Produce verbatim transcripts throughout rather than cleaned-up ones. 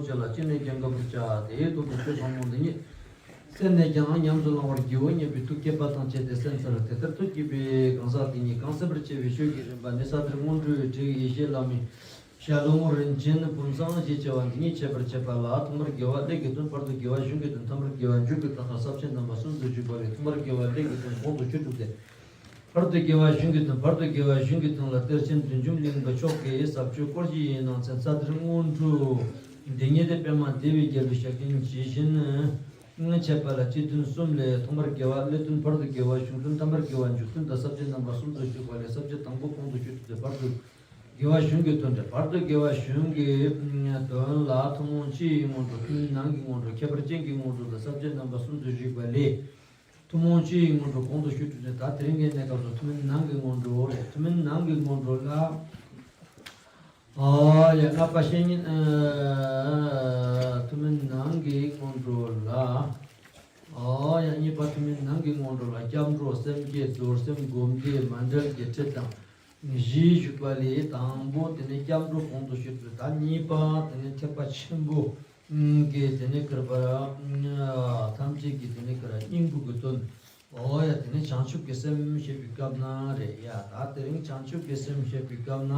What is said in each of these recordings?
ཆེ་ལ་ཅི་ནས་ཀྱང་དགའ་བར་བྱ། དེའི་ཐོག་ཏུ་ཆོས་ཟབ་མོ་འདི་ཉིད་གསན་ནས་ཀྱང་ཉམས་སུ་བླང་བར་བགྱིའོ་སྙམ་པའི་ཐུགས་བསྐྱེད་པ་དང་བཅས་ཏེ་གསན་ཚར། དེ་ལྟར་ཐུགས་བསྐྱེད་པའི་གང་ཟག་དེ་ཉིད་གང་གསན་པར་བྱ་བའི་ཆོས་ཀྱི་རིམ་པ་ནི་ས་གཏེར་སྔོན་འགྲོའི་དྲི་ཡི་ཡེ་ཤེས་བླ་མའི་ཞལ་ལུང་རིན་ཆེན་ཕུན་ཚོགས་ཞེས་བྱ་བ་འདི་ཉིད་འཆད་པར་བྱེད་པ་ལ། ཐོག་མར་དགེ་བ་ཀླད་ཀྱི་དོན། བར་དུ་དགེ་བ་གཞུང་གི་དོན། ཐ་མར་དགེ་བ་མཇུག་གི་དོན་ལ་ས་བཅད་རྣམ་པ་གསུམ་དུ་བརྩིགས་པ་ལས། ཐོག་མར་དགེ་བ་ཀླད་ཀྱི་དོན་གོང་དུ་ཆོས་དྲུག་སྟེ། བར་དུ་དགེ་བ་གཞུང་གི་དོན། བར་དུ་དགེ་བ་གཞུང་གི་དོན་ལ་གཏེར་ཆེན་བདུད་འཇོམས་གླིང་པ་མཆོག་གིས་ཟབ་ཆོས་སྐོར་བཞི་ཡི་ནང་ཚན་ས་གཏེར་སྔོན་འགྲོ་འདི་ཉིད་དེ་པདྨ་འདུས་པའི་རྒྱལ་པོས་ཞལ་བཀོད་ཇི་བཞིན་འཆད་པ་ལ་སྤྱི་དོན་གསུམ་ལས། ཐོག་མར་དགེ་བ་ཀླད་དོན། བར་དུ་དགེ་བ་གཞུང་དོན། ཐ་མར་དགེ་བ་མཇུག་དོན་དང་ས་བཅད་རྣམ་པ་གསུམ་དུ་བརྩིགས་པ་ལས། ས་བཅད་དང་པོ་གོང་དུ་ཆོས་དྲུག་སྟེ། བར་དུ་དགེ་བ་གཞུང་གི་དོན་ཏེ། བར་དུ་དགེ་བ་གཞུང་གི་དོན་ལ་ཐུན་མོང་སྤྱི་ཡི་སྔོན་འགྲོ། ཐུན་མིན་ནང་གི་སྔོན་འགྲོ། ཁྱད་པར་ཅན་གྱི་སྔོན་འགྲོ་ལ་ས་བཅད་རྣམ་པ་གསུམ་དུ་བརྩིགས་པ་ལས། ཐུན་མོང་སྤྱི་ཡི་སྔོན་འགྲོ་གོང་དུ་ཆོས་དྲུག་སྟེ། ད་དེ་རིང་གི་གནས་སྐབས་སུ་ཐུན་མིན་ནང་གི་སྔོན་འགྲོ་རེད། ཐུན་མིན་ནང་གི་སྔོན་འགྲོ་ལ། ཨོ་ཡ། ལྔ་པ་བཤེས་གཉེན། ཐུན་མིན་ནང་གི་སྔོན་འགྲོ་ལ། ཨོ་ཡ། གཉིས་པ་ཐུན་མིན་ནང་གི་སྔོན་འགྲོ་ལ་སྐྱབས་འགྲོ་སེམས་བསྐྱེད་རྫོགས་སེམས་སྒོམ་བཟླས་མཎྜལ་གྱི་ཁྲིད་དང་བཞི་བཞུགས་པ་ལས། དང་པོ་དེ་ནི་སྐྱབས་འགྲོ་གོང་དུ་ཆོས་དྲུག་སྟེ། གཉིས་པ་དེ་ནི་ཐེག་པ་ཆེན་པོ་གི་དེ་ནི་ག་རེ་ཟེར་བ། ཐམས་ཅད་ཀྱི་དེ་ནི་ག་རེ་ཟེར་སྙིང་པོ་གི་དོན། ཨོ་ཡ། དེ་ནི་བྱང་ཆུབ་ཀྱི་སེམས་བཤད་པའི་སྐབས་ན་རེད་ཡ། ད་དེ་རིང་བྱང་ཆུབ་ཀྱི་སེམས་བཤད་པའི་སྐབས་ན།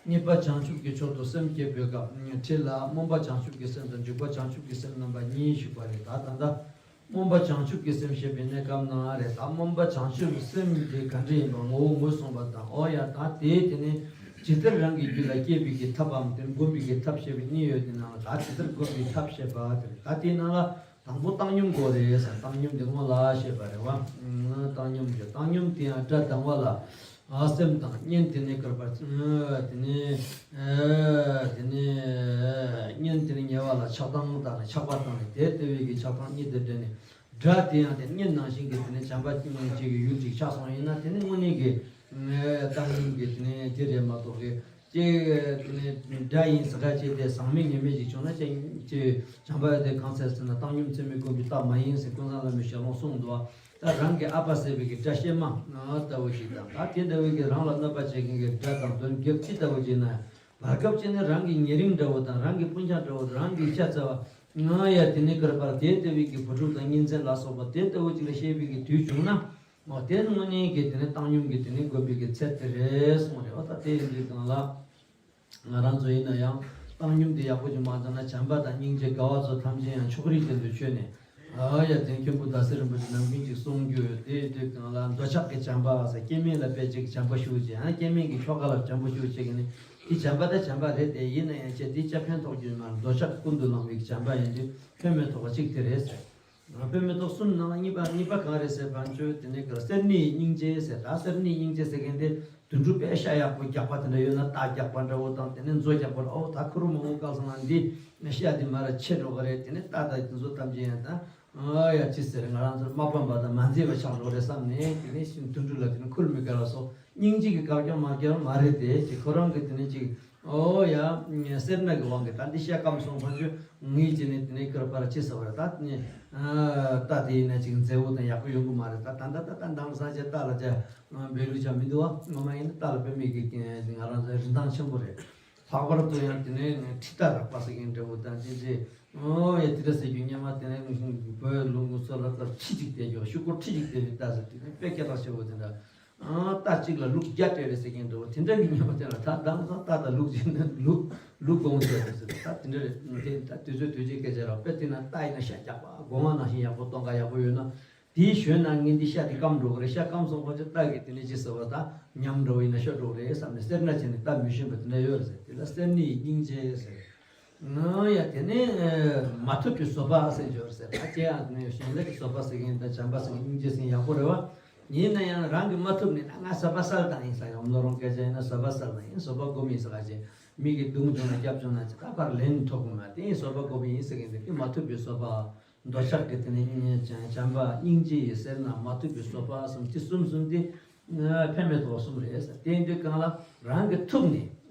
གཉིས་པ་བྱང་ཆུབ་ཀྱི་མཆོག་ཏུ་སེམས་བསྐྱེད་པའི་སྐབས་ཁྲིད་ལ། སྨོན་པ་བྱང་ཆུབ་ཀྱི་སེམས་དང་འཇུག་པ་བྱང་ཆུབ་ཀྱི་སེམས་རྣམ་པ་གཉིས་བཞུགས་པ་རེད། ད་ད་ལྟ་སྨོན་པ་བྱང་ཆུབ་ཀྱི་སེམས་བཤད་པའི་གནས་སྐབས་ན་རེད། ད་སྨོན་པ་བྱང་ཆུབ་སེམས་དེ་ག་འདྲ་ཡིན་པ་ངོ་བོ་ངོས་བཟུང་བ་དང་། ཨོ་ཡ། ད་དེ་དེ་ནི་ཇི་ལྟར་རང་གི་རྒྱུད་ལ་སྐྱེས་པའི་གི་ཐབས་བམ་དེ་སྒོམ་པའི་གི་ཐབས་བཤད་པའི་གཉིས་ཡོད། དེ་ནང་ལ་ད་ཇི་ལྟར་སྒོམ་པའི་ཐབས་བཤད་པ་དེ་རེད། ད་དེའི་ནང་ལ། དང་པོ་བཏང་སྙོམས་དགོས་རེད་ཟེར། བཏང་སྙོམས་དེ་སྔོན་ལ་བཤད་པ་རེད་བ། བཏང་སྙོམས་ཀྱི་བཏང་སྙོམས་དེ་ཡང་སྒྲ་དང་བ་ལ། ཨ། སེམས་དང་གཉེན་དེ་ནི་ག་རེ་ཟེར་བ། དེ་ནི། དེ་ནི། གཉེན་དེ་ནི་ཉེ་བ་ལ་ཆགས་སྡང་བཏང་ནས་ཆགས་པ་བཏང་ནས་དེ་ལྟ་བུའི་གི་ཆགས་སྡང་གཉིས་དེ་འདྲེས་ནས། སྒྲ་དེ་ཡང་དེ་གཉེན་ནང་བཞིན་གྱི་དེ་ནི་བྱམས་པ་གཅིག་གི་ཡུལ་ཅིག་ཆགས་སོང་ཡིན་ན། དེ་ནི་དངོས་གནས་ཀྱི་བཏང་སྙོམས་ཀྱི་དེ་ནི་དེ་རེད་མ་གཏོགས་གི། ཅིག་དེ་ནས་དགྲ་ཡིན་ཟེར་ག་ཅིག་དེ་ཟག་མེད་ཉེས་མེད་ཅིག་བྱུང་ན་ཅིག་ཅིག་བྱམས་པ་ཡོད་དེ་གང་ཟེར་ཟེར་ན། བཏང་སྙོམས་ཚད་མས་བསྒོམས་པའི་རྟགས་མ་ཡིན་ཟེར་ཀུན་བཟང་བླ་མའི་ཞལ་ལུང་གསུངས་འདུག་ད་རང་གི་ཨ་ཕ་ཟེར་བའི་གི་དགྲ་གཤེད་མ་ལྟ་བུ་ཅིག་དང་། ད་དེ་ལྟ་བུའི་གི་རང་ལ་གནོད་པ་བྱེད་མཁན་གྱི་དགྲ་དང་གདོན་བགེགས་ཅི་ལྟ་བུ་ཅིག་ན། བར་སྐབས་ཅིག་ནི་རང་གི་ཉེ་རིང་འདྲ་བོ་དང་། རང་གི་སྤུན་ཆ་འདྲ་བོ་དང་། རང་གི་ཤ་ཚ་བ། ང་ཡ་དེ་ནི་ག་རེ་ཟེར་བ། དེ་ལྟ་བུའི་གི་བུ་ཕྲུག་དང་གཉེན་ཚན་ལ་སོགས་པ་དེ་ལྟ་བུ་ཅིག་ལ་བཤད་པའི་གི་དུས་བྱུང་ན། འོ། དེ་དངོས་གནས་ཀྱི་དེ་ནི་བཏང་སྙོམས་ཀྱི་དེ་ནི་བསྒོམ་པའི་གི་ཚད་དེ་རེད་གསུངས་རེད་བ། ད་དེ་ཡིན་དུས་སྒང་ལ། ང་རང་ཚོ་ཡིན་ན་ཡང་བཏང་སྙོམས་དེ་ཡག་པོ་ཅིག་མ་བཏང་ན། བྱམས་པ་དང་སྙིང་རྗེ་དགའ་བ་ཚོ་ཐམས་ཅད་ཡང་ཕྱོགས་རིས་ཅན་དུ་ཆོད་ནས། ཨ་ཡ། དེ་མཁན་པོ་ཟླ་ཟེར་རིན་པོ་ཆེ་ནམ་རྒྱུན་ཅིག་གསུང་རྒྱུ་ཡོད། དེ་དུས་སྒང་ལ་འདོད་ཆགས་ཀྱི་བྱམས་པ་ཟེར། སྐྱེ་དམན་ལ་དཔེ་ཅིག་བྱམས་པ་ཞུ་བྱས། ཨ། སྐྱེ་དམན་གྱི་ཁྱོ་ག་ལ་བྱམས་པོ་ཞུ་བྱས་ཀྱི་ནི། དེ་བྱམས་པ་ད་བྱམས་པ་རེད་དེ། ཡིན་ན་ཡང་ཅིག་དེ་ཅིག་ཕན་ཐོགས་རྒྱུ་མ་རེད། འདོད་ཆགས་ཀུན་ཏུ་བསླངས་པའི་བྱམས་པ་ཡིན་དུས་ཕན་མི་ཐོགས་པ་གཅིག་དེ་རེད་ཟེར། དཔེ་མི་ཐོགས་གསུམ་ནང་ལ་གཉིས་པ། གཉིས་པ་གང་རེད་ཟེར་བ་ཚོས་དེ་ནས་ག་རེ་ཟེར། སེར་སྣའི་སྙིང་རྗེ་ཟེར། ད་སེར་སྣའི་སྙིང་རྗེ་ཟེར་མཁན་དེ་དུད་འགྲོ་དཔེ་ཤ་ཡག་པོ་རྒྱགས་པ་དེ་འདྲ་ཡོད་ན། རྟ་རྒྱགས་པ་འདྲ་བོ་དང་། དེ་ནས་མཛོ་རྒྱགས་པ་འདྲ་བོ། ད་ཁོ་རང་མ་འོངས་སྐབས་སུ་ན་འདི་ཤ་འདི་མར་ཆད་འགྲོ་གི་རེད། དེ་ནས་རྟ་དང་དེ་ཚོ་ཐམས་ཅད་ཡང་ད། ཨ་ཡ། ཅི་ཟེར། ང་རང་ཚོ་དམག་དཔོན་པ་དང་མ་མཛེས་པ་ཆགས་འགྲོ་གི་རེད་བསམ་ནས། དེ་ནས་དུད་འགྲོ་ལ་དེ་ནས་ཁུར་མི་དགའ་བ་སོགས། སྙིང་རྗེ་གི་དགག་རྒྱུ་མ་རྒྱག་མ་རེད་དེ། ཅིག་ཁོ་རང་གི་དེ་ནས་ཅིག་ཨོ་ཡ། སེར་སྣ་གི་དབང་གིས་ད་འདི་ཤ་སྐམ་སོང་ཁོ་ཚོས། ངས་ཅི་ནས་དེ་ནས་ཁོ་ར་ཕར་ཅི་ཟེར་བ་རེད། ད་ནི་རྟ་དེ་ཡིན་ན་ཅིག་མཛེས་པོ་དང་ཡག་པོ་ཡོང་གི་མ་རེད། ད་ད་ད་ད་ད་འདང་ས་ཅིག་རྟ་ལ་ཅིག་འབོད་ལུགས་ཅིག་མི་འདུག་བ། ངོ་མ་ཡིན་ན་རྟ་ལ་དཔེ་མེད་ཀྱི་ང་རང་ཚོའི་རིན་ཐང་ཆེན་པོ་རེད། ལྷག་པར་དུ་ཡང་དེ་ནས་ཁྲི་རྟ་རག་པ་ཟེར་མཁན་འདྲ་བོ་དང་། ཅི་ཅི་ཨོ་ཡ། དེ་འདྲ་ཟེར་རྒྱུ་སྔོན་མ་དེ་ནས་བོད་ལུང་ཁུངས་ཚོ་ལ་ད་ཁྲི་ཅིག་བསྡད་རྒྱུ། ཤུ་གུ་ཁྲི་ཅིག་བསྡད་རྒྱུ། རྟ་ཟེར་དེ་ནས་དཔེ་སྐད་གྲགས་ཆེ་བོ་དེ་འདྲ། ཨ། རྟ་གཅིག་ལ་ལུག་བརྒྱ་སྤྲད་རེད་ཟེར་མཁན་འདྲ་བོ་དེ་འདྲ་གི་སྔོན་མ་དེ་ལ། ད་དེང་སང་རྟ་དང་ལུག་བྱས་ན་ལུག་ལུག་གོང་ཟེར་རེད་ཟེར། ད་དེ་འདྲ་རེད། དེ་ད་དུས་ཚོད་དུས་ཚོད་སྐད་ཆ་རེད། དཔེ་བལྟས་ན་རྟ་ཡིན་ན་ཤ་རྒྱགས་པ། སྒོ་ང་ནང་བཞིན་ཡག་པོ་སྟོང་ཁ་ཡག་པོ་ཡོད་ན། དེའི་ཞོན་ན་ངས་འདི་ཤ་དེ་སྐམ་འགྲོ་གི་རེད། ཤ་སྐམ་སོང་ཁོ་ཚོས་རྟ་གི་དེ་ནས་ཅི་ཟེར་བ། ད་ཉམས་འགྲོ་བ་ཡིན་ན་ཤོར་འགྲོ་གི་རེད་བསམ་ནས་སེར་སྣ་བྱས་ནས་རྟ་མི་ཞོན་པ་དེ་འདྲ་ཡོད་རེད་ཟེར། དེ་ལ་སེར་སྣའི་སྙིང་རྗེ་ཟེར། ཨ་ཡ། དེ་ནས་མ་ཐུབ་པའི་བཟོད་པ་ཟེར་འབྱོར་ཟེར། ད་ཅི་ཡང་དེ་ནས་གཞན་ལས་ཀྱི་བཟོད་པ་ཟེར་མཁན་དང་བྱམས་པ་ཟེར་མཁན་སྙིང་རྗེ་ཟེར་མཁན་ཡག་པོ་རེད་བ། ཡིན་ན་ཡང་རང་གིས་མ་ཐུབ་ནས་ད་ང་བཟོད་པ་སལ་བཏང་ཡིན་ཟེར་ཡང་། བློ་རུང་སྐད་ཆ་ཡིན་ན་བཟོད་པ་སལ་བཏང་ཡིན། བཟོད་པ་སྒོམ་ཡིན་ཟེར་ག་ཅེ། མི་གིས་རྡུང་བྱུང་ན་རྒྱབ་བྱུང་ན་ཅི་ད་ཕར་ལན་ཐོབ་གི་མ། དེ་ཡིན་བཟོད་པ་སྒོམ་ཡིན་ཟེར་མཁན་དེ། དེ་མ་ཐུབ་པའི་བཟོད་པ། འདོད་ཆགས་ཀྱི་དེ་ནས་བྱམས་པ། སྙིང་རྗེ་ཡི་སེར་སྣ། མ་ཐུབ་པའི་བཟོད་པ་གསུམ། དེ་གསུམ་གསུམ་དེ་ཕན་མེད་དོ་གསུམ་རེད་ཟེར། དེ་ཡིན་དུས་སྒང་ལ་རང་གིས་ཐུབ་ནས།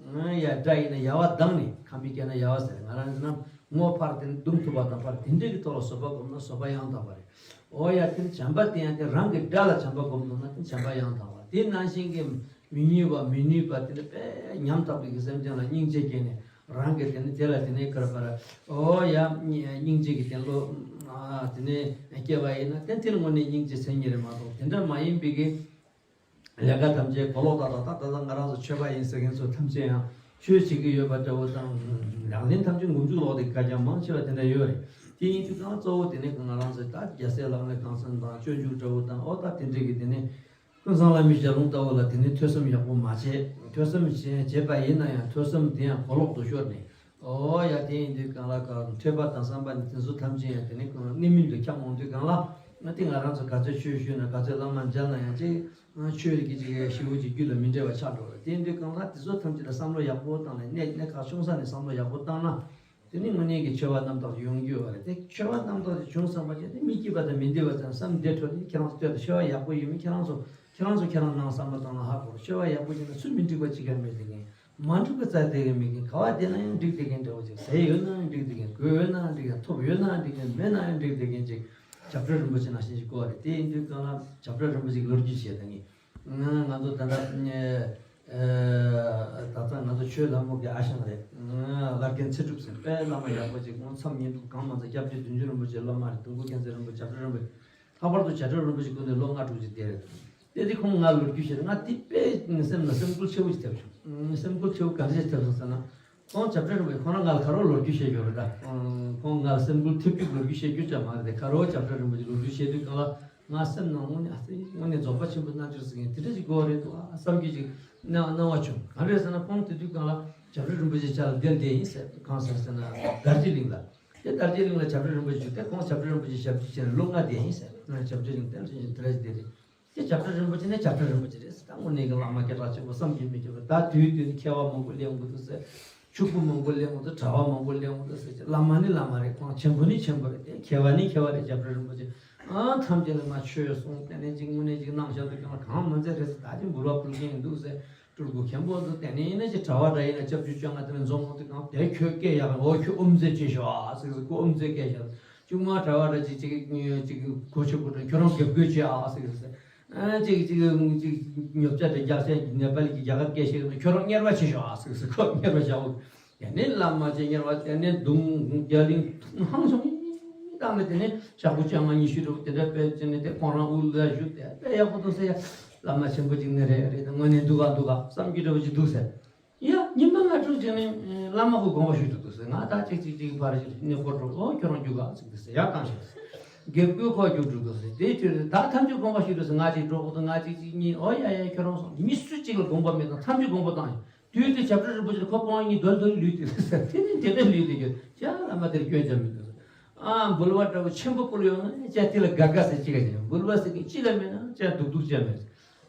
ཡ། དགྲ་ཡིན་ན་ཡལ་བ་ལྡང་ནས། ཁམས་པའི་སྐད་ན་ཡལ་བ་ཟེར། ང་རང་ཚོ་རྣམས་ངོ་ཕར་དེ་རྡུང་ཐུབ་པ་དང་། ཕར་དེ་འདྲ་གི་ཐོག་ལ་བཟོད་པ་སྒོམ་ན་བཟོད་པ་ཡང་དག་པ་རེད། ཨོ་ཡ། དེ་བྱམས་པ་དེ་ཡང་དེ་རང་གི་དགྲ་ལ་བྱམས་པ་སྒོམ་ཐུབ་ན་དེ་བྱམས་པ་ཡང་དག་པ། དེ་ནང་བཞིན་གྱི་མི་ནུས་པ་མི་ནུས་པ་དེ་འདྲ་དཔེ་ཉམ་ཐག་པའི་གི་སེམས་ཅན་ལ་སྙིང་རྗེ་སྐྱེས་ནས། རང་གི་དེ་ནི་དེ་ལ་དེ་ནི་ག་རེ་ཟེར། ཨོ་ཡ། སྙིང་རྗེ་གི་དེ་བློ་དེ་ནི་སྐྱེ་བ་ཡིན་ན་དེ་དེ་ལ་དངོས་གནས་སྙིང་རྗེ་མཚན་ཉིད་རེད་མ་གཏོགས། དེ་འདྲ་མ་ཡིན་པའི་གི་ལས་ཀ་ཐམས་ཅད་གོ་ལོག་ཏག་ཏག་ད་ད་ལྟ་ང་རང་ཚོ་ཆོས་པ་ཡིན་ཟེར་མཁན་ཚོ་ཐམས་ཅད་ཡང་ཆོས་བྱེད་ཀྱི་ཡོད་པ་འདྲ་བོ་དང་། ལག་ལེན་ཐམས་ཅད་མགོ་མཇུག་ལོག་སྟེ་དཀའ་རྐྱེན་མང་ཆེ་བ་དེ་འདྲ་ཡོད་རེད། དེ་ཡིན་དུས་ཀྱང་གཙོ་བོ་དེ་ནི་ང་རང་ཚོ་ད་རྒྱལ་སྲས་ལག་ལེན་གང་གསུམ་དང་སྤྱོད་འཇུག་འདྲ་བོ་དང་། ཨོ་ད་དེ་འདྲ་གི་དེ་ནི་ཀུན་བཟང་བླ་མའི་ཞལ་ལུང་ལྟ་བུ་ལ་དེ་ནི་ཐོས་བསམ་ཡག་པོ་མ་བྱས། ཐོས་བསམ་བྱས་བྱས་པ་ཡིན་ན་ཡང་ཐོས་བསམ་དེ་ཡང་གོ་ལོག་ཏུ་ཤོར་ནས། ཨོ་ཡ། དེ་ཡིན་དུས་གང་ལ་གང་ཐོས་པ་དང་བསམ་པ་ནི་དེ་ཚོ་ཐམས་ཅད་ཡང་དེ་ནི་གནས་མིན་དུ་འཁྱམས་འོང་དུས་གང་ལ། ང་དེ་ང་རང་ཚོ་ག་ཚོད་ཆོས་ཞུས་ན་ག་ཚོད་བླ་མ་མཇལ་ན་ཡང་ཅིག་ཆོས་རིག་གི་ཅིག་ཞེ་པོ་ཅིག་རྒྱུད་ལ་མི་འདྲེས་པ་ཆགས་འགྲོ་བ་རེད། དེ་ཡིན་དུས་གང་ལ་དེ་ཚོ་ཐམས་ཅད་ལ་བསམ་བློ་ཡག་པོ་བཏང་ནས་གནས་གནས་ཁག་ཆུང་ས་ནས་བསམ་བློ་ཡག་པོ་བཏང་ན། དེ་ནི་དངོས་གནས་ཀྱི་ཆོས་པ་རྣམ་དག་ཡོང་རྒྱུ་ཡོད་རེད། དེ་ཆོས་པ་རྣམ་དག་དེ་བྱུང་བསམ་པ་ཅན་དེ་མི་སྐྱིད་པ་དང་མི་བདེ་བ་ཙམ་བསམ་བསྡད་འགྲོ་ནས། ཁྱེད་རང་ཚོ་ལྟོས་དང་། ཆོས་པ་ཡག་པོ་ཡིན་མིན་ཁྱེད་རང་ཚོ་ཁྱེད་རང་ཚོ་ཁྱེད་རང་ནང་བསམ་བློ་བཏང་ན་ཧ་གོ་རེད། ཆོས་པ་ཡག་པོ་ཡིན་ན་སུ་མི་འགྲིག་པ་གཅིག་ཀྱང་མེད་དེ་ངས། མ་འགྲིག་པ་རྩ་དེ་ག་མེད་མཁན། ག་བ་བསྡད་ན་ཡང་འགྲིག་བསྡད་མཁན་འདྲ་བོ་ཅིག་ཟས་ཡོད་ན་ཡང་འགྲིག་བསྡད་མཁན། གོས་ཡོད་ན་ཡང་འགྲིག་མཁན། ཐོབ་ཡོད་ན་ཡང་འགྲིག་མཁན། མེད་ན་ཡང་འགྲིག་བསྡད་མཁན་ཅིག་བྱ་བྲལ་རིན་པོ་ཆེ་ནང་བཞིན་ཅིག་དགོས་རེད། དེ་ཡིན་དུས་གང་ལ་བྱ་བྲལ་རིན་པོ་ཆེ་གི་ལོ་རྒྱུས་བཤད་ད་ངས། ང་ང་ཚོ་ད་ལྟ་ད་ལྟ་ང་ཚོ་ཆོས་ལྷ་མོ་གི་ཨ་ཞང་རེད། བླ་རྒན་ཚེ་སྒྲུབ་ཟེར་དཔེ་བླ་མ་ཡག་པོ་ཅིག་ང་མཚམས་བསྙེན་སྒྲུབ་གང་མ་ཚད་སྐྱབས་རྗེ་བདུད་འཇོམས་རིན་པོ་ཆེ་བླ་མ་རེད། དུང་དཀར་མཁྱེན་བརྩེ་རིན་པོ་ཆེ། བྱ་བྲལ་རིན་པོ་ཆེ། ལྷག་པར་དུ་བྱ་བྲལ་རིན་པོ་ཆེ་སྐུ་མདུན་ལོ་ལྔ་དྲུག་ཅིག་བསྡད་རེད། དེ་དེ་ཁོང་ང་ལོ་རྒྱུས་བཤད། ང་དེ་དཔེ་སེམས་ལ་སེམས་འགུལ་ཆེ་བོ་ཞིག་ཐེབས་བྱུང་། སེམས་འགུལ་ཆེ་བོ་ག་འདྲ་ཞིག་ཐེབས་སོང་ཟེར་ན། ཁོང་བྱ་བྲལ་རིན་པོ་ཆེ་ཁོང་རང་ང་ལ་ག་རེ་ལོ་རྒྱུས་བཤད་རྒྱུ་རེད་ད། ཁོང་ང་ལ་སེམས་འགུལ་ཐེབས་རྒྱུ་ལོ་རྒྱུས་བཤད་རྒྱུ་ཅང་མ་རེད་དེ། ག་རེ་བྱ་བྲལ་རིན་པོ་ཆེ་ལོ་རྒྱུས་བཤད་དུས་གང་ལ་ང་སེམས་ནང་དངོས་གནས་ཨ་ཙི་དངོས་གནས་རྫོགས་པ་ཆེན་པོ་རྣལ་འབྱོར་ཟེར་མཁན་དེ་འདྲ་ཞིག་དགོས་རེད་འདུག་ཨ་བསམ་གྱི་ཅིག་སྣང་སྣང་བ་བྱུང་། ག་རེ་ཟེར་ན་ཁོང་དེ་དུས་གང་ལ་བྱ་བྲལ་རིན་པོ་ཆེ་ཅག་ལ་བསྡད་བསྡད་ཡིན་ཟེར། གང་ཟེར་ཟེར་ན་དར་རྒྱས་གླིང་ལ། དེ་དར་རྒྱས་གླིང་ལ་བྱ་བྲལ་རིན་པོ་ཆེ་བཞུགས་ཏེ། ཁོང་བྱ་བྲལ་རིན་པོ་ཆེ་ཞབས་ཕྱི་བྱས་ནས་ལོ་ལྔ་བསྡད་ཡིན་ཟེར། ང་བྱ་བྲལ་གླིང་བསྟན་འཛིན་དེ་འདྲ་ཞིག་བསྡད་དེ། དེ་བྱ་བྲལ་རིན་པོ་ཆེ་ནི་བྱ་བྲལ་རིན་པོ་ཆེ་རེད་ཟེར། ད་དངོས་གནས་ཀྱི་བླ་མ་སྐད་གྲགས་ཆེན་པོ་བསམ་གྱིས་མི་ཁྱབ་པ། ད་དུས་དུས་ནི་མཁས་པ་མང་པོ་སླེབས་འགྲོ་འདུག་ཟེར། ཕྱུག་པོ་མང་པོ་སླེབས་འགྲོ་འདུག་གྲྭ་པ་མང་པོ་སླེབས་འགྲོ་འདུག་ཟེར། བླ་མ་ནི་བླ་མ་རེད། ཁོང་ཆེན་པོ་ནི་ཆེན་པོ་རེད། དེ་མཁས་པ་ནི་མཁས་པ་རེད། བྱ་བྲལ་རིན་པོ་ཆེ་ཨང་ཐམས་ཅད་ལ་མ་ཆོས་གསུངས། དེ་ནས་ཅིག་དངོས་གནས་ཅིག་གནང་བཞག་འདུག་ཀྱང་གང་མ་མཛད་རེད་ཟེར། ད་ཅིག་འབུལ་བ་ཕུལ་མཁན་འདུག་ཟེར། སྤྲུལ་སྐུ་མཁན་པོ་འདུག་དེ་ནས་ཡིན་ན་ཅིག་གྲྭ་པ་འདྲ་ཡིན་ན་སྐྱབས་བཅོལ་བཅོ་ལྔ་དེ་ནས་འཛོམས་འོང་དུས་གང་དེ་ཁྱོད་སྐད་ཡག་པོ། ཨོ་ཁྱོད་དབུ་མཛད་བྱས་ཤོག་ཨ་ཟེར་ཟེར། ཁོ་དབུ་མཛད་སྐད་བཞག་ཅུང་མ་གྲྭ་པ་འདྲ་ཅིག་ཅིག་ཅིག་གོ་ཆོད་པོ་འདྲ་ཁྱོད་རང་དགེ་བསྐོས་བྱས་ཨ་ཟེར་ཟེར། ཨ་ཅིག་ཅིག་ཅིག་ཉོབ་ཆ་འདྲ་རྒྱག་ས་ནེ་པ་ལི་གི་རྒྱ་གར་སྐད་བཤད་ན་ཁྱོད་རང་གཉེར་པ་བྱས་ཤོག་ཨ་ཟེར་ཟེར། ཁོ་གཉེར་པ་བྱའོ། དེ་ནས་བླ་མ་ཆེ་གཉེར་པ་དེ་ནས་གདུང་རྒྱ་གླིང་ཧང་སང་བཏང་ནས་དེ་ནས་ཞག་པོ་བཅོ་ལྔ་ཉི་ཤུ་རུ་དེ་འདྲ་དཔེ་བྱས་ནས་དེ་ཁོང་རང་དབུ་ལ་བཞུགས་ཏེ་དཔེ་ཡག་པོ་འདུག་ཟེར་ཡ། བླ་མ་ཆེན་པོ་ཅིག་ནི་རེད་རེད། དངོས་གནས་འདུག་ག་འདུག་ག་བསམ་རྒྱུ་འདྲ་བོ་ཅིག་འདུག་ཟེར། ཡ་ཉི་མ་ལྔ་དྲུག་ཅིག་ནས་བླ་མ་ཁོ་དགོངས་པ་ཞུས་འདུག་ཟེར། ང་ད་ཅིག་ཅིག་ཅིག་ཕར་ཅིག་ནས་ཁོ་འགྲོ། ཨོ་ཁྱོད་རང་རྒྱུགས་ག་ཟེར་འདུག་ཟེར། ཡ་བཏང་ཞོག་ཟེར། དགེ་བསྐོས་ཁོ་རྒྱུགས་འགྲོ་འདུག་ཟེར། དེའི་དུས་ད་ཐམས་ཅད་དགོངས་པ་ཞུས་འདུག་ཟེར། ང་ཅིག་འགྲོ་དགོས་འདུག་ང་ཅིག་ཅིག་གཉིས། ཨོ་ཡ་ཡ་ཁྱོད་རང་སོང་། མི་སུ་གཅིག་ལ་དགོངས་པ་མེད་དང་ཐམས་ཅད་དགོངས་པ་བཏང་ཡོད། དུས་དེ་བྱ་བྲལ་རིན་པོ་ཆེ་ཁོ་ཁོང་གཉིས་རྡོལ་རྡོལ་ལུས་ཏེ་ཟེར། དེ་ནི་དེ་འདྲ་ལུས་ཏེ་ཡོད། ཅག་བླ་མ་དེར་སྐྱོན་ཅང་མི་འདུག་ཟེར། ཨ་འབུལ་བ་འདྲ་བོ་ཆེན་པོ་བསྐུར་ཡོང་ན་ཅག་དེ་ལ་དགའ་དགའ་ཟེར་ཅི་ག་ཅི་ཡང་། འབུལ་བ་ཟེར་མཁན་ཅི་ལ་མེད་ན་ཅག་སྡུག་སྡུག་ཅང་མེད།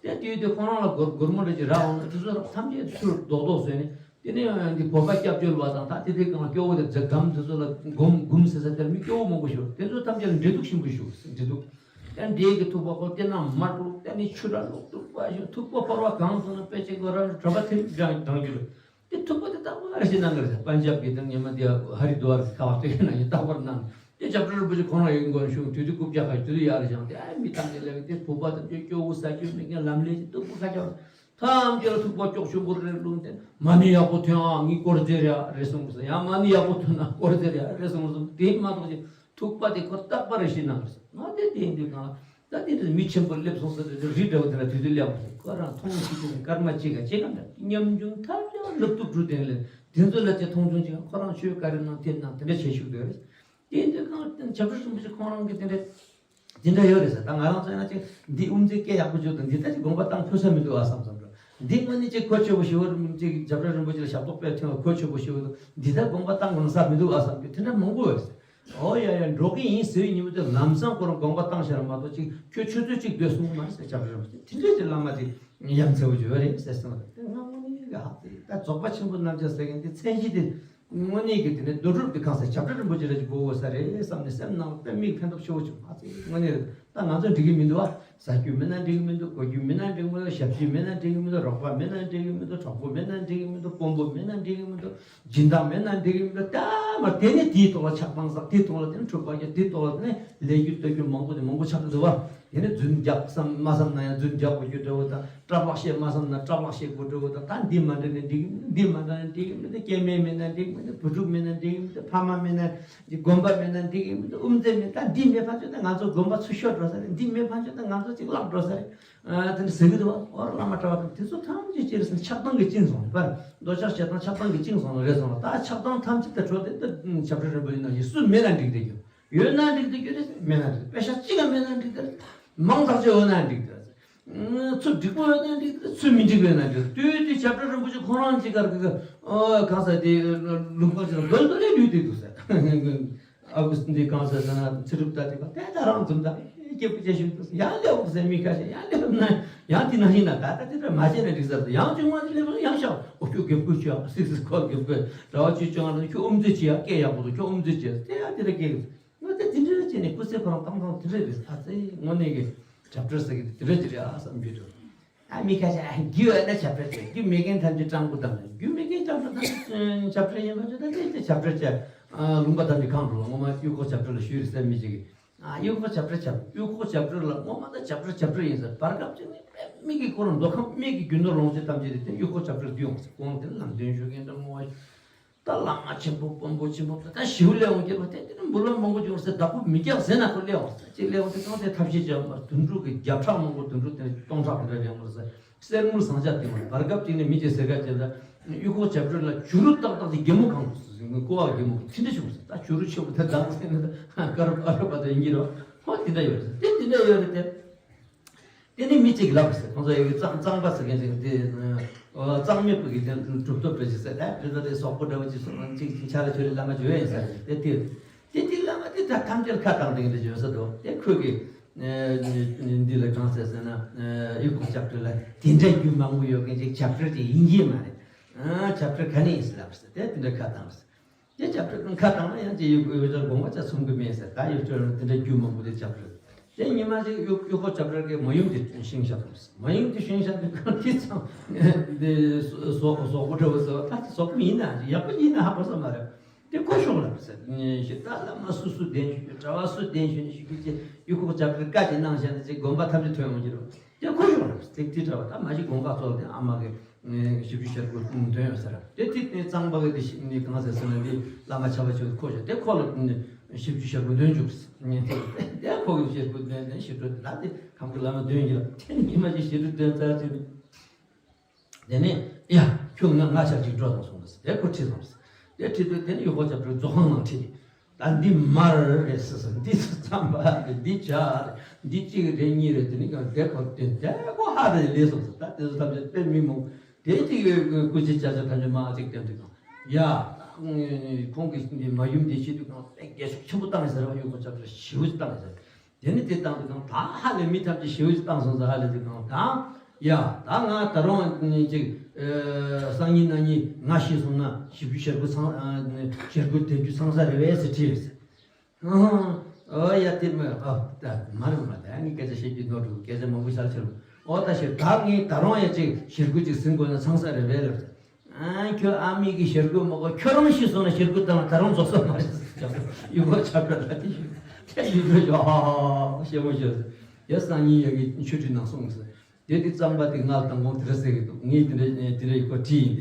དེ་དུས་དེ་ཁོང་རང་ལ་སྒོར་སྒོར་མོ་འདྲ་ཅིག་རག་འོང་ན་དེ་ཚོ་ཐམས་ཅད་ཚུར་རྡོག་རྡོག་བཟོས་ནས། དེ་ནས་འདི་བོད་པ་སྐྱབས་བཅོལ་བ་དང་ད་དེ་དུས་གང་སྐྱོ་བོ་དེ་རྫ་སྒམ་དེ་ཚོ་ལ་སྒོམ་སྒོམ་ཟེར་ས་དེར་མི་སྐྱོ་བོ་མང་པོ་ཞིག་ཡོད། དེ་ཚོ་ཐམས་ཅད་ལ་འབྲེལ་གཏུག་ཆེན་པོ་ཞིག་འབྲེལ་གཏུག་དེ་འབྲས་ཀྱི་ཐུག་པ་ཁོ་དེ་ནང་མ་འགྲོ། དེ་ནི་ཆུ་ར་ལོག་ཐུག་པ་ཞིག་ཐུག་པ་ཕོར་བ་གང་བཟུང་ན་དཔེ་ཆེན་པོ་ར་གྲོད་པ་ཐིམ་འགྲང་འགྲང་རྒྱུ་རེད། དེ་ཐུག་པ་དེ་རྟག་པར་ཞིག་གནང་གི་རེད། པན་ཇབ་ཀྱི་དང་ཉི་མ་དེ་ཧ་རི་དུ་ཝར་གྱི་ཁ་བ་སྤྲད་ན་ཡང་རྟག་པར་གནང་། དེ་བྱ་བྲལ་རིན་པོ་ཆེ་ཁོང་རང་ཡོད་མགོན་ཤུགས་དུས་དུས་རྐུབ་བཀྱག་ཁ་དུས་དུས་ཡར་བཞེངས་ཏེ། ཨ་མི་ཐམས་ཅད་ལ་དེ་བུ་པ་དང་དེ་སྐྱོ་བོ་ཟ་རྒྱུ་མེད་མཁན་ལམ་ལས་ཀྱི་སྟུག་པོ་ཁ་བཀྱག་ཐམས་ཅད་ལ་ཐུག་པ་སྐྱོག་ཆུང་པོ་རེ་བླུགས་ཏེ། མ་ཎི་ཡག་པོ་ཐོན་ཨ་ངའི་དཀོར་ཟས་རེད་ཨ་རེད་གསུངས་སོང་། ཡང་མ་ཎི་ཡག་པོ་ཐོན་ན་དཀོར་ཟས་རེད་ཨ་རེད་གསུངས་སོང་། དེ་མ་གཏོགས་ཀྱི་ཐུག་པ་དེ་ཁོ་རྟག་པར་རེ་ཞིག་གནང་གི་རེད། ང་དེ་དེ་ཡིན་དུས་གང་ལ་ད་དེ་དུས་མི་ཆེན་པོ་སླེབས་སོང་ཟེར་དུས་རི་འདྲ་བོ་དེ་ལ་དུས་དུས་སླེབས་པ་རེད། ཁོ་རང་མཐོང་ཤེས་ཀྱི་སྐར་མ་གཅིག་ག་གཅིག་ག་འདྲ་ཉམ་ཆུང་ཐབས་ཡང་ལབ་ཏུ་འགྲོ་དེ་ལས་དེ་ཚོ་ལ་ཅིག་མཐོང་ཆུང་བྱེད། ཁོ་རང་ཆོས་ག་རེ་གནང་དེ་གནང་དེ་འདྲ་བྱེད་ཤུགས་དེ་རེད། དེ་འདི་གང་བྱ་བྲལ་རིན་པོ་ཆེ་ཁོང་རང་གི་དེ་འདྲ་དེ་འདྲ་ཡོད་རེད་ཟེར། ད་ང་རང་ཚོ་ཡིན་ན་ཅིག་འདི་དབུ་མཛད་སྐད་ཡག་པོ་བརྗོད་དང་འདི་ལྟ་ཅིག་དགོངས་པ་བཏང་ཕོད་ས་མི་འདུག་ཨ་བསམ་བསམ་འགྲོ། འདི་དངོས་གནས་ཅིག་གོ་ཆོད་པོ་ཞེ་པོ་ཅིག་བྱ་བྲལ་རིན་པོ་ཆེ་ལ་ཞབས་ཏོག་དཔེ་ཐོན་པ་གོ་ཆོད་པོ་ཞེ་པོ་འདུག་འདི་ལྟ་དགོངས་པ་བཏང་དགོས་ས་མི་འདུག་ཨ་བསམ་གི་དེ་འདྲ་མང་པོ་ཡོད་རེད་ཟེར། ཨོ་ཡ་ཡ་འགྲོ་གི་ཡིན་ཟེར་བའི་ཉིན་མོ་དེ་ལམ་སང་ཁོ་རང་དགོངས་པ་བཏང་ཤར་མ་གཏོགས་ཅིག་ཁྱོད་ཆུ་ཚོད་གཅིག་སྡོད་སོང་མ་རེད་ཟེར། བྱ་བྲལ་རིན་པོ་ཆེ་དེ་འདྲ་ཅིག་བླ་མ་དེ་ཡ་མཚན་པོ་ཅིག་ཡོད་རེད་ཟེར་གསུངས་རེད། དེ་ང་དངོས་གནས་ཀྱི་ཧ་ཏེ་ད་རྫོགས་པ་ཆེན་པོ་རྣམ་བཅད་ཟེར་མཁན་དེ་མཚན་གཞི་དེ། དངོས་གནས་ཀྱི་དེ་ནས་རྡོ་གྲུབ་དེ་གང་ཟེར་བྱ་བྲལ་རིན་པོ་ཆེ་ར་ཅིག་གོ་དགོས་ས་རེད་བསམ་ནས་སེམས་ནང་དཔེ་མིག་ཕན་ཐོགས་ཆེ་བོ་བྱུང་། ཨ་ཙི་དངོས་གནས་ད་ང་ཚོ་འགྲིག་གི་མི་འདུག་ཨ། ཟ་རྒྱུ་མེད་ན་འགྲིག་གི་མི་འདུག་གོན་རྒྱུ་མེད་ན་འགྲིག་གི་མི་འདུག་ཞབས་ཕྱི་མེད་ན་འགྲིག་གི་མི་འདུག་རོགས་པ་མེད་ན་འགྲིག་གི་མི་འདུག་གྲོགས་པོ་མེད་ན་འགྲིག་གི་མི་འདུག་དཔོན་པོ་མེད་ན་འགྲིག་གི་མི་འདུག་སྦྱིན་བདག་མེད་ན་འགྲིག་གི་མི་འདུག་ད་མར་དེ་ནས་དེའི་ཐོག་ལ་ཆགས་སྡང་ཟ། དེའི་ཐོག་ལ་དེ་ནས་འཁྲུག་པ་རྒྱག་དེའི་ཐོག་ལ་དེ་ནས་ལས་རྒྱུ་ལྟ་རྒྱུ་མང་པོ་དེ་མང་པོ་ཆགས་ཀྱི་འདུག་བ། དེ་ནས་རྫུན་རྒྱག་བསམ་མ་བསམ་ན་ཡང་རྫུན་རྒྱག་དགོས་རྒྱུ་འདྲ་བོ་དང་། སྐྲག་པག་བཤད་མ་བསམ་ན་སྐྲག་པག་བཤད་དགོས་འདྲ་བོ་དང་། ད་འདི་མ་འདྲ་ན་འགྲིག་གི་མི་འདུག་འདི་མ་འདྲ་ན་འགྲིག་གི་མི་འདུག་སྐྱེ་དམན་མེད་ན་འགྲིག་གི་མི་འདུག་བུ་ཕྲུག་མེད་ན་འགྲིག་གི་མི་འདུག་ཕ་མ་མེད་ན་འགྲིག་གི་མི་འདུག་དགོན་པ་མེད་ན་འགྲིག་གི་མི་འདུག་དབུ་མཛད་མེད། ད་འདི་མེད་ཕན་ཆོད་ད་ང་ཚོ་དགོན་པ་ཚུར་ཤོར་འགྲོ་ས་རེད། འདི་མེད་ཕན་ཆོད་ད་ང་ཚོ་ཅིག་བརླག་འགྲོ་ས་རེད། ཨ་དེ་འདྲ་ཟེར་གི་འདུག་བ། ཨོ་བླ་མ་གྲྭ་པ་དང་དེ་ཚོ་ཐམས་ཅད་ཅི་རེད་ཟེར་ན་ཆགས་སྡང་གིས་བཅིངས་སོང་རེད་པ། འདོད་ཆགས་ཞེ་སྡང་ཆགས་སྡང་གིས་བཅིངས་སོང་ལ་རེད་སོང་ལ། ད་ཆགས་སྡང་ཐམས་ཅད་དེ་གྲོལ་ཏེ་ད་བྱ་བྲལ་རིན་པོ་ཆེ་ནང་བཞིན་སུ་མེད་ན་འགྲིག་བསྡད་རྒྱུ། ཡོད་ན་འགྲིག་བསྡད་རྒྱུ་རེད། མེད་ན་འགྲིག་པེ་ཤ་གཅིག་ཀྱང་མེད་ན་འགྲིག་བསྡད་རེད། མང་དག་ཅིག་ཡོད་ན་འགྲིག་བསྡད་རེད། ཚུར་འགྲིག་པོ་ཡོད་ན་འགྲིག་བསྡད་རེད། ཚུར་མི་འགྲིག་པ་ཡོད་ན་འགྲིག་བསྡད་རེད། དུས་དེ་བྱ་བྲལ་རིན་པོ་ཆེ་ཁོང་རང་གཅིག་གར་གི་ཨོ་གང་ཟེར་དེ་ལུང་པ་ཅིག་ལ་སྒོ་ཏོ་ལས་ལུས་བསྡད་འདུག་ཟེར། ཨ་ཁུ་འདི་གང་ཟེར་ཟེར་ན་ཚེ་རབས་ད་དེ་ག་དེ་ད་རང་འཛོམས་ད་སྐྱེས་བུ་ཅན་ཞིག་འདུག་ཡང་སླེབས་འོང་ཟེར། མི་ཁ་ཤས་ཡང་སླེབས་ན་ཡང་དེ་ནང་བཞིན་ན་ད་ལྟ་དེ་འདྲ་མ་བྱས་ན་འགྲིག་ཟེར། ཡང་བཅོས་མ་དེ་སླེབས་ན་ཡང་ཤག་ཨོ་ཁྱོད་རྒྱབ་སྐོར་བྱོས་ཨ། སིག་སིག་ཁོ་རྒྱབ་སྐོར་གྲྭ་པ་ཅིག་བཅོས་ཨ། ཁྱོད་དབུ་མཛད་བྱེད་ཨ། སྐད་ཡག་པོ་འདུག་ཁྱོད་དབུ་མཛད་བྱེད་ཟེར། དེ་ཡང་དེ་འདྲ་སྐད་ངོ་དེ་དེ་འདྲ་བྱས་ནས་སྐུ་ཚེ་ཁོ་རང་བཏང་བཏང་དེ་འདྲ་རེད། ཨ་ཙི་དངོས་གནས་ཀྱི་བྱ་བྲལ་ཟེར་གི་དེ་འདྲ་ཅིག་རེད་ཨ་བསམ་རྒྱུ་འདུག་ཨ་མི་ཁ་ཤས་རྒྱུ་ཡོད་ན་བྱ་བྲལ་བྱེད། རྒྱུ་མེད་མཁན་ཐམས་ཅད་སྤྲང་པོ་དང་། རྒྱུ་མེད་མཁན་སྤྲང་པོ་ཐམས་ཅད་བྱ་བྲལ་ཡིན་པ་ཅི་ད་དེ་དེ་བྱ་བྲལ་བྱ། ཨ་ལུང་པ་ཐམས་ཅད་གང་འགྲོ་ལ་ངོ་མ་གཡུ་ཁོག་བྱ་བྲལ་ལ་ཞུས་རེད་ཟེར་མི་ཅིག་གིས། ཨ་གཡུ་ཁོག་བྱ་བྲལ་བྱ། གཡུ་ཁོག་བྱ་བྲལ་ལ་ངོ་མ་ད་བྱ་བྲལ་བྱ་བྲལ་ཡིན་ཟེར། བར་སྐབས་ཅིག་ནས་དཔེ་མིག་གི་ཁོ་རང་མདོ་ཁམས་མིག་གི་རྒྱུ་ནོར་ལོངས་སྤྱོད་ཐམས་ཅད་དེ་དེ་གཡུ་ཁོག་བྱ་བྲལ་བསྡུས་ཡོང་ཟེར། ཁོང་དེ་ལམ་སྟོན་ཞུ་མཁན་འདྲ་མོ་བ། ད་བླ་མ་ཆེན་པོ་དཔོན་པོ་ཆེན་པོ་ད་ཞིའུ་ལས་འོང་གི་རེད་པ། དེ་དེ་ནི་འབུལ་བ་མང་པོ་བྱུང་ཟེར། བདག་པོ་མི་རྒྱག་ཟེར་ན་ཁོ་ལས་འོང་ཟེར། ཅིག་ལས་འོང་ཟེར། གང་དེ་ཐབས་ཤེས་བྱས་པར་དུད་འགྲོ་གི་བརྒྱ་ཕྲག་མང་པོ་དུད་འགྲོ་དེ་སྟོང་ཕྲག་དེ་འདྲ་ལས་འོང་ཟེར། གསེར་དངུལ་ཟངས་ལྕགས་དེ་མ་བར་སྐབས་ཅིག་ནས་མི་ཅིག་ཟེར་ག་བྱས་ད་གཡུ་ཁོག་བྱ་བྲལ་ལ་བྱུ་རུ་ཏག་ཏག་དེ་རྒྱལ་མོ་གང་དུ་ཟེར་ཀོ་བ་རྒྱལ་མོ་དེ་འདྲ་བྱུང་ཟེར། ད་བྱུ་རུ་ཆེན་པོ་དེ་བདག་ཟེར་ན་ད་ཀ་རུ་ཨ་རུ་པ་དེ་ཡིན་གྱི་རེད་པ། ཁོ་དེ་འདྲ་ཡོད་རེད། དེ་དེ་འདྲ་ཡོད་རེད་དེ། དེ་ནས་མི་གཅིག་ལབ་ཟེར། ཁོང་ཚོ་ཡོད་གི་གཙང་གཙང་པ་ཟེར་མཁན་ཅིག་དེ་གཙང་མེད་པོ་གི་དེ་གྲུབ་ཐོབ་པའི་ཅིག་ཟེར། ད་དེ་ཚོ་དེ་སོག་པོ་འདྲ་བོ་ཅིག་སོང་ན་ཅིག་ཅིག་ཆ་ལ་ཁྱོད་རེ་བླ་མ་བྱོས་ཡིན་ཟེར་ཟེར། དེ་དེ་དེ་དེ་བླ་མ་དེ་ད་ཐམས་ཅད་ཁ་བཏང་དེ་འདྲ་བྱོས་ས་འདུག་དེ་ཁོས་གི་འདི་ལ་གང་ཟེར་ཟེར་ན་གཡུ་ཁོག་བྱ་བྲལ་ལ་དེ་འདྲ་རྒྱུ་མང་པོ་ཡོད་མཁན་ཅིག་བྱ་བྲལ་ཅིག་ཡིན་གྱི་མ་རེད། བྱ་བྲལ་ག་ནས་ཡིན་ཟེར་ལབ་ཟེར། དེ་དེ་འདྲ་ཁ་བཏང་ཟེར། དེ་བྱ་བྲལ་ཁ་བཏང་ན་ཡང་ཅི་ཡོད་ཡོད་ཅག་དགོངས་པ་ཅག་ཚོམ་གི་མེད་ཟེར། ད་ཡོད་ཅག་དེ་འདྲ་རྒྱུ་མང་པོ་དེ་བྱ་བྲལ། དེ་ཉི་མ་ཅིག་གཡུ་གཡུ་ཁོག་བྱ་བྲལ་གི་མ་ཡུམ་དེ་ཤིང་བཞག་དང་། མ་ཡུམ་དེ་ཤིང་བཞག་དུས་གང་དེ་ཚང་དེ་སོག་སོག་པོ་འདྲ་བོ་ཟེར་བ། ད་དེ་སོག་པོ་ཡིན་ན་ཡག་པོ་ཡིན་ན་ཧ་གོ་ས་མ་རེད། དེ་ཁོ་ཤོག་ལབ་ཟེར། ཞེས་ད་བླ་མ་སུ་སུ་གདན་ཞུ་རྒྱུ། གྲྭ་པ་སུ་གདན་ཞུ་ནས་ཞུ་རྒྱུ་ཅེས་གཡུ་ཁོག་བྱ་བྲལ་བཀའ་ཅིག་གནང་བཞག་ན་ཅིག་དགོངས་པ་ཐམས་ཅད་ཐོན་ཡོང་གི་རེད། དེ་ཁོ་ཤོག་ལབ་ཟེར། དེ་དེ་གྲྭ་པ་ད་མ་གཞི་དགོངས་པ་ཚོགས་དེ་ཨ་མ་གི་ཞིབ་འཇུག་ཞལ་སྐུ་འདོན་ཡོད་ཟེར། དེ་དེ་དེ་གཙང་པ་གི་དེ་ནི་གང་ཟེར་ཟེར་ན་དེ་བླ་མ་ཆ་བ་ཆེ་བ་ཁོ་ཤོག་དེ་ཁོ་ལ་ཞིབ་འཇུག་ཞལ་སྐུ་འདོན་བཅུག་ཟེར། དེ་ཁོ་གི་ཞལ་སྐུ་འདོན་ནས་ཞིབ་འཇུག་ལ་དེ་ཁམས་ཀྱི་བླ་མ་འདོན་གྱི་ལ་དེ་ནི་ཉི་མ་ཅིག་ཞལ་སྐུ་འདོན་ཚར་ཚེ་ནི། དེ་ནས་ཡ་ཁྱོད་ང་ང་ཆ་ཅིག་འགྲོ་དང་སོང་ཟེར། དེ་ཁོ་ཁྲིད་སོང་ཟེར། དེ་ཁྲིད་དུས་དེ་ནི་གཡུ་ཁོག་བྱ་བྲལ་རྫོགས་ཁང་ནང་ཁྲིད། ད་འདི་མར་རེད་ཟེར་ཟེར། འདི་ཚོ་རྩམ་པ་རེད། འདི་ཇ་རེད། འདི་གཅིག་རེད་གཉིས་རེད། དེ་ནི་གང་དེ་ཁོ་དེ་དེ་ཁོ་ཧ་རེ་ལས་སོང་ཟེར། ད་དེ་ཚོ་ཐམས་ཅད་དཔེ་མི་མང་དེ་གཅིག་སྐུ་ཚེ་ཆ་ཆ་ཐམས་ཅད་མ་གཅིག་སྟོན་དུས་གང་ཡ་ཁོང་གིས་འདི་མ་ཡུམ་འདི་བྱེད་དུས་གང་དཔེ་རྒྱ་ཤུགས་ཆེན་པོ་བཏང་ཟེར་བ། གཡུ་ཁོག་བྱ་བྲལ་ཞེ་པོ་ཅིག་བཏང་ཟེར། དེ་ནི་དེ་བཏང་དུས་གང་ད་ཧ་ལས་མི་ཐམས་ཅད་ཞེ་པོ་ཅིག་བཏང་སོང་ཟེར། ཧ་ལས་དུས་གང་ད། ཡ། ད་ང་ད་རུང་ཅིག་སང་ཉིན་གནངས་ཉིན་ང་ཤི་སོང་ན་ཞིབ་འཇུག་ཞལ་སྐུ་ཚང་ཞལ་སྐུ་དེ་རྒྱུ་ཚང་ས་རེད་པས་ཟེར་དྲིས་ཟེར། ཨོ་ཡ་དེ་མ་ཨ་ད་མ་རེད་མ། ད་ངས་སྐད་ཆ་བཤད་རྒྱུ་ནོར་འགྲོ། སྐད་ཆ་མང་པོ་བཤད་ཆེ་རུ། ཨོ་ད་ཤི་ད་ངས་ད་རུང་ཡ་ཅིག་ཞལ་སྐུ་ཅིག་ཟིན་དགོས་ན་ཚང་ས་རེད་པས་ལབ་ཟེར། ཨ་ཁྱོད་ཨ་མི་གི་ཞལ་སྐུ་མ་གོ། ཁྱོད་རང་ཤི་སོང་ན་ཞལ་སྐུ་བཏང་ན་ད་རུང་རྫོགས་ས་མ་རེད་ཟེར། གཡུ་ཁོག་བྱ་བྲལ་ལ་དེ་ཞུ་དེ་ཡིན་པས་ཤོག་ཧ་ཧ་ཧ་ཧ་ཞེ་པོ་ཞེ་པོ་ཟེར། ཡ་སང་ཉིན་ཡ་གི་ཆོས་ཁྲིད་ནང་སོང་ཟེར། དེ་དེ་གཙང་པ་དེ་ང་དང་པོ་དེ་འདྲ་ཟེར་གི་འདུག་ངས་དེ་འདྲ་དེ་འདྲ་ཡི་ཁོ་བྲིས་ཡིན་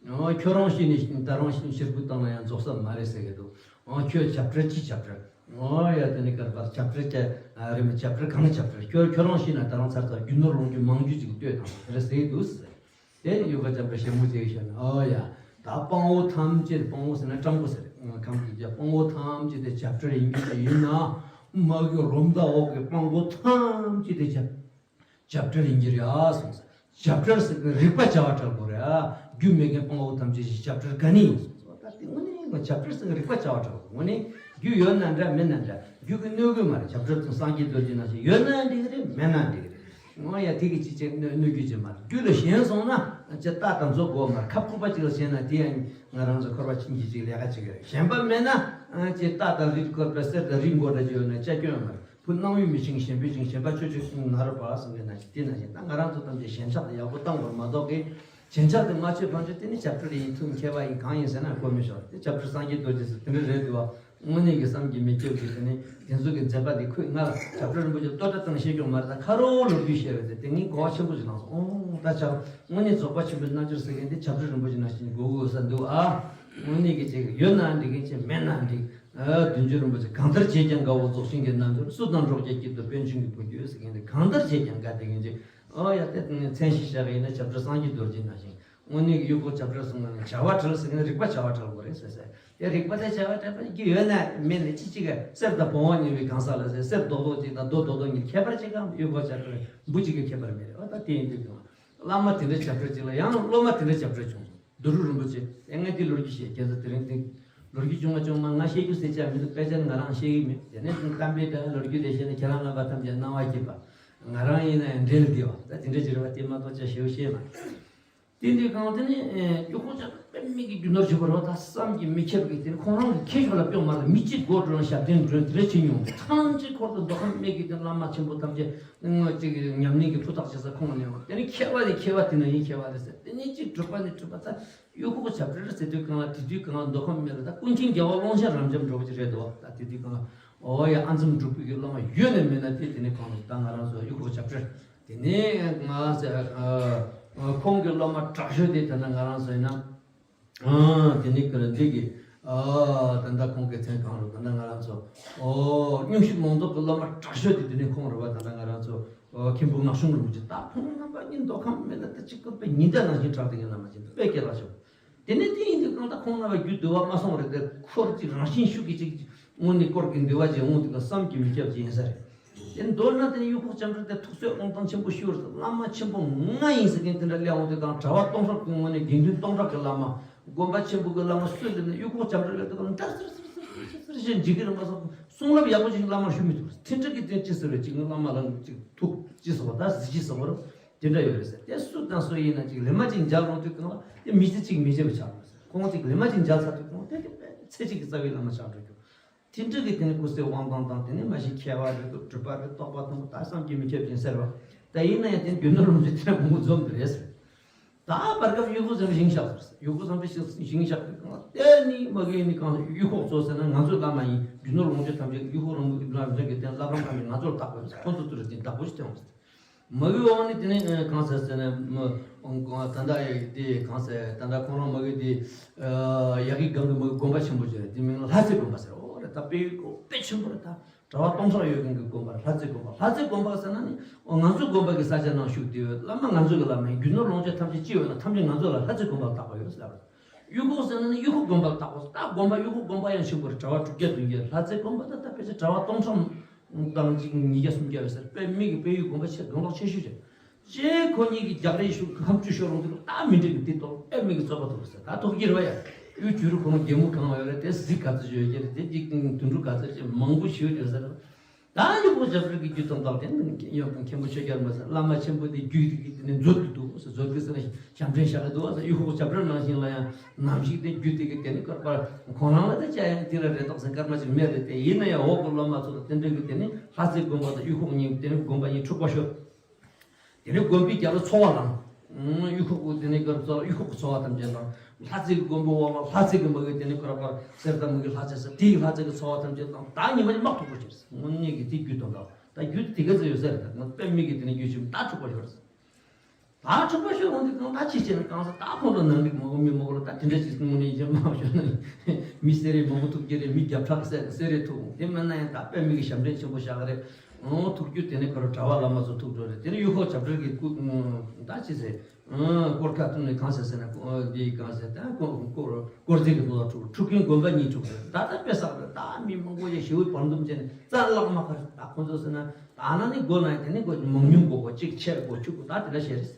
ཏེ། ཨོ་ཁྱོད་རང་ཤི་ནས་ད་རུང་ཤི་ནས་ཞལ་སྐུ་བཏང་ན་ཡང་རྫོགས་ས་མ་རེད་ཟེར་གི་འདུག་ཨོ་ཁྱོད་བྱ་བྲལ་ཅི་བྱ་བྲལ། ཨོ་ཡ་དེ་ནི་གར་པ་བྱ་བྲལ་ཅི་རེད་མི་བྱ་བྲལ་གང་བྱ་བྲལ། ཁྱོད་ཁྱོད་རང་ཤི་ན་ད་རུང་ཚར་ཚར་རྒྱུ་ནོར་ལོངས་སྤྱོད་མང་རྒྱུ་ཅིག་ལྟོས་དང་དེ་འདྲ་ཟེར་གི་འདུག་ཟེར། དེ་ནི་གཡུ་ཁོག་བྱ་བྲལ་ཞལ་མོ་ཅིག་ཤོར་ནས་ཨོ་ཡ། ད་སྤང་བོ་ཐམས་ཅད་སྤང་བོ་ཟེར་ན་སྤྲང་པོ་ཟེར། ཁམས་ཀྱི་རྒྱ་སྤང་བོ་ཐམས་ཅད་དེ་བྱ་བྲལ་ཡིན་རྒྱུ་ཅིག་ཡིན་ན། མ་གི་རོམ་ད་འོག་གི་སྤང་བོ་ཐམས་ཅད་དེ་བྱ་བྲལ་བྱ་བྲལ་ཡིན་གྱི་རེད་ཨ་གསུངས་ཟེར། བྱ་བྲལ་ཟེར་གི་རིག་པ་བྱ་བ་བྲལ་དགོས་རེད་ཨ། རྒྱུ་མེད་མཁན་སྤང་བོ་ཐམས་ཅད་ཀྱི་བྱ་བྲལ་ག་ནས་ཡིན་གསུངས་ཟེར། ད་དེ་དངོས་གནས་ཡིན་པ་བྱ་བྲལ་ཟེར་གི་རིག་པ་བྱ་བ་བྲལ་དགོས། དངོས་གནས་རྒྱུ་ཡོད་ན་འདྲ་མེད་ན་འདྲ་རྒྱུ་གི་གནོད་གི་མ་རེད། བྱ་བྲལ་དང་སངས་རྒྱས་རྡོ་རྗེ་ནང་བཞིན་ཡོད་ན་འགྲིག་གི་རེད། མེད་ན་འགྲིག་གི་རེད། དངོས་ཡ་དེ་གི་ཅི་བྱེད་གནོད་གནོད་རྒྱུ་ཅི་མ་རེད། རྒྱུ་ལ་ཞེན་སོང་ན་ཅི་རྟག་དང་རྫོགས་དགོས་མ་རེད། ཁབ་ཁུག་པ་ཅིག་ལ་ཞེན་ན་དེ་ཡང་ང་རང་ཚོ་འཁོར་བ་ཕྱིན་གྱི་ཅིག་ལས་ཀ་ཅིག་རེད། ཞེན་པ་མེད་ན་ཅི་རྟག་དང་རིལ་བསྐོར་པའི་གསེར་དང་རི་མགོ་འདྲ་ཅིག་ཡོད་ན་ཅི་སྐྱོན་མ་རེད། བུ་སྣང་བའི་མི་ཆེན་ཞེན་པའི་ཆེན། ཞེན་པ་ཆོས་ཆོས་གསུངས་ན་རོ་པ་གསུངས་པའི་ནང་བཞིན། དེ་ནང་བཞིན་ད་ང་རང་ཚོ་ཐམས་ཅད་ཞེན་ཆགས་དེ་ཡག་པོ་བཏང་དགོས་མ་གཏོགས་གི། ཞེན་ཆགས་དེ་མ་ཆོད་ཕན་ཆོད་དེ་ནི་བྱ་སྤྲེལ་ཡིན་ཐུབ། མཁས་པ་ཡིན་གང་ཡིན་ཟེར་ན་གོ་མི་ཤོར། དེ་བྱ་སྤྲེལ་སངས་རྒྱས་རྡོ་རྗེ་ཟེར་དེ་འདྲ་རེད་འདུག་བ། དངོས་གནས་ཀྱི་བསམ་གྱིས་མི་ཁྱབ་ཀྱི་དེ་ནི་དེ་ཚོ་གི་མཛད་པ་དེ་ཁོས་ང་ལ་བྱ་སྤྲེལ་རིན་པོ་ཆེ་བསྟོད་སྒྲ་བཏང་བཤད་རྒྱུ་མ་རེད། ད་ཁ་རོག་ལོ་རྒྱུས་བཤད་རེད་ཟེར། དེ་ངས་གོ་བ་ཆེན་པོ་ཞིག་བླངས་སོང་། ཨོ་ད་བྱ་དངོས་གནས་རྫོགས་པ་ཆེན་པོའི་རྣལ་འབྱོར་ཟེར་མཁན་དེ་བྱ་སྤྲེལ་རིན་པོ་ཆེ་ནང་བཞིན་དགོས་དགོས་ས་འདུག་ཨ། དངོས་གནས་ཀྱི་ཅིག་ཡོད་ན་འགྲིག་གིན་ཅིག་མེད་ན་འགྲིག་ཨ། བདུད་འཇོམས་རིན་པོ་ཆེ། གང་ལྟར་བྱས་ཀྱང་དགའ་བོ་རྫོགས་ཆེན་གྱི་རྣལ་འབྱོར། སུ་དང་འགྲོགས་ཀྱང་སྐྱིད་འདོད་པན་ཆེན་གྱི་བུ་ཁྱོད་ཟེར་མཁན་དེ་གང་ལྟར་བྱས་ཀྱང་དགའ། དེ་མཁན་ཅིག་ཨོ་ཡ་དེ་མཚན་གཞི་བཞག་ཡིན་ན་བྱ་སྤྲེལ་སངས་རྒྱས་རྡོ་རྗེ་ནང་བཞིན། དངོས་གནས་ཀྱི་གཡོག་པོ་བྱ་སྤྲེལ་གསུངས་ན་ནི་བྱ་བ་བྲལ་ཟེར་མཁན་རིག་པ་བྱ་བ་བྲལ་དགོས་རེད་ཟེར་ཟེར། དེ་རིག་པ་དེ་བྱ་བ་བྲལ་བ་གི་ཡོད་ན་མེད་ན་ཅི་ཅིག་ག་གསེར་དང་བོང་བ་གཉིས་པའི་གང་ཟག་ལ་ཟེར། གསེར་རྡོག་རྡོག་ཅིག་དང་རྡོ་རྡོག་རྡོག་གཉིས་ཁྱད་པར་ཅི་གང་། གཡོག་པོ་བྱ་སྤྲེལ་འབུ་གཅིག་གི་ཁྱད་པར་མེད་རེད། ཨོ་ད་དེ་ཡིན་དུས་ཀྱང་བླ་མ་དེ་འདྲ་བྱ་སྤྲེལ་ཅིག་ལ་ཡང་སློབ་མ་དེ་འདྲ་བྱ་སྤྲེལ་བྱུང་སོང་། བདུད་རུ་རིན་པོ་ཆེ། ཨེ་ང་དེ་ལོ་རྒྱུས་བཤད་ཁྱེད་ཚོ་དེ་རིང་དེ་ལོ་རྒྱུས་བྱུང་མ་བྱུང་མ་ང་བཤད་རྒྱུ་ཟེར་ཆ་མི་འདུག་དཔེ་ཆ་ནི་ང་རང་བཤད་ཀྱི་མེད། དེ་ནས་བསྟན་པའི་སྒྲ་ལོ་རྒྱུས་དེ་བཤད་ནས་ཁྱེད་རང་རྣམ་པ་ཐམས་ཅད་སྣང་བ་སྐྱིད་པ། ང་རང་ཡིན་ན་ཡང་འབྲེལ་བདེ་བ། ད་དེ་འདྲ་ཅིག་རེད་བ། དེ་མ་གཏོགས་ཆ་ཞེ་པོ་ཤེས་མ། དེ་འདྲའི་སྒང་དེ་ནས་གཡོག་པོ་ཆ་དཔེ་མི་སྲིད་ཀྱི་རྒྱུ་ནོར་ཞིག་བོར་བ། ད་བསམ་གྱིས་མི་ཁྱབ་ཀྱི་དེ་ནི་ཁོང་རང་གི་ཁྱེད་ཤོག་ལ་དཔེ་མ་ལ་མི་གཅིག་སྒོ་འགྲོ་ཞབས་བརྟན་འགྲོ་དེ་འདྲ་བྱེད་མྱོང་། ཐམས་ཅད་འཁོར་དུ་མདོ་ཁམས་སྨད་ཀྱི་དེ་བླ་མ་ཆེན་པོ་ཐམས་ཅད་ཅིག་ཉམས་ལེན་གྱི་ཕུ་ཐག་བྱེད་ས་ཁོང་ལ་གནང་བ། དེ་ནི་མཁས་པ་ནི་མཁས་པ་དེ་ན་ཡིན་མཁས་པ་རེད་ཟེར། དེ་ནི་གཅིག་གྲུབ་པ་ནི་གྲུབ་པ། ད་གཡོག་པོ་བྱ་སྤྲེལ་ཟེར་དུས་སྒང་ལ་དེ་དུས་སྒང་ལ་མདོ་ཁམས་སྨད་ལ་ད་ཀུན་མཁྱེན་རྒྱལ་བ་ཀློང་ཆེན་རབ་འབྱམས་འགྲོ་བ་ཅིག་རེད་འདུག་ད་དེ་དུས་སྒང་ལ་ཨོ་ཡ་ཨ་འཛོམས་འབྲུག་པའི་གི་སློབ་མ་ཡོད་ནས་མེད་ན་དེ་དེ་ནི་གང་ལ་ད་ང་རང་ཚོ་གཡོག་པོ་བྱ་སྤྲེལ། དེ་ནས་ང་ཚོ་ཁོང་གི་སློབ་མ་དྲག་ཤོས་དེ་ད་ལྟ་ང་རང་ཚོ་ཡིན་ན། ཨ་དེ་ནི་ག་རེ་འདི་གི་ཨ་ད་ལྟ་ཁོང་གི་མཚན་གང་རུང་ད་ལྟ་ང་རང་ཚོ་ཨོ་སྙུང་གཞི་མང་ཚོགས་ཀྱི་སློབ་མ་དྲག་ཤོས་དེ་དེ་ནི་ཁོང་རེད་བ། ད་ལྟ་ང་རང་ཚོ་ཨོ་མཁན་པོ་ངག་གཞུང་རིན་པོ་ཆེ། ད་ཁོང་རྣམ་པ་གཉིས་མདོ་ཁམས་སྨད་ལ་ད་ཅིག་སྐུར་པའི་ཉི་ཟླ་ནང་བཞིན་གྲགས་བསྡད་མཁན་བླ་མ་ཅིག་དཔེ་སྐད་ལ་ཆོག་དེ་ནས་དེ་ཡིན་དུས་གང་ལྟར་ཁོང་རྣམ་པ་རྒྱུད་འདུལ་བ་མ་སོང་རེད་དེ། ཁོར་གྱི་རང་བཞིན་ཤུགས་ཀྱིས་ཅིག་དངོས་གནས་དཀོར་གྱི་འདུལ་བ་ཅིག་འོང་དུས་ཀ་བསམ་གྱིས་མི་ཁྱབ་ཅིག་ཡིན་ས་རེད། དེ་མདོར་ན་དེ་ནི་གཡོག་པོ་བྱ་སྤྲེལ་དེ་ཐུགས་སྲོལ་དབང་ཐང་ཆེན་པོ་ཞིག་ཡོད་རེད། བླ་མ་ཆེན་པོ་ང་ཡིན་ཟེར་མཁན་དེ་འདྲ་སླེབས་འོང་དུས་དང་གྲྭ་པ་སྟོང་ཕྲག་གི་ངོས་ནས་དགེ་འདུན་སྟོང་ཕྲག་གི་བླ་མ་དགོན་པ་ཆེན་པོ་གི་བླ་མ་སུ་སླེབས་ནས་གཡོག་པོ་བྱ་སྤྲེལ་སླེབས་དུས་གང་འདྲ་སིར་སིར་སིར་སིར་སིར་ཞེས་འཇིགས་ཀྱི་རིམ་པ་སོགས་གསུང་རབ་ཡག་པོ་ཞིག་བླ་མར་ཞུ་མི་ཐུབ། དེ་འདྲ་གི་དེ་ཅི་ཟེར་བས་ཅིག་ནི་བླ་མ་ལ་ཅིག་ཐུགས་ཅི་ཟེར་བ་ད་གཟི་བརྗིད་ཟེར་བ་རེད། དེ་འདྲ་ཡོད་རེད་ཟེར། དེ་སུ་དང་སུ་ཡིན་ན་ཅིག་ལེ་མ་ཅིག་མཇལ་འོང་དུས་གང་ལ་དེ་མི་ཚེ་གཅིག་མི་བརྗེད་པ་ཆགས་འགྲོ་ཟེར། ཁོང་ཅིག་ལེ་མ་ཅིག་མཇལ་ཚར་དུས་གང་ལ་དེ་དེ་དཔེ་ཚེ་གཅིག་གི་རྩ་བའི་བླ་མ་ཆགས་འགྲོ་རྒྱུ། དེ་འདྲ་གི་དེ་ནི་སྐུ་ཚེ་དབང་ཐང་དང་དེ་ནི་མ་གཞི་མཁས་པ་རེད་འདུག་གྲུབ་པ་རེད་རྟོགས་པ་མཐོན་པོ་ད་བསམ་གྱིས་མི་ཁྱབ་ཅིང་གསལ་བ། ད་ཡིན་ན་ཡང་དེ་རྒྱུ་ནོར་ལོངས་སྤྱོད་དེ་མང་པོ་འཛོམས་འདུག་རེད་ཟེར། ད་བར་སྐབས་གཡོག་པོ་ཚོ་ཞིང་བཞག་ཟེར། གཡོག་པོ་ཚོ་ཞིང་ཞིང་བཞག་དུས་གང་ལ་དེ་ནི་མ་གི་ནི་གང་ལ་གཡུ་ཁོག་ཚོ་ཟེར་ན་ང་ཚོའི་བླ་མ་ཡིན། རྒྱུ་ནོར་ལོངས་སྤྱོད་ཐམས་ཅད་གཡུ་ཁོག་རིན་པོ་ཆེ་རབ་འབྱམས་ཀྱི་རྟེན་བླ་བྲང་ཁང་གི་ང་ཚོར་བཏགས་པ་ཡིན་ཟེར། ཁོང་ཚོ་ཚོ་རེ་ཅིག་བདག་པོ་ཞིག་སྟོན་འོང་ཟེར། མ་གི་འོག་ནི་དེ་ནི་གང་ཟེར་ཟེར་ན་ད་ལྟ་ཡ་གི་དེ་གང་ཟེར་ད་ལྟ་ཁོང་རང་མ་གི་དེ་ཡ་གི་སྒང་གི་མ་གི་དགོན་པ་ཆེན་པོ་ཅིག་རེད། དེ་མིང་ལ་ལྷ་རྩེ་དགོན་པ་ཟེར། འོ་རེད། ད་དཔེ་དཔེ་ཆེན་པོ་རེད། ད་གྲྭ་པ་སྟོང་ཕྲག་ཡོད་མཁན་གྱི་དགོན་པ་ལྷ་རྩེ་དགོན་པ། ལྷ་རྩེ་དགོན་པ་ཟེར་ན་ནི་ང་ཚོའི་དགོན་པ་གི་ས་ཆ་ནང་བཞུགས་བསྡད་ཡོད། བླ་མ་ང་ཚོ་གི་བླ་མ་ཡིན། རྒྱུ་ནོར་ལོངས་སྤྱོད་ཐམས་ཅད་ཅི་ཡོད་ན་ཐམས་ཅད་ང་ཚོ་ལ་ལྷ་རྩེ་དགོན་པ་ལ་བཏགས་པ་ཡོད་ཟེར་ལབ་རེད། གཡུ་ཁོག་ཟེར་ན་ནི་གཡུ་ཁོག་དགོན་པ་ལ་བཏགས་པ་ཟེར། ད་དགོན་པ་གཡུ་ཁོག་དགོན་པ་ཡང་ཆེན་པོ་རེད། གྲྭ་པ་དྲུག་བརྒྱ་བདུན་བརྒྱ། ལྷ་རྩེ་དགོན་པ་ད་ད་ཕལ་ཆེར་གྲྭ་པ་སྟོང་ཕྲག་དང་གཅིག་ཉིས་བརྒྱ་སུམ་བརྒྱ་ཡོད་ཟེར། དཔེ་མི་གི་དཔལ་ཡུལ་དགོན་པ་ཆེ་གང་ལོག་ཆེ་ཤོས་ཆེ། ཅེས་ཁོ་གཉིས་ཀྱི་རྒྱག་རེས་ཤུགས་ཁམས་བཅུ་ཤོར་རུང་དེ་ལ་ད་མི་འགྲིག་གི། དེ་ལྟོ་ཨེ་མི་གི་རྩོད་པ་ཐུག་ཟེར། ད་ཐུག་གི་རེད་བ་ཡ། གཡུ་བྱུ་རུ་ཁོ་རང་རྒྱལ་མོ་གང་ཡོད་རེད། དེ་གཟི་ག་ཚོད་ཡོད་ཀྱི་རེད། དེ་གཅིག་དུད་འགྲོ་ག་ཚོད་ཅིག་མང་པོ་ཞིག་ཡོད་ཀྱི་ཟེར། ད་གཡུ་ཁོག་བྱ་སྤྲེལ་གྱི་རྒྱུད་དང་བདག་དེ་ནི་གཡོན་མཁན་པོ་ཆོས་རྒྱལ་མ་ཟེར། བླ་མ་ཆེན་པོ་དེ་རྒྱུད་དེ་གི་དེ་ནི་མཛོད་ཀྱི་འདུག་ཟེར། མཛོད་ཀྱི་ཟེར་ན་ཞབས་འདྲེན་བཞག་གི་འདུག་ཟེར། གཡུ་ཁོག་བྱ་སྤྲེལ་ནང་བཞིན་ལ་ཡང་ནམ་ཞིག་དེ་རྒྱུད་དེ་གི་དེ་ནི་སྐར་པར་ཁོང་རང་ལ་དེ་བཅའ་ཡང་དེ་ལ་རེ་དོགས་ཟེར་སྐར་མ་ཅིག་མེད་རེད། དེ་ཡིན་ན་ཡང་འོག་གི་སློབ་མ་ཚོ་དང་དེ་འདྲ་གི་དེ་ནི་ལྷ་རྩེ་དགོན་པ་དང་གཡུ་ཁོག་གཉིས་དེ་ནི་དགོན་པ་གཉིས་འཁྲུག་པ་ཤོར། དེ་ནས་དགོན་པའི་རྒྱབ་ལ་ཚོ་བ་ལངས། གཡུ་ཁོག་གི་དེ་ནས་གར་ཚོ་གཡུ་ཁོག་གི་ཚོ་བ་ཐམས་ཅད་ལངས། ལྷ་རྩེ་གི་དགོན་པའི་འོག་ལ་ལྷ་རྩེ་གི་མ་གི་དེ་ནས་ཁོ་ར་པར་གསེར་དང་མ་གི་ལྷ་རྩེ་ཟེར། དེའི་ལྷ་རྩེ་གི་ཚོ་བ་ཐམས་ཅད་ལངས། ད་ཉི་མ་ཉི་མ་ཐུག་པོ་ཅིག་རེད། དངོས་གནས་ཀྱི་དེ་རྒྱུད་དང་འདྲ་བ། ད་རྒྱུད་དེ་ག་ཚོད་ཡོད་ས་རེད། ད་དཔེ་མི་གི་དེ་ནས་རྒྱུད་ཆེན་ད་འཁྲུག་པ་ཤོར་རེད། ད་འཁྲུག་པ་ཤོར་འོང་དུས་གང་ད་ཅི་བྱས་ན་གང་ཟེར། ད་ཁོང་ཚོ་ནང་འགྲིག་མ་གོ་མི་མ་གོ་ལ་ད་དེ་འདྲ་ཅིག་དངོས་གནས་ཡིན་ཆ་མ་ཤོར་ན་མི་སེ་རེ་མང་པོ་ཐུག་གི་རེད། མི་བརྒྱ་ཕྲག་སེ་རེ་ཐུག་དེ་མིན་ན་ཡང་ད་དཔེ་མི་གི་ཞབས་འདྲེན་ཆེན་པོ་བཞག་གི་རེད། ཨོ་ཐུག་རྒྱུ་དེ་ནི་ཁོ་ར་གྲྭ་པ་བླ་མ་ཚོ་ཐུག་འགྲོ་རེད། དེ་ནི་གཡུ་ཁོག་བྱ་སྤྲེལ་གྱི་སྐུ་ད་ཅི་ཟེར། དཀོར་ཁ་བཏུང་ནས་གང་ཟེར་ཟེར་ན་འདི་གང་ཟེར། ད་དཀོར་དཀོར་དཀོར་རྫས་ཀྱི་ཐོག་ལ་འཁྲུག་འཁྲུག་མཁན་དགོན་པ་གཉིས་འཁྲུག་ཟེར། ད་ད་དཔེ་བསགས་རེད། ད་མི་མང་པོ་ཡ་ཞི་བའི་བར་འདུམ་བྱས་ནས་རྩ་བརླག་མ་ཁར་ད་ཁོ་ཚོ་ཟེར་ན་ད་ན་ནི་དགོན་ན་དེ་ནི་དགོན་མང་ཉུང་དགོས་གོ་གཅིག་ཆེ་དགོས་ཆུ་དགོས་ད་དེ་འདྲ་བཤད་རེད།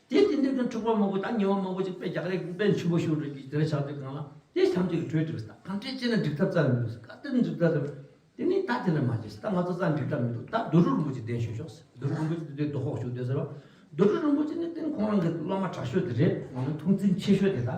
དེ་དེ་འདྲ་གི་འཁྲུག་པ་མང་པོ་ད་ཉེ་བ་མང་པོ་ཅིག་དཔེ་རྒྱག་རེས་དཔེ་ཆུ་བོ་ཤུགས་འགྲོ་གི་དེ་འདྲ་ཆགས་དུས་གང་ལ་དེ་ཐམས་ཅད་ཀྱི་གྲོས་འགྲིག་ད་གང་འདྲས་བྱས་ན་འགྲིག་ཐབས་རྩ་ནས་མི་འདུག་ག་དེ་འགྲིག་ཐབས་རེད། དེ་ནི་ད་དེ་ལ་མ་བྱེད། ད་ང་ཚོ་རྩ་འགྲིག་ཐབས་མི་འདུག་ད་རྡོ་རུ་རིན་པོ་ཆེ་གདན་ཞུ་ཤོག་ཟེར། རྡོ་རུ་རིན་པོ་ཆེ་དེ་རྡོ་ཁོག་ཞུ་བསྡད་ཟེར་བ། རྡོ་རུ་རིན་པོ་ཆེ་ནི་དེ་ཁོང་རང་གི་སློབ་མ་དྲག་ཤོས་དེ་རེད། ང་ནི་ཐུགས་འཛིན་ཆེ་ཤོས་དེ་ད་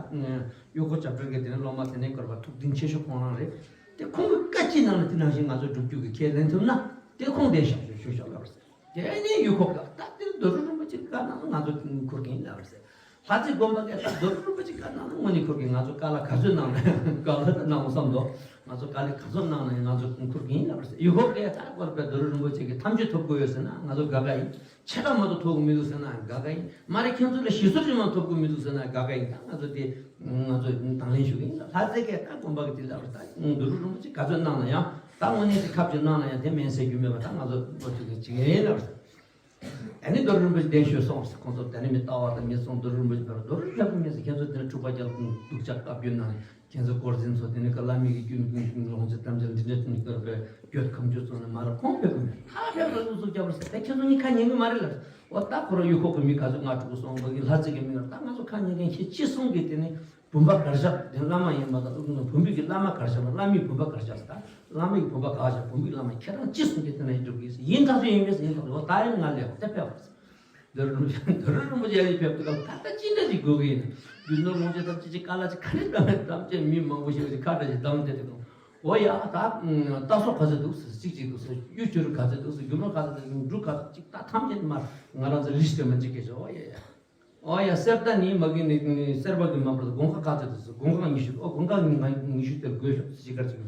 གཡུ་ཁོག་བྱ་སྤྲེལ་གྱི་དེ་ནི་སློབ་མ་དེ་ནས་བསྐོར་བ་ཐུགས་འཛིན་ཆེ་ཤོས་ཁོང་རང་རེད། དེ་ཁོང་གི་བཀའ་ཅི་གནང་ན་དེ་ནང་བཞིན་ང་ཚོ་སྒྲུབ་རྒྱུ་གི་ཁས་ལེན་ཐུབ་ན་ དེ་ཁོང་དེ་ཞབས་ཞུ་ཞུ་ཞབས་ལབ་ཟེར། དེ་ནས་ཡུལ་ཁོག་ག་ད་དེར་རྡོ་རུ་རིན་པོ་ཆེ་བཀའ་གནང་ན་ང་ཚོ་འཁུར་གིན་ལབ་ཟེར། ལྷ་རྩེ་དགོན་པ་ག་ད་རྡོ་རུ་རིན་པོ་ཆེ་བཀའ་གནང་ན་དངོས་གནས་འཁུར་གིན། ང་ཚོ་བཀའ་ལ་ག་ཚོད་གནང་ན་ག་ཚོད་གནང་བསམ་འདུག་ང་ཚོ་བཀའ་ལ་ག་ཚོད་གནང་ན་ང་ཚོ་འཁུར་གིན་ལབ་ཟེར། ཡུལ་ཁོག་ག་ད་དགོན་པའི་རྡོ་རུ་རིན་པོ་ཆེ་གི་ཐམས་ཅད་ཐོབ་དགོས་ཡོད་ཟེར་ན་ང་ཚོ་དགའ་དགའ་ཡིན། ཕྱེད་ཀ་མ་གཏོགས་ཐོབ་གི་མི་འདུག་ཟེར་ན་དགའ་དགའ་ཡིན། མ་རེད་ཁྱེད་ཚོ་ལ་ཞེ་སོར་ཅིག་མ་ཐོབ་གི་མི་འདུག་ཟེར་ན་དགའ་དགའ་ཡིན། ད་ང་ཚོ་དེ་ང་ཚོ་དང་ལེན་ཞུ་གི་ཡིན། ལྷ་རྩེ་ག་ད་དགོན་པ་གི་དེ་ལ་ད་རྡོ་རུ་རིན་པོ་ཆེ་ག་ཚོད་གནང་ན་ཡང་ད་དངོས་གནས་དེ་ཁབ་ཅིག་གནང་ན་ཡང་དེ་མིན་ཟེར་རྒྱུ་མེད་པ། ད་ང་ཚོ་ལོ་གཅིག་གི་བྱེད་ཀྱི་ཡིན་ལབ་ཟེར། ཨ་ནི་རྡོ་རུ་རིན་པོ་ཆེ་གདན་ཞུས་སོང་ཟེར། ཁོང་ཚོ་ད་ནི་མི་ལྟ་བ་དང་མི་སོང་། རྡོ་རུ་རིན་པོ་ཆེ་བར་རྡོ་རུ་ལྷ་བུ་མིན་ཟེར། ཁྱེད་ཚོ་དེ་ནས་འཁྲུག་པ་རྒྱག་སྡུག་ཅག་བཀའ་བཀྱོན་གནང་ནས་ཁྱེད་ཚོ་དཀོར་ཟན་ཚོ་དེ་ནས་ཀ་བླ་མའི་གི་རྒྱུད་ཀུན་ཀུན་ལོངས་སྤྱོད་ཐམས་ཅད་འདི་འདྲ་དུ་ནི་བསྐོར་བའི་གྱོད་ཁ་མཆུ་ཚོ་ནས་མ་ར་ཁོང་ཕེབས་ཀྱི་མེད། ད་ཕེབས་ལ་ལུགས་སུ་བརྒྱབ་ར་ཟེར། ད་ཁྱེད་ཚོ་གཉིས་ཁ་ཉན་གི་མ་རེད་ལབ། འོ་ད་ཁོ་རང་ཡུལ་ཁོག་གི་མི་ག་ཚོད་ང་དྲུག་སོང་བ་གི་ལྷ་རྩེ་གི་མི་ལ་ད་ང་ཚོ་ཁ་ཉན་མཁན་ཁྱེད་ཅི་གསུང་གི་དེ་ནི་བུམ་པ་གར་བཞག་དེ་བླ་མ་ཡིན་པ་དང་བུམ་པའི་གི་བླ་མ་གར་བཞག་ན་བླ་མའི་བུམ་པ་གར་བཞག་ཟེར། ད་བླ་མའི་བུམ་པ་གར་བཞག་བུམ་པའི་བླ་མ་ཁྱེད་རང་ཅི་གསུང་གི་དེ་ན་ཡིན་འགྲོ་གི་ཡིན། ཐག་ཆོད་ཡིན་མེད་ཡིན་ཐག་ཆོད། འོ་ད་ཡིན་ང་ལས་འོ་དེ་ཕེབས་པ་རྡོ་རུ་རྡོ་རུ་རིན་པོ་ཆེ་ཡར་ཕེབས་དུས་སྐབས་ད་ལྟ་ཅི་འདྲ་ཞིག་དགོས་ཀྱི་ཡིན། རྒྱུ་ནོར་ལོངས་སྤྱོད་ཐམས་ཅད་ཀྱི་དཀའ་ལས་ཅིག་ག་རེ་གཏམ་མེད་གཏམ་ཅན་མི་མང་པོ་ཞིག་ཅིག་ཁ་བརྡ་ཞིག་བཏང་དེ་དེ་གང་། འོ་ཡ་ད་རྟ་སོགས་ག་ཚོད་འདུག་ཟེར། གཅིག་གཅིག་འདུག་ཟེར། གཡུ་བྱུ་རུ་ག་ཚོད་འདུག་ཟེར། རྒྱུ་ནོར་ག་ཚོད་འདུག་འབྲུ་ག་ཚོད་ཅིག་ད་ཐམས་ཅད་མར་ང་རང་ཚོ་ལིས་ཊི་མ་གཅིག་གི་ཞོག་འོ་ཡ་ཡ། འོ་ཡ་གསེར་རྟ་ནི་མ་གི་ནི་གསེར་པ་གི་མ་པར་དུ་དགུན་ཁ་ག་ཚོད་འདུག་ཟེར། དགུན་ཁ་ཉི་ཤུ། འོ་དགུན་ཁ་ཉི་ཤུ་དེར་དགོས་ཤོག་ཅིག་གར་ཅིག་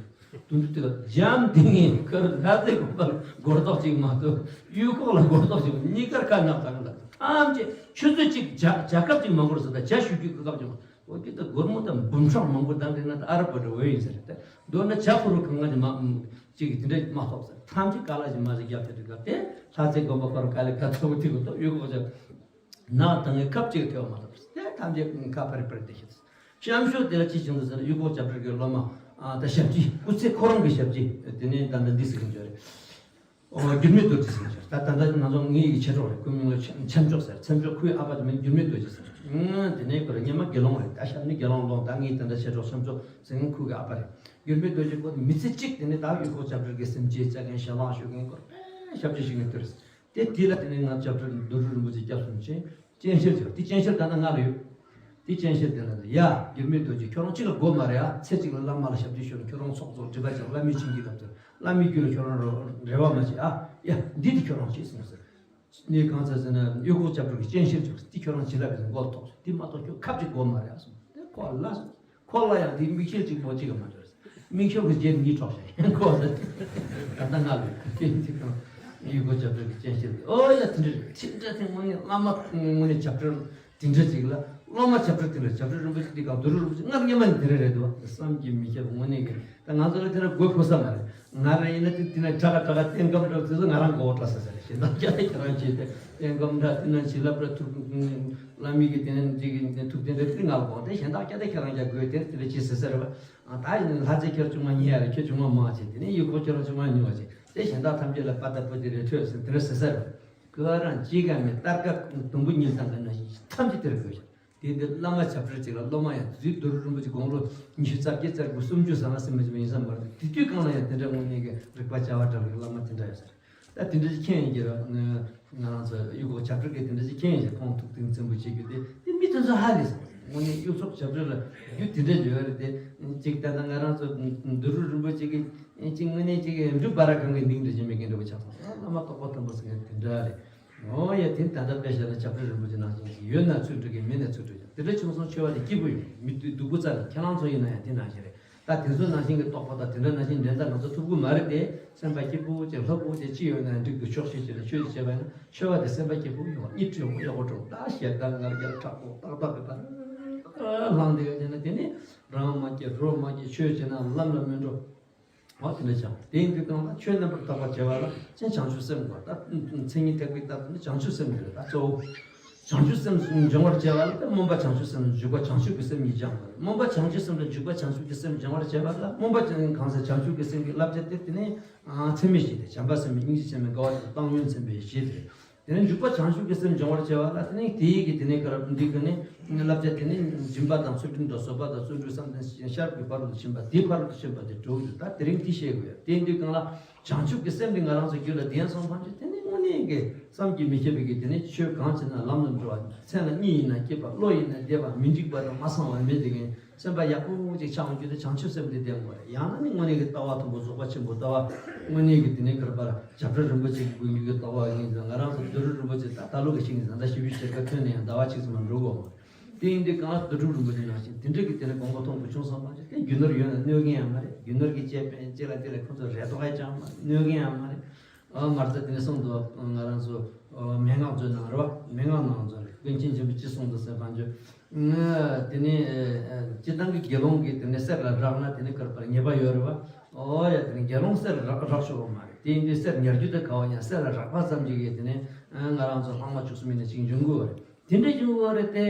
དུ་འདུ་དེ་འཇམ་དེ་ངས་ཁར་ད་ཚེ་གོ་པར་སྒོར་རྡོག་ཅིག་མ་གཏོགས་ཡུལ་ཁོག་ལ་སྒོར་རྡོག་ཅིག་གཉིས་ཀར་ཁ་ནག་ཐང་ལ་ཐམས་ཅད་ཆུ་ཚོད་གཅིག་བྱ་བྱ་སྐབས་ཅིག་མང་པོར་ཟེར། ད་བྱ་ཞུ་རྒྱུ་གི་སྐབས་ཅིག་མ་འོ་ཀི་ད་སྒོར་མོ་དང་འབུམ་ཕྲག་མང་པོ་དང་འདྲེས་ན་ད་ཨ་རབ་པ་འདྲ་བོ་ཡིན་ཟེར། ད་མདོར་ན་བྱ་ཕུ་རུ་གང་ག་ཅིག་མ་ཅིག་གི་དེ་འདྲ་མ་ཐོགས་ཟེར། ཐམས་ཅད་དཀའ་ལས་ཅིག་མ་ཞིག་རྒྱབ་དེ་འདྲ་སྐབས་དེ་ལྷ་རྩེ་དགོན་པ་ཁོ་རང་དཀའ་ལས་ག་ཚོད་ཐིག་གོ་ཏོ་ཡུལ་ཁོག་ཅིག་ནག་དང་ངའི་ཁབ་ཅིག་ཐོས་མ་ཐུབ་ཟེར། དེ་ཐམས་ཅད་ཁ་ཕར་ཕར་དེ་ཤེས། གཤམ་ཤོས་དེ་ལ་ཅི་བྱུང་འདུག་ཟེར་ན་གཡུ་ཁོག་བྱ་བྲལ་གྱི་སློབ་མ་ཨ་ད་ཞབས་ཕྱི་སྐུ་ཚེ་ཁོ་རང་གི་ཞབས་ཕྱི་དེ་ནས་ད་ལྟ་འདི་ཟེར་གྱིན་འཇོག་རེད། ཨོ་འགྱུར་མེད་རྡོ་རྗེ་ཟེར་གྱིན་འཇོག་ད་ད་ལྟ་ང་ཚོ་ངའི་ཡི་མཆེད་གྲོགས་རེད། ཁོའི་མིང་ལ་མཆེད་མཆེད་གྲོགས་ཟེར། མཆེད་གྲོགས་ཁོའི་ཨ་ཕ་དེ་མིང་འགྱུར་མེད་རྡོ་རྗེ་ཟེར། ཨང་དེ་ནས་ཁོ་རང་སྔོན་མ་དགེ་སློང་རེད། ད་ཞབས་ནི་དགེ་སློང་སློང་། ད་ངའི་དེ་འདྲ་མཆེད་གྲོགས་མཆེད་གྲོགས་ཟེར་མཁན་ཁོའི་གི་ཨ་ཕ་རེད། འགྱུར་མེད་རྡོ་རྗེ་ཁོ་མི་ཚེ་གཅིག་དེ་ནས་ད་གཡུ་ཁོག་བྱ་བྲལ་གྱི་སེམས་ཅན་བཅའ་མཁན་ཞལ་ལག་ཞུ་མཁན་ཁོ་རང་ཞབས་ཕྱི་ཞུ་མཁན་དེ་རེད། དེ་དེ་ལ་དེ་ནས་ང་བྱ་བྲལ་རྡོ་རུ་རིན་པོ་ཆེ་སྐྱབས་སུ་མཆི། སྤྱན་ཤེལ་བྱ་བ་དེ་སྤྱན་ཤེལ་ད་ལྟ་ང་ལ་ཡོད། དེ་སྤྱན་ཤེལ་དེ་ལ་ཡ་འགྱུར་མེད་རྡོ་རྗེ་ཁྱོད་རང་གཅིག་ལ་དགོས་མ་རེད་ཨ། ཚེ་གཅིག་ལ་བླ་མ་ལ་ཞབས་ཕྱི་ཞུ་ན་ཁྱོད་རང་ཚོགས་གཙོ་སྒྲིབ་པ་བྱས་བླ་མའི་བྱིན་གྱིས་བརླབས་ཏེ་བླ་མའི་རྒྱུད་ལ་ཁྱོད་རང་རོ་རེ་བ་མ་བྱེད་ཨ། ཡ་འདི་དེ་ཁྱོད་རང་བྱེད་གསུངས་ཟེར། ངས་གང་ཟེར་ཟེར་ན་གཡུ་ཁོག་བྱ་བྲལ་གྱི་སྤྱན་ཤེལ་བྱ་བ་དེ་ཁྱོད་རང་བྱིན་རླབས་ཀྱི་མགོ་ལ་ཐོགས་སོང་། དེ་མ་གཏོགས་ཁྱོད་ཁབ་ཅིག་དགོས་མ་རེད་ཨ་གསུངས། དེ་ཁོ་ལ་ལ་སོང་། ཁོ་ལ་ཡང་དེའི་མིག་ཤེལ་གཅིག་མོ་གཅིག་ག་མ་འབྱོར། མིག་ཤེལ་གྱི་རྗེས་ནི་གྲོགས་ཤིག་ཁོ་ལ་ད་ལྟ་ང་ལ་ཡོད་དེ་འདི་གང་ཡུལ་སྐོར་བྱ་བྲལ་གྱི་སྤྱན་ཤེལ་དེ། ཨོ་ཡ་དེ་འདྲ་རེད། དེ་འདྲ་དེ་དངོས་གནས་བླ་མ་དངོས་གནས་བྱ་བྲལ་དེ་འདྲ་ཅིག་ལ་སློབ་མ་བྱ་བྲལ་དེ་འདྲ་བྱ་བྲལ་རིན་པོ་ཆེ་འདི་གང་རྡོ་རུ་རིན་པོ་ཆེ་སྔར་སྔོན་མ་ནས་དེ་འདྲ་རེད་འདུག་བསམ་གྱིས་མི་ཁྱབ་དངོས་གནས་ཀྱི། ད་ང་ཚོ་ལ་དེ་འདྲ་དགོས་ཕོད་ས་མ་རེད། ང་རང་ཡིན་ན་དེ་དེ་ན་དྲག་དྲག་རྟེན་སྒམ་འདྲ་དེ་ཚོ་ང་རང་གོ་བ་འདྲ་ཟེར་ཟེར་རེད། གཞན་དག་སྐྱ་དེ་ཁྱེད་རང་བྱེད་དེ་རྟེན་སྒམ་འདྲ་དེ་ན་བྱིན་རླབས་འདྲ་ཐུབ། བླ་མའི་གི་དེ་ནས་འདི་གི་ཐུགས་རྟེན་རེ་ཏིག་ང་ལ་དགོངས་ཏེ་གཞན་དག་སྐད་དེ་ཁྱེད་རང་རྒྱག་དགོས་དེ་དེ་འདྲ་ཅི་ཟེར་ཟེར་བ། ཨ་ད་ཡིན་ན་ལྷ་རྩེ་ཁྱེད་ཆུང་མ་ཉེ་ཡ་རེད། ཁྱེད་ཆུང་མ་མང་བ་བྱེད་དེ་ནས་ཡུལ་སྐོར་ཁྱེད་རང་ཆུང་མ་ཉུང་བ་བྱེད་དེ་གཞན་དག་ཐམས་ཅད་ལ་པ་ད་པོ་དེ་རེ་ཐོས་ཟེར་དེ་འདྲ་ཟེར་ཟེར་བ། ཁོ་རང་གཅིག་ག་མེད་སྟར་ཀ་དུམ་བུ་གཉིས་བཏང་གི་ན་ཐམས་ཅད་དེར་དགོས་ཤག་དེ་འདི་བླ་མ་བྱ་བྲལ་ཅིག་ལ་སློབ་མ་ཡང་དུས་རྡོ་རུ་རིན་པོ་ཆེ་དགུང་ལོ་ཉི་ཤུ་རྩ་བརྒྱད་རྩ་དགུ་སུམ་ཅུ་ཟ་ན་སེམས་མ་བྱེད་མ་ཡིན་ས་མ་རེད། དེ་དུས་གང་ལ་ཡང་དེ་འདྲ་དངོས་གནས་ཀྱི་རིག་པ་བྱ་བ་འདྲ་བའི་བླ་མ་དེ་འདྲ་ཡོད་ས་རེད། ད་དེ་འདྲ་ཞིག་མཁྱེན་ཡོད་ཀྱི་རེད། ང་རང་ཚོ་གཡུ་སྒོ་བྱ་བྲལ་གྱི་དེ་འདྲ་ཞིག་མཁྱེན་ཡོད་ཀྱི་ཁོང་ཐུགས་ཐུགས་བཙན་པོ་བྱེད་རྒྱུ་དེ་དེ་མི་དེ་ཚོ་ཧ་ལས་སོང་། དངོས་གནས་གཡུ་སྒོ་བྱ་བྲལ་ལ་རྒྱུ་དེ་འདྲ་ཡོད་རེད་དེ། གཅིག་ད་ལྟ་ང་རང་ཚོ་རྡོ་རུ་རིན་པོ་ཆེ་གི་གཅིག་དངོས་གནས་གཅིག་གི་འབྲུག་སྤ་ར་གང་གི་མིང་འདྲ་ཞིག་མེད་མཁན་འདྲ་བོ་ཆགས་སོང་། བླ་མ་རྟོགས་པ་དམ་པ་ཟེར་མཁན་དེ་འདྲ་རེད། འོ་ཡ་དེ་ད་ལྟ་དཔེ་བཞག་ན་བྱ་བྲལ་རིན་པོ་ཆེ་ནང་བཞིན་ཞིག་ཡོད་ན་ཚུར་འགྲོ་གི་མེད་ན་ཚུར་འགྲོ་ཀྱང་དེ་འདྲ་བྱུང་སོང་། ཆོས་པ་དེ་སྐྱིད་པོ་ཡོང་མི་སྡུག་པོ་རྩ་ནས། ཁྱེད་རང་ཚོ་ཡིན་ན་ཡང་དེ་ནང་བཞིན་རེད། ད་དེ་ཚོ་ནང་བཞིན་གྱི་རྟོགས་པ་དང་དེ་འདྲ་ནང་བཞིན་འགྲན་ཟླ་ང་ཚོ་ཐུབ་ཀྱི་མ་རེད་དེ། སེམས་པ་སྐྱིད་པོ་བྱས་ལྷོད་པོ་བྱས་ཅི་ཡོད་ན་ཡང་འགྲིག་འདུག་ཕྱོགས་ཤིག་བྱས་ན་ཆོས་ཤིག་བྱས་པ་ཡིན་ན་ཆོས་པ་དེ་སེམས་པ་སྐྱིད་པོ་ཡོང་། གཉིད་ཁྲོས་ཡོང་། གཡོག་པོ་འགྲོ་ད་ཞེ་སྡང་ང་རྒྱལ་དྲག་པོ་ཏག་ཏག་གི་ད་ལྷང་དེ་ཡོད་བྱས་ན་དེ་ནི་རང་མ་སྐྱིད་རོ་མ་སྐྱིད་ཆོས་བྱས་ན་ལམ་ལ་མི་འགྲོ། འོ་དེ་འདྲ་ཅང་། དེ་ཡིན་དུས་གང་ལ་ཆོས་རྣམ་པར་དག་པར་བྱ་བ་ལ་ཅན་བྱང་ཆུབ་སེམས་དགོས། ད་མཚན་ཉིད་ཐེག་པའི་ལྟར་དུ་ནི་བྱང་ཆུབ་སེམས་དེ་རེད། ད་གཙོ་བོ་བྱང་ཆུབ་སེམས་སྦྱོང་བར་བྱ་བ་ལ་ད་སྨོན་པ་བྱང་ཆུབ་སེམས་ལ་འཇུག་པ་བྱང་ཆུབ་ཀྱི་སེམས་གཉིས་སྦྱང་དགོས། སྨོན་པ་བྱང་ཆུབ་སེམས་ལ་འཇུག་པ་བྱང་ཆུབ་ཀྱི་སེམས་སྦྱང་བར་བྱ་བ་ལ་སྨོན་པ་གང་ཟེར་བྱང་ཆུབ་ཀྱི་སེམས་ཀྱི་བསླབ་བྱ་དེ་དེ་ནི་ཚད་མེད་བཞི་སྟེ། བྱམས་པ་སེམས་དཔའ་སྙིང་རྗེ་སེམས་དཔའ་དགའ་བ་དང་བཏང་སྙོམས་སེམས་དཔའི་བཞི་དེ་རེད། དེ་ནས་འཇུག་པ་བྱང་ཆུབ་ཀྱི་སེམས་སྦྱོང་བར་བྱ་བ་ལ་དེ་ནས་དེའི་གི་དེ་ནས་ག་རེ་འདི་གི་ནི་བསླབ་བྱ་དེ་ནས་སྦྱིན་པ་དང་ཚུལ་ཁྲིམས་དང་བཟོད་པ་དང་བརྩོན་འགྲུས་བསམ་གཏན་ཤར་བའི་ཕ་རོལ་ཏུ་ཕྱིན་པ་དེའི་ཕ་རོལ་ཏུ་ཕྱིན་པ་དེ་གྲོགས་ཡོད། ད་དེ་རིང་དེ་བཤད་དགོས་ཡ། དེ་འདི་གང་ལ་ བྱང་ཆུབ་ཀྱི་སེམས་དེ་ང་རང་ཚོ་རྒྱུད་ལ་ལྡན་སོང་བ་ཅིག་དེ་ནི་དངོས་གནས་ཀྱི་བསམ་གྱིས་མི་ཁྱབ་པའི་གི་དེ་ནི་ཆོས་གང་བྱེད་ན་ལམ་དུ་འགྲོ་བ། མཚན་ལ་གཉིད་ཡིན་ན་སྐྱིད་པ། བློ་ཡིན་ན་བདེ་བ། མི་འཇིགས་པ་དང་མ་ཚང་བ་མེད་དེ་གིན། སེམས་པ་ཡག་པོ་ཅིག་ཆགས་ཡོང་རྒྱུ་དེ་བྱང་ཆུབ་སེམས་དེ་ལྡན་དགོས་རེད། ཡང་ན་ནི་དངོས་གནས་ཀྱི་ལྟ་བ་མཐོན་པོ་རྫོགས་པ་ཆེན་པོ་ལྟ་བ། དངོས་གནས་ཀྱི་དེ་ནི་ག་རེ་ཟེར། བྱ་བྲལ་རིན་པོ་ཆེ་གི་སྒོ་ཡོད་ཀྱི་ལྟ་བ་ཡིན་ཙང་། ང་རང་ཚོ་རྡོ་རུ་རིན་པོ་ཆེ་ད་ད་ལོ་གི་ཤིང་ཟ་ཟླ་བཞི་བཅུ་ཞེ་ལྔ་ཐོན་ནས་ཡང་ཟླ་བ་གཅིག་ཙམ་མ་འགྲོ་གོ་མ། དེ་ཡིན་དུས་གང་ལ་རྡོ་གྲུབ་རིན་པོ་ཆེ་ནང་བཞིན་དེ་འདྲ་གི་དེ་ནི་དགོངས་པ་མཐོན་པོ་བྱུང་སོང་བ་ཅིག་དེ་རྒྱུ་ནོར་ཡོད་ན་གནོད་མཁན་ཡང་མ་རེད། རྒྱུ་ནོར་གྱི་དཔྱད་དཔྱད་ལ་དེ་ལ་ཁོ་ཚོ་རེ་དོགས་ཡ་ཅང་མ་གནོད་མཁན་ཡང་མ་རེད། ཨ་མར་ཚ་དེ་ནས་གསུངས་འདུག་ང་རང་ཚོ་ཨ་མན་ངག་མཛོད་ནང་རེད་བ། མན་ངག་ནང་ཚོ་རེད། ཀུན་མཁྱེན་ཆེན་པོས་ཅི་གསུངས་འདུག་ཟེར་བ་ཅིག་ཨ་དེ་ནས་ཨ་སྤྱིར་བཏང་གི་དགེ་སློང་གིས་དེ་ནས་གསེར་ལ་རེག་ན་དེ་ནས་ག་རེ་ཟེར་ཉེས་པ་ཡོད་རེད་བ། ཨོ་ཡ། དེ་ནས་དགེ་སློང་གསེར་ལ་རེག་རེག་ཆོག་གི་མ་རེད། དེ་ཡིན་དུས་གསེར་ཉར་རྒྱུ་དེ་ག་བ་ཡིན་ན་གསེར་ལ་རེག་པ་ཙམ་ཅིག་གིས་དེ་ནས་ཨ་ང་རང་ཚོ་ལྷག་མ་བཅུ་གསུམ་ཡིན་ན་ཅིག་འབྱུང་གི་ཡོད་རེད། དེ་འདྲ་བྱུང་བ་རེད་དེ།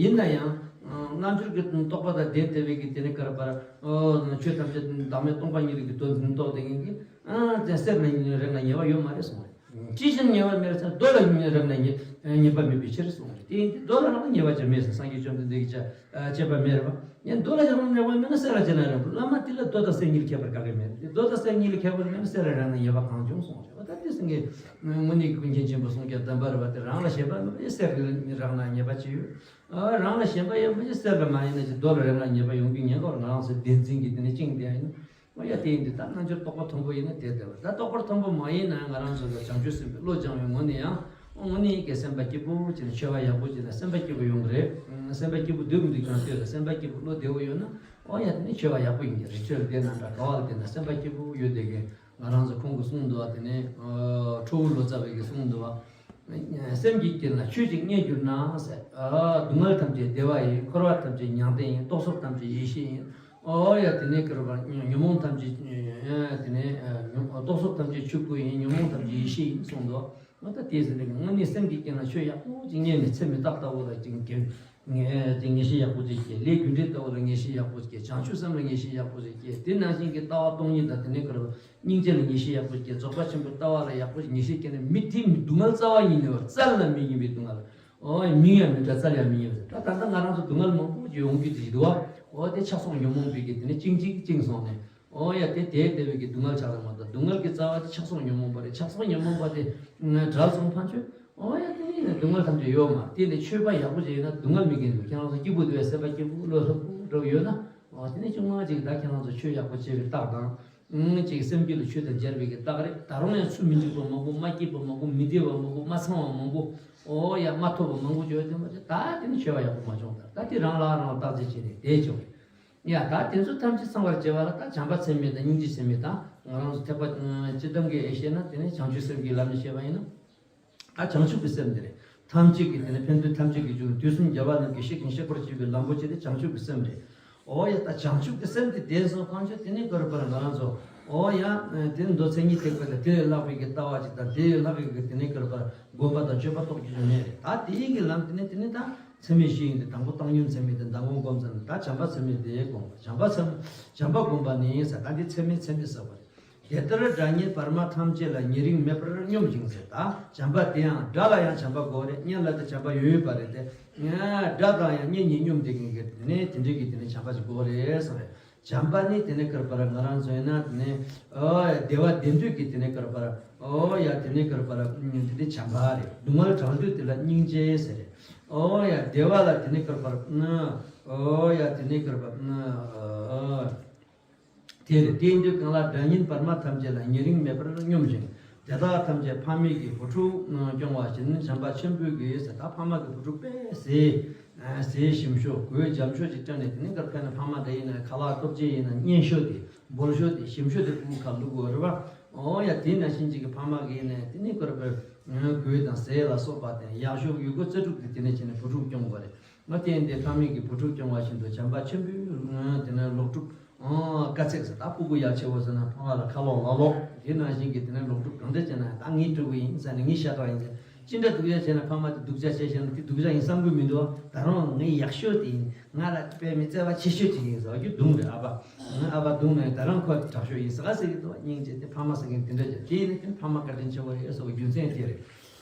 ཡིན་ན་ཡང་རྣལ་འབྱོར་གྱི་རྟོགས་པ་དང་ལྡན་ཏེ་བའི་གི་དེ་ནི་ག་རེ་ཟེར། ཆོས་ཐམས་ཅད་བདག་མེད་སྟོང་པ་ཉིད་ཀྱི་དོན་དུ་རྟོགས་དེ་ངེད་ཀྱི་ཨ་དེ་གསེར་ལ་རེག་ན་ཉེས་པ་ཡོད་མ་རེད་གསུངས་རེད། ཅི་ཕྱིར་ཉེས་པ་མེད་ཟེར་ན་རྡོ་ལ་རེག་ན་ཉེས་ཉེས་པ་མེད་པའི་ཕྱིར་གསུངས་རེད། དེ་ཡིན་དུས་རྡོ་ལ་རེག་ན་ཉེས་པ་ཅང་མེད་ཟེར་སངས་རྒྱས་བཅོམ་ལྡན་འདས་ཀྱིས་བཅས་པ་མེད་རེད་པ། ཡང་རྡོ་ལ་རེག་ན་ཉེས་པ་མེད་ན་གསེར་ལ་ཅི་ན་རེག་བླ་མ་དེ་ལ་རྡོ་དང་གསེར་གཉིས་ཁྱད་པར་ག་གེ་མེད་རེད། རྡོ་དང་གསེར་གཉིས་ལ་ཁྱད་པར་མེད་ན་གསེར་ལ་རེག་ན་ཉེས་པ་གང་བྱུང་གསུངས་རེད་བ། ད་དེ་སེང་གེ་དངོས་གནས་ཀྱི་ཀུན་མཁྱེན་ཆེན་པོ་གསུང་སྐྱོབ་དམ་པ་རེད་བ། དེ་རང་ལ་ཞེན་པ་མེད་པ་ཅིག་གསེར་ལ་རེག་ན་ཉེས་པ་ཅི་ཡོད། ཨ་རང་ལ་ཞེན་པ་ཡོད་པ་ཅིག་གསེར་ལ་མ་ཡིན་ན་ཅིག་རྡོ་ལ་རེག་ན་ཉེས་པ་ཡོང་རྒྱུ་ཉེན་ཁ་རེད། ང་རང་ཚོ་བདེན་འཛིན་གྱིས་དེ་ནས་བཅིངས་བསྡད་ཡིན། ཨོ་ཡ། དེ་ཡིན་དུས་ད་རྣལ་འབྱོར་རྟོགས་པ་མཐོན་པོ་ཡིན་ན་དེ་བདེ་བ། ད་རྟོགས་པ་མཐོན་པོ་མ་ཡིན་ན་ཡང་ང་རང་ཚོ་ལ་བྱང་ཆུབ་སེམས་དཔའི་བློ་སྦྱང་བའི་ངོ་ནས་ཡང་དངོས་གནས་ཀྱི་སེམས་པ་སྐྱིད་པོ་བྱས་ནས་མཆོད་པ་ཡག་པོ་བྱས་ན་སེམས་པ་སྐྱིད་པོ་ཡོང་གི་རེད། སེམས་པ་སྐྱིད་པོ་སྡོད་མི་འདུག་ཀྱང་ལྟོས་ལ་སེམས་པ་སྐྱིད་པོ་བློ་བདེ་བོ་ཡོད་ན། ཨོ་ཡ། དེ་ནི་མཆོད་པ་ཡག་པོ་ཡིན་གྱི་རེད། ཆོས་ལ་བསྡད་ན་འདྲ། ག་བ་ལ་བསྡད་ན་སེམས་པ་སྐྱིད་པོ་ཡོད་བསྡད་མཁན། ང་རང་ཚོ་ཁོང་གིས་གསུངས་འདུག་བ། དེ་ནས་ཁྲོ་བོ་ལོ་ཙཱ་བ་གིས་གསུངས་འདུག་བ། སེམས་ཀྱི་རྐྱེན་ལ་ཆོས་ཅིག་རྙེད་གྱུར་ན་ཟེར། སྡུག་བསྔལ་ཐམས་ཅད་བདེ་བ་ཡིན། འཁོར་བ་ཐམས་ཅད་མྱང་འདས་ཡིན། རྟོག་ཚོགས་ཐམས་ཅད་ཡེ་ཤེས་ཡིན། ཨོ་ཡ། དེ་ནས་ག་རེ་ཟེར། ཉོན་མོངས་ཐམས་ཅད། དེ་ནས་རྟོག་ཚོགས་ཐམས་ཅད་ཆོས་སྐུ་ཡིན། ཉོན་མོངས་ཐམས་ཅད་ཡེ་ཤེས་ཡིན་གསུངས་འདུག་ང་ད་དེ་ཟེར་ནས་དངོས་གནས་སེམས་ཀྱི་རྐྱེན་ལ་ཆོས་ཡག་པོ་ཅིག་རྙེད་ནས་ཚེ་མི་རྟག་ལྟ་བུ་ལ་ཅིག་དེ་ངེས་ཤེས་ཡག་པོ་ཅིག་སྐྱེ། ལས་རྒྱུ་འབྲས་ལྟ་བུ་ལ་ངེས་ཤེས་ཡག་པོ་ཅིག་སྐྱེ། བྱང་ཆུབ་སེམས་ལ་ངེས་ཤེས་ཡག་པོ་ཅིག་སྐྱེ། དེ་ནང་བཞིན་གྱི་ལྟ་བ་སྟོང་ཉིད་དང་དེ་ནས་ག་རེ་ཟེར། སྙིང་རྗེ་ལ་ངེས་ཤེས་ཡག་པོ་སྐྱེ། རྫོགས་པ་ཆེན་པོའི་ལྟ་བ་ལ་ཡག་པོ་ངེས་ཤེས་སྐྱེས་ནས་མི་དེ་མི་སྡུག་བསྔལ་རྩ་བ་ཉིད་ནས་བརྩལ་ལ་མི་ཉན་པའི་སྡུག་བསྔལ། ཨོ་ཡ། མིང་ཡང་མི་འདྲ་རྩལ་ཡང་མི་ཉན་པ་ཟེར། ད་ད་ལྟ་ང་རང་ཚོ་སྡུག་བསྔལ་མང་པོ་ཅིག་ཡོང་རྒྱུ་དེ་ཞིག་འདུག་བ། ཨོ་དེ་ཆགས་སོགས་ཉོན་མོངས་པའི་གི་དེ་ནས་བཅིངས་བཅིངས་བཅིངས་སོང་ནས། ཨོ་ཡ། དེ་དེ་དེ་བས་ཀྱི་སྡུག་བསྔལ་ཆགས་ལ་མ་གཏོགས་སྡུག་བསྔལ་གྱི་རྩ་བ་དེ་ཆགས་སོགས་ཉོན་མོངས་པ་རེད། ཆགས་སོགས་ཉོན་མོངས་པ་དེ་བྲལ་སོང་ཕན་ཆོད། ཨོ་ཡ། དེ་ནས་སྡུག་བསྔལ་ཐམས་ཅད་ཡོད་མ་རེད། དེ་ནས་ཆོས་པ་ཡག་པོ་ཅིག་ཡིན་ན་སྡུག་བསྔལ་མི་དགེ་འདུག་ཁྱེད་རང་ཚོ་སྐྱིད་པོ་འདུག་བས། སེམས་པ་སྐྱིད་པོ་བློ་ལྷོད་པོ་འདྲ་བོ་ཡོད་ན། ཨོ་དེ་ནས་ཅུང་མ་ཅིག་ད་ཁྱེད་རང་ཚོ་ཆོས་ཡག་པོ་བྱེད་པའི་རྟགས་དང་། ཨང་། ཅིག་སེམས་རྒྱུད་ལ་ཆོས་དང་མཇལ་བའི་གི་རྟགས་རེད། ད་རུང་ཡང་ཚུལ་མི་འཇུག་པ་མང་པོ། མ་སྐྱིད་པ་མང་པོ། མི་བདེ་བ་མང་པོ། མ་ཚང་བ་མང་པོ། ཨོ་ཡ། མ་ཐོབ་པ་མང་པོ་བྱོས་དེ་མ་བྱོས། ད་དེ་ནི་ཆོས་པ་ཡག་པོ་མ་བྱུང་། ད་ད་དེ་རང་ལ་རང་ལ་བརྟག་དཔྱད་བྱས་ནས་དེ་བྱུང་རེད། ཡ། ད་དེ་ཚོ་ཐམས་ཅད་ཚང་བར་བྱེད་པ་ལ་ད་བྱམས་པ་ཚད་མེད་དང་སྙིང་རྗེ་ཚད་མེད་དང་། ང་རང་ཚོ་ཐེག་པ་སྤྱི་བཏང་གི་ཨེ་བཤད་ན་དེ་ནི་བྱང་ཆུབ་སེམས་ཀྱི་ལམ་ནས་བཤད་པ་ཡིན་ན། ད་བྱང་ཆུབ་ཀྱི་སེམས་དེ་རེད། ཐམས་ཅད་ཀྱི་དེ་ནི་ཕན་འདོད་ཐམས་ཅད་ཀྱི་རྒྱུ། དུས་གསུམ་རྒྱལ་བ་རྣམས་ཀྱིས་བཤད་ཅིང་གཤེགས་པར་བྱེད་པའི་ལམ་པོ་ཆེ་དེ་བྱང་ཆུབ་ཀྱི་སེམས་རེད། ཨོ་ཡ། ད་བྱང་ཆུབ་ཀྱི་སེམས་དེ་ལྡན་སོང་ཕན་ཆོད། དེ་ནི་ག་རེ་ཟེར། ང་རང་ཚོ་ཨོ་ཡ། དེ་ནི་མདོ་མཚན་ཉིད་ཐེག་པ་དང་དེ་ལས་ལྷག་པའི་གི་ལྟ་བ་ཅིག་དང་། དེ་ལས་ལྷག་པའི་གི་དེ་ནི་ག་རེ་ཟེར། སྒོམ་པ་དང་སྤྱོད་པ་རྟོགས་རྒྱུ་ཅང་མེད་རེད། ད་དེའི་གི་ལམ་དེ་ནི་དེ་ནི་ད་ཚད་མེད་བཞི་ཡིན་ཏེ། དང་པོ་བཏང་སྙོམས་ཚད་མེད་དེ། མདང་དགོང་སྒོམ་ཙམ་ནི། ད་བྱམས་པ་ཚད་མེད་དེ་སྒོམ་པ། བྱམས་པ་ཚད་བྱམས་པ་སྒོམ་པ་ནི་ཟེར། ད་འདི་ཚད་མེད་ཚད་མེད་ཟེར་བ་རེད། དེ་ལྟར་དགྲ་གཉེན་བར་མ་ཐམས་ཅད་ལ། ཉེ་རིང་མེད་པར་སྙོམས་ཤིག་ཟེར། ད་བྱམས་པ་དེ་ཡང་དགྲ་ལ་ཡང་བྱམས་པ་དགོས་རེད། གཉེན་ལ་དེ་བྱམས་པ་ཡོད་ཡོད་པ་རེད་དེ། དགྲ་དང་ཡང་གཉེན་གཉིས་སྙོམས་བསྡད་མཁན་གྱི་དེ་ནས་དེ་འདྲའི་གི་དེ་ནས་བྱམས་པ་ཅིག་དགོས་རེད་ཟེར་བས། བྱམས་པ་ནི་དེ་ནས་ག་རེ་ཟེར། ང་རང་ཚོ་ཡིན་ན་དེ་ནས་ཨོ་བདེ་བ་བདེ་འདོད་ཀྱི་དེ་ནས་ག་རེ་ཟེར། ཨོ་ཡ། དེ་ནས་ག་རེ་ཟེར། དེ་ནས་བྱམས་པ་རེད། སྡུག་བསྔལ་གྲོལ་འདོད་དེ་ལ་སྙིང་རྗེ་ཟེར་རེད། ཨོ་ཡ། བདེ་བ་ལ་དེ་ནས་ག་རེ་ཟེར། ཨོ་ཡ། དེ་ནས་ག་རེ་ཟེར། དེ་རེད། དེ་ཡིན་དུས་གང་ལ་དགྲ་གཉེན་བར་མ་ཐམས་ཅད་ལ། ཉེ་རིང་མེད་པར་སྙོམས་ཤིག་དེ་དག་ཐམས་ཅད་ཕ་མེས་ཀྱི་བུ་ཕྲུག་སྐྱོང་བ་བཞིན། བྱམས་པ་ཆེན་པོས་ཀྱིས་ཟེར། ད་ཕ་མ་གི་བུ་ཕྲུག་དཔེ་ཟས་ཟས་ཞིམ་ཤོས་གོས་འཇམ་ཤོས་ཅིག་སྤྲད་ནས། དེ་ནས་ག་རེ་ཟེར་ན་ཕ་མ་དེ་ཡིན་ན་ཁ་ལག་སྟོབས་ཆེ་ཡིན་ན་སྙན་ཤོས་དེ་འབོལ་ཤོས་དེ་ཞིམ་ཤོས་དེ་ཕྲུ་གུ་ཁ་བླུག་དགོས་རེད་པ། ཨོ་ཡ། དེ་ནང་བཞིན་ཅིག་གི་ཕ་མ་གི་ཡིན་ན་དེ་ནས་ག་རེ་ཟེར། གོས་དང་ཟས་ལ་སོགས་པ་དེ་ཡག་ཤོས་ཡོད་དགུ་རྩལ་སྤྲུགས་ཀྱིས་དེ་ནས་བྱས་ནས་བུ་ཕྲུག་སྐྱོང་དགོས་རེད། ང་བསྟན་ཏེ་ཕ་མེས་ཀྱི་བུ་ཕྲུག་སྐྱོང་བ་བཞིན་དུ་བྱམས་པ་ཆེན་པོས་དེ་ནས་ལོག་སྒྲུབ། ཨང་། དཀའ་ཚེགས་ཟེར། ད་སྤུ་གུ་ཡག་ཆེ་བོ་ཟེར་ན་ཕ་མ་ལ་ཁ་ལོག་ལག་ལོག་དེ་ནང་བཞིན་གྱི་དེ་ནས་ལོག་སྒྲུབ་གང་འདྲ་བྱས་ན་ད་ངའི་ཕྲུ་གུ་ཡིན་ཟེར་ནས་ངའི་ཤ་ཁྲག་ཡིན་ཟེར། ཅི་འདྲ་སྡུག་ཅག་བྱས་ན་ཕ་མ་དེ་སྡུག་ཅག་བྱས་བྱས་ན་དེ་སྡུག་ཅག་ཡིན་བསམ་གྱི་མི་འདུག་ད་རུང་ངའི་ཡག་ཤོས་དེ་ཡིན། ང་ལ་དཔེ་མི་བརྩེ་བ་ཆེ་ཤོས་དེ་ཡིན་ཟེར་བ་རྒྱུ་སྡུག་རེད། ཨ་ཕ། ཨ་ཕ་སྡུག་ན་ཡང་ད་རུང་ཁོ་དྲག་ཤོས་ཡིན་ཟེར་ག་ཟེར་གྱི་འདུག་སྙིང་རྗེ་དེ་ཕ་མ་ཟེར་མཁན་དེ་འདྲ་བྱས། དེ་ཡིན་ན་དེ་ཕ་མ་བཀའ་དྲིན་ཆེ་བོ་རེད་ཟེར་བའི་རྒྱུ་མཚན་དེ་རེད།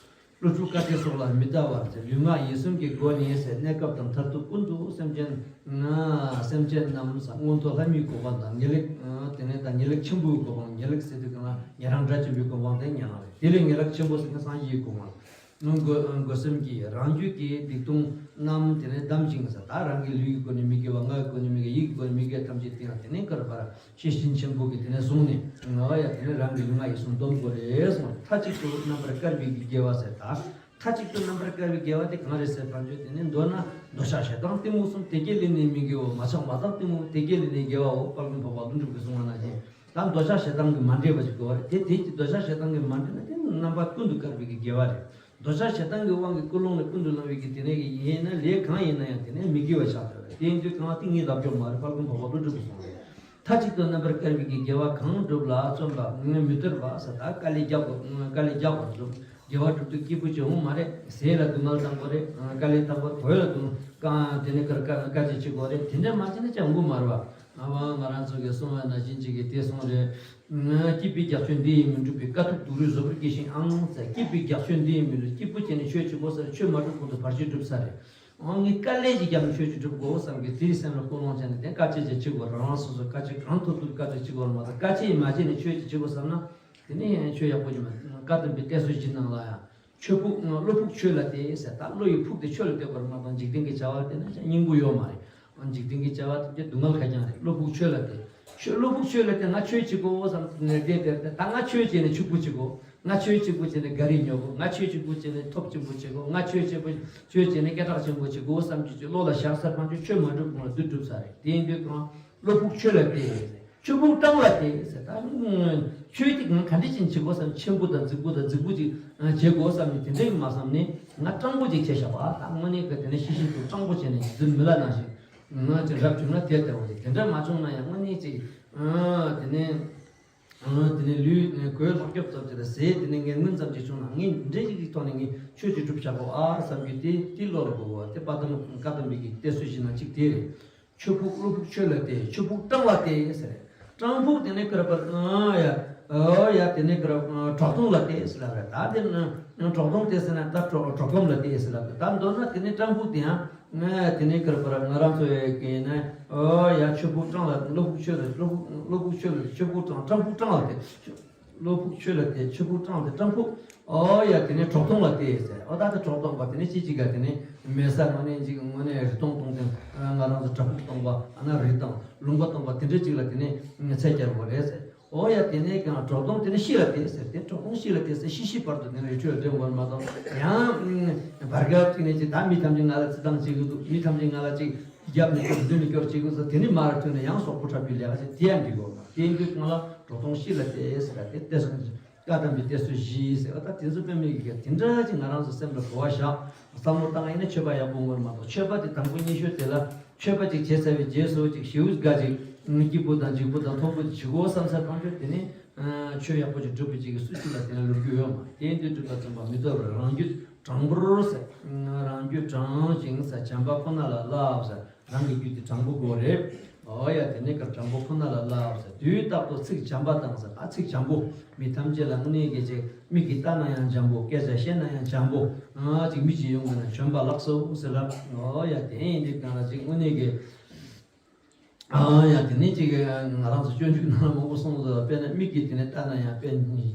ཀླུ་སྒྲུབ་བཀའ་དྲིན་སོགས་ལ་མི་ལྟ་བར་ཟེར། ལུས་ངག་ཡིད་གསུམ་གྱི་སྒོ་ནས་ཟེར། གནས་སྐབས་དང་མཐར་ཐུག་ཀུན་ཏུ་སེམས་ཅན། སེམས་ཅན་རྣམས་ཟེར། མངོན་མཐོ་ལྷ་མིའི་གོ་འཕང་དང་ངེས་ལེགས། དེ་ནས་ད་ངེས་ལེགས་ཆེན་པོའི་གོ་འཕང་། ངེས་ལེགས་ཟེར་དུས་གང་ལ་ཉན་རང་སྒྲ་ཆེན་པོའི་གོ་འཕང་དེ་ཉན་རང་རེད། དེ་ལས་ངེས་ལེགས་ཆེན་པོ་ཟེར་ན་སངས་རྒྱས་ཀྱི་གོ་འཕང་། སྒོ་སྒོ་གསུམ་གྱིས་རང་རྒྱུད་ཀྱི་སྡིག་ལྟུང་རྣམས་དེ་ནས་བསྡམས་ཤིང་ཟེར། ད་རང་གི་ལུས་ཀྱི་སྒོ་ནས་མི་དགེ་བ། ངག་གི་སྒོ་ནས་མི་དགེ། ཡིད་ཀྱི་སྒོ་ནས་མི་དགེ་ཐམས་ཅད་དེ་ཡང་དེ་ནས་ག་རེ་བར་ཤེས་བཞིན་ཆེན་པོ་གིས་དེ་ནས་བཟུང་ནས། ང་ཡང་དེ་ནས་རང་གི་ལུས་ངག་ཡིད་གསུམ་སྡོམ་དགོས་རེད་གསུངས། མཐའ་གཅིག་ཏུ་རྣམ་པར་དཀར་བའི་གི་དགེ་བ་ཟེར། ད་མཐའ་གཅིག་ཏུ་རྣམ་པར་དཀར་བའི་དགེ་བ་དེ་གང་རེད་ཟེར་བ་ཅོ། དེ་ནས་མདོར་ན་འདོད་ཆགས་ཞེ་སྡང་གཏི་མུག་གསུམ་དེ་དགེ་ལས་ནི་མི་དགེའོ། མ་ཆགས་མ་དག་གཏི་མུག་དེ་དགེ་ལས་ནི་དགེ་བའོ། དཔལ་མགོན་འཕགས་པ་ཀླུ་སྒྲུབ་ཀྱིས་གསུངས་པ་ནང་བཞིན། ད་འདོད་ཆགས་ཞེ་སྡང་གིས་མ་འདྲེས་པ་ཞིག་དགོས་པ་རེད། དེ་དེ་གི་འདོད་ཆགས་ཞེ་སྡང་གིས་མ་འདྲེས་ན་དེ་ནི་རྣམ་པ་ཀུན་ཏུ་དཀར་བའི་གི་དགེ་བ་རེད། འདོད་ཆགས་ཞེ་སྡང་གི་དབང་གིས་ཀུན་སློང་ལ་ཀུན་ཏུ་སློང་བའི་གི་དེ་ནས་གི་ཡིན་ན་ལས་གང་ཡིན་ན་ཡང་དེ་ནས་མི་དགེ་བ་ཆགས་ཐུབ་རེད། དེ་ཡིན་དུས་གང་དེ་ངས་ལབ་ཆོག་མ་རེད། དཔལ་མགོན་འཕགས་པ་ཀླུ་སྒྲུབ་ཀྱིས་གསུངས་རེད། མཐའ་གཅིག་ཏུ་རྣམ་པར་དཀར་བའི་གི་དགེ་བ་གང་བསྒྲུབ་ལ་བརྩོན་པ་མི་མཐུན་པ་ཟེར། ད་དཀའ་ལས་རྒྱག་དགོས། དཀའ་ལས་རྒྱག་དགོས་བསྒྲུབ། དགེ་བ་བསྒྲུབ་དུས་སྐྱིད་པོ་བྱེད་འོང་མ་རེད། ཟས་ལ་སྡུག་བསྔལ་བཏང་དགོས་རེད། དཀའ་ལས་བཏང་དགོས། གོས་ལ་སྡུག་བསྔལ་དེ་ནས་དཀའ་དཀའ་སྤྱད་བྱེད་དགོས་རེད། དེ་འདྲ་མ་བྱས་ན་ཅང་འོང་གི་མ་རེད་བ། ཨ་བ་ང་རང་ཚོ་གིས་གསུང་བ་ནང་བཞིན་ཅིག་གིས་དེ་གསུང་རེད། སྐྱིད་པའི་རྒྱགས་ཆོས་འདི་ཡིས་མི་འགྲུབ་པས། དཀའ་ཐུབ་སྡུག་རུས་བཟོད་པར་གྱིས་ཤིག་ཨང་ཟེར། སྐྱིད་པའི་རྒྱགས་ཆོས་འདི་ཡིས་མི་འགྲུབ། སྐྱིད་པོ་བྱས་ནས་ཆོས་བྱེད་དགོས་ཟེར། ཆོས་མ་སྒྲུབ་གོང་དུ་བར་ཆད་སྒྲུབ་ས་རེད། ཨང་ངས་དཀའ་ལས་ཅིག་བརྒྱབ་ནས་ཆོས་ཅིག་སྒྲུབ་དགོས་བསམ་གི་དེའི་སེམས་ལ་ཀུན་སློང་བྱས་ནས་དེ་དཀའ་སྤྱད་ཅིག་བྱེད་དགོས། རང་རང་སོ་སོ་དཀའ་སྤྱད་གང་ཐུབ་ཐུབ་དཀའ་སྤྱད་བྱེད་དགོས་མ་གཏོགས། དཀའ་སྤྱད་མ་བྱས་ནས་ཆོས་ཅིག་བྱེད་དགོས་བསམ་ན་དེ་ནི་ཆོས་ཡག་པོ་ཅིག་མ། བཀའ་གདམས་པའི་གཏེར་མཛོད་བཞི་ནང་ལ་ཡང་ཆོས་ཕུགས། བློ་ཕུགས་ཆོས་ལ་གཏད་ཟེར། ད་བློ་ཡི་ཕུགས་དེ་ཆོས་ལ་གཏད་དགོས་མ་གཏོགས་འཇིག་རྟེན་གྱི་བྱ་བ་དེ་ནི་སྙིང་པོ་ཡོད་མ་རེད། འཇིག་རྟེན་གྱི་བྱ་བ་དེ་སྡུག་བསྔལ་ཁ་རྐྱང་རེད། བློ་ཕུགས་ཆོས་ལ་གཏད། ཆོས། བློ་ཕུགས་ཆོས་ལ་གཏད། ང་ཆོས་བྱེད་དགོས་བསམ་ནས་བསྡད་དེ། ད་ང་ཆོས་བྱས་ནས་ཕྱུག་པོ་བྱེད་དགོས། ང་ཆོས་གཅིག་པུ་བྱས་ནས་ག་རེ་ཉོ་དགོས། ང་ཆོས་གཅིག་པུ་བྱས་ནས་ཐོབ་ཆེན་པོ་བྱེད་དགོས། ང་ཆོས་གཅིག་པུ་ཆོས་བྱས་ནས་སྐད་གྲགས་ཆེན་པོ་བྱེད་དགོས་བསམ་གྱི་ཆོས་བློ་ལ་ཤར་ས་ཕན་ཆོད། ཆོས་མ་སྒྲུབ་གོང་ལ་བདུད་སྒྲུབ་ས་རེད། དེ་ཡིན་དུས་གང་བློ་ཕུགས་ཆོས་ལ་གཏད། ཆོས་ཕུགས་སྤྲང་བ་སྟེ་ཟེར། ད་ཆོས་དེ་གང་ག་འདྲ་ཅིག་བྱེད་དགོས་བསམ། ཆེན་པོ་དང་རྫིག་པོ་དང་རྫིག་པོ་ཅིག་བྱེད་དགོས་བསམ་ནས་དེ་འདྲ་མ་བསམ་ནས་ང་སྤྲང་པོ་ཅིག་བྱས་བཞག་པ། ད་དངོས་གནས་ཀྱི་དེ་ནས་ཤི་ཤི་དུ་སྤྲང་པོ་བྱས་ནས་རྫུན་མི་ལབ་ནང་བཞིན་ང་ཅིག་རབ་བྱུང་ན་དེ་ལྟ་བུ་ཅིག་དེ་འདྲ་མ་བྱུང་ན་ཡང་དངོས་གནས་ཅིག་དེ་ནས། དེ་ནས་ལུས་གོས་ལྷག་སྐྱོབ་ཙམ་ཅིག་དང་ཟས་དེ་ནས་ངན་ངོན་ཙམ་ཅིག་བྱུང་ན་ངས་འདྲེ་ཞིག་གི་ཐོག་ནས་ངས་ཆོས་ཅིག་སྒྲུབ་བཞག་གོ་ཨ་བསམ་རྒྱུ་དེ་དེ་བློ་ལ་དགོས་པ་དེ་དཔལ་ལྡན་བཀའ་གདམས་པའི་གི་གཏེར་མཛོད་བཞི་ནང་གཅིག་དེ་རེད། ཆོས་ཕུགས། བློ་ཕུགས་ཆོས་ལ་གཏད། ཆོས་ཕུགས་སྤྲང་བ་སྟེ་ཟེར། སྤྲང་ཕུགས་དེ་ནས་ཀི་ར་པར་ཨ་ཡ་ཨོ་ཡ་དེ་ནས་ཀི་ར་གྲོགས་དོང་ལ་གཏད་ཟེར་ལབ་རེད། ད་དེ་ནས་གྲོགས་དོང་སྟེ་ཟེར་ན་ད་གྲོགས་གྲོགས་གོམ་ལ་གཏད་ཟེར་ལབ་རེད། ད་མདོར་ན་དེ་ནས་སྤྲང་ཕུགས་དེ་ཡང་། ང་དེ་ནས་ཀར་པར་ང་རང་ཚོ་ཡི་གེ་ནས་ཨོ་ཡ་ཆོས་ཕུགས་སྤྲང་ལ་བློ་ཕུགས་ཆོས་ལ་བློ་ཕུགས་བློ་ཕུགས་ཆོས་ལ་ཆོས་ཕུགས་སྤྲང་སྤྲང་ཕུགས་སྤྲང་ལ་དེ་བློ་ཕུགས་ཆོས་ལ་དེ་ཆོས་ཕུགས་སྤྲང་དེ་སྤྲང་ཕུགས་ཨོ་ཡ་དེ་ནས་གྲོགས་དོང་ལ་དེ་ཟེར། ཨོ་ད་དེ་གྲོགས་དོང་པ་དེ་ནས་ཅི་ཅི་ག་དེ་ནས་མེ་ས་དངོས་གནས་ཅིག་དངོས་གནས་རི་དོང་དོང་དེ་ང་རང་ཚོ་བྲག་ཕུག་སྟོང་པ་ཨ་ན་རི་དང་ལུང་པ་སྟོང་པ་དེ་འདྲ་ཅིག་ལ་དེ་ནས་ཚད་བརྒྱབ་པ་རེད་ཟེར། ཨོ་ཡ་དེ་ནས་ཀྱང་གྲོགས་དོང་དེ་ནས་ཤི་ལ་དེ་ཟེར། དེ་གྲོགས་དོང་ཤི་ལ་དེ་ཟེར། ཤི་ཤི་བར་དུ་དེ་ནས་རི་ཁྲོད་འགྲིམ་དགོས་མ་གཏོགས་ཡང་བར་སྐབས་ཅིག་ནས་ཅིག་ད་མི་ཐམས་ཅད་ང་ལ་བརྩི་སྟངས་བྱེད་ཀྱི་འདུག་མི་ཐམས་ཅད་ང་ལ་ཅིག་རྒྱབ་ནས་སྐྱོར་མདུན་ནས་སྐྱོར་བྱེད་ཀྱི་འདུག་དེ་ནས་མར་ཐོན་ནས་ཡང་སོག་པོ་འཁྲབ་པའི་ལས་ཀ་ཅིག་དེ་ཡང་འགྲིག་གི་ཡོད་མ་རེད། དེ་ཡིན་དུས་ང་ལ་གྲོགས་དོང་ཤི་ལ་དེ་ཟེར་བ་དེ་ལྟས་སོང་། བཀའ་གདམས་པའི་གཏེར་མཛོད་བཞི་ཟེར་བ་ད་དེ་ཚོ་དཔེ་མེད་ཀྱི་དེ་འདྲ་ཅིག་ང་རང་ཚོ་སེམས་ལ་གོ་བ་བཞག་བསམ་བློ་བཏང་ཡིན་ན་ཆོས་པ་ཡག་པོ་ངོ་མ་གཏོགས། ཆོས་པ་དེ་དང་པོ་ཉི་ཤུ་དེ་ལ་ཆོས་པ་ཅིག་བྱས་ཚར་བའི་རྗེས་སུ་ཅིག་ཞེའུ་དགའ་ཅིག་སྐྱིད་པོ་དང་འཇིགས་པོ་དང་མཐོ་པོ་ཅིག་བྱེད་དགོས་བསམ་ཚར་ཐམས་ཅད་དེ་ནི་ཆོས་ཡག་པོ་ཅིག་སྒྲུབ་པའི་ཅིག་གི་སུ་ཞིག་ལ་དེ་ལ་ལོ་རྒྱུས་ཡོད་མ་རེད། དེ་ཡིན་དུས་སྒྲུབ་པ་ཙམ་པ་མི་ཐོབ་པར་རང་རྒྱུད་དྲང་པོར་ཟེར། རང་རྒྱུད་དྲང་ཞིང་ཟེར། བྱམས་པ་ཁོ་ན་ལ་བསླབ་ཟེར། རང་གི་རྒྱུད་དེ་དྲང་པོ་དགོས་རེད། ཨོ་ཡ་དེ་ནས་ཀར་དྲང་པོ་ཁོ་ན་ལ་བསླབ་ཟེར། དུས་རྟག་ཏུ་ཚིག་འཇམ་པ་དང་ཟེར། ད་ཚིག་འཇམ་པོ་མི་ཐམས་ཅད་ལ་དངོས་གནས་ཀྱི་ཅིག་མིག་གིས་ལྟ་ན་ཡང་འཇམ་པོ། སྐད་ཆ་བཤད་ན་ཡང་འཇམ་པོ། ཨ་ཅིག་མི་ཅིག་ཡོང་གི་ན་བྱོན་པ་ལགས་སོ་ཟེར་ལབ། ཨོ་ཡ་དེ་ཡིན་དུས་གང་ལ་ཅིག་དངོས་གནས་ཀྱི་ཨ་ཡ་དེ་ནས་ཅིག་ང་རང་ཚོ་སྤྱོད་འཇུག་ནང་ལ་མང་པོ་གསུངས་སོང་། དཔེར་ན་མིག་གིས་དེ་ནས་ལྟ་ན་ཡང་དཔེ་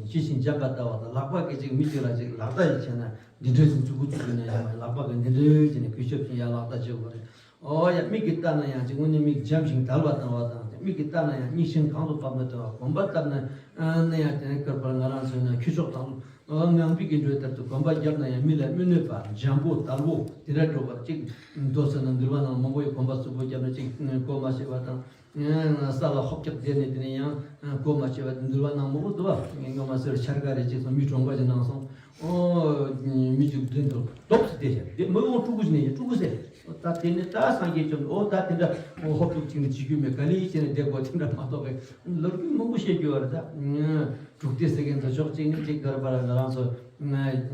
ཇི་བཞིན་འཇམ་པར་ལྟ་བ་དང་། ལག་པ་གིས་ཅིག་མི་ཅིག་ལ་ཅིག་ལག་བརྡ་ཡི་བྱས་ན་འདི་འདྲ་ཅིག་མཛུབ་གུ་བཙུགས་ན་ཡང་ལག་པ་གིས་འདི་འདྲ་བྱས་ནས་གུས་ཞབས་ཀྱིས་ཡར་ལག་བརྡ་བྱེད་དགོས་རེད། ཨོ་ཡ་མིག་གིས་ལྟ་ན་ཡང་ཅིག་དངོས་གནས་མིག་འཇམ་ཞིང་དལ་བ་བཏང་བ་དང་། མིག་གིས་ལྟ་ན་ཡང་མིག་ཤེལ་གང་དུ་ཕབ་ན་བྲལ་བ། གོམ་པ་བཏབ་ན་ཡང་དེ་ནས་ཀར་པར་ང་རང་ཚོས་ན་ཁྱུ་མཆོག་དང་ངང་པའི་གི་འགྲོས་ལྟར་དུ་གོམ་པ་བརྒྱབ་ན་ཡང་མི་ལ་མི་གནོད་པ། འཇམ་པོ་དལ་བོ་དེ་འདྲ་འགྲོ་བར་ཅིག་མདོ་ཟེར་ན་འདུལ་བ་ནང་མང་པོ་ཡི་གོམ་པ་རྩུབ་པོ་བརྒྱབ་ན་ཅིག་གོ་མ་ཤེས་པ་དང་། ས་ལ་ཧོབ་རྒྱབ་བསྡད་ནས་དེ་ནས་ཡང་གོ་མ་ཤེས་པ་འདུལ་བ་ནང་མང་པོ་འདུག་བ། ངས་སྔོན་མ་ཟེར་འཆར་ཀ་རེ་ཅིག་སོང་མི་གྲོངས་པ་ཅིག་ནང་སོང་། ཨོ་མི་ཅིག་མདུན་དུ་རྡོབ་སུ་བསྡད་ཤག་དེ་མི་འོང་ཕྲུ་གུ་ཅིག་ནས་ཕྲུ་གུ་ཟེར། ད་དེ་ནས་ད་སངས་རྒྱས་བྱོན། ཨོ་ད་དེ་འདྲ་ཧོབ་ཏུ་ཅིག་ནས་བྱེད་རྒྱུ་མེད། ག་ལེ་བྱས་ནས་བསྡད་དགོས། དེ་འདྲ་མ་གཏོགས་པའི་ལབ་རྒྱུ་མང་པོ་བཤད་རྒྱུ་བ་རེད་ད། དྲུག་སྡེ་ཟེར་མཁན་དེ་ཕྱོགས་གཅིག་ནས་ཅིག་གར་པར་ང་རང་ཚོ་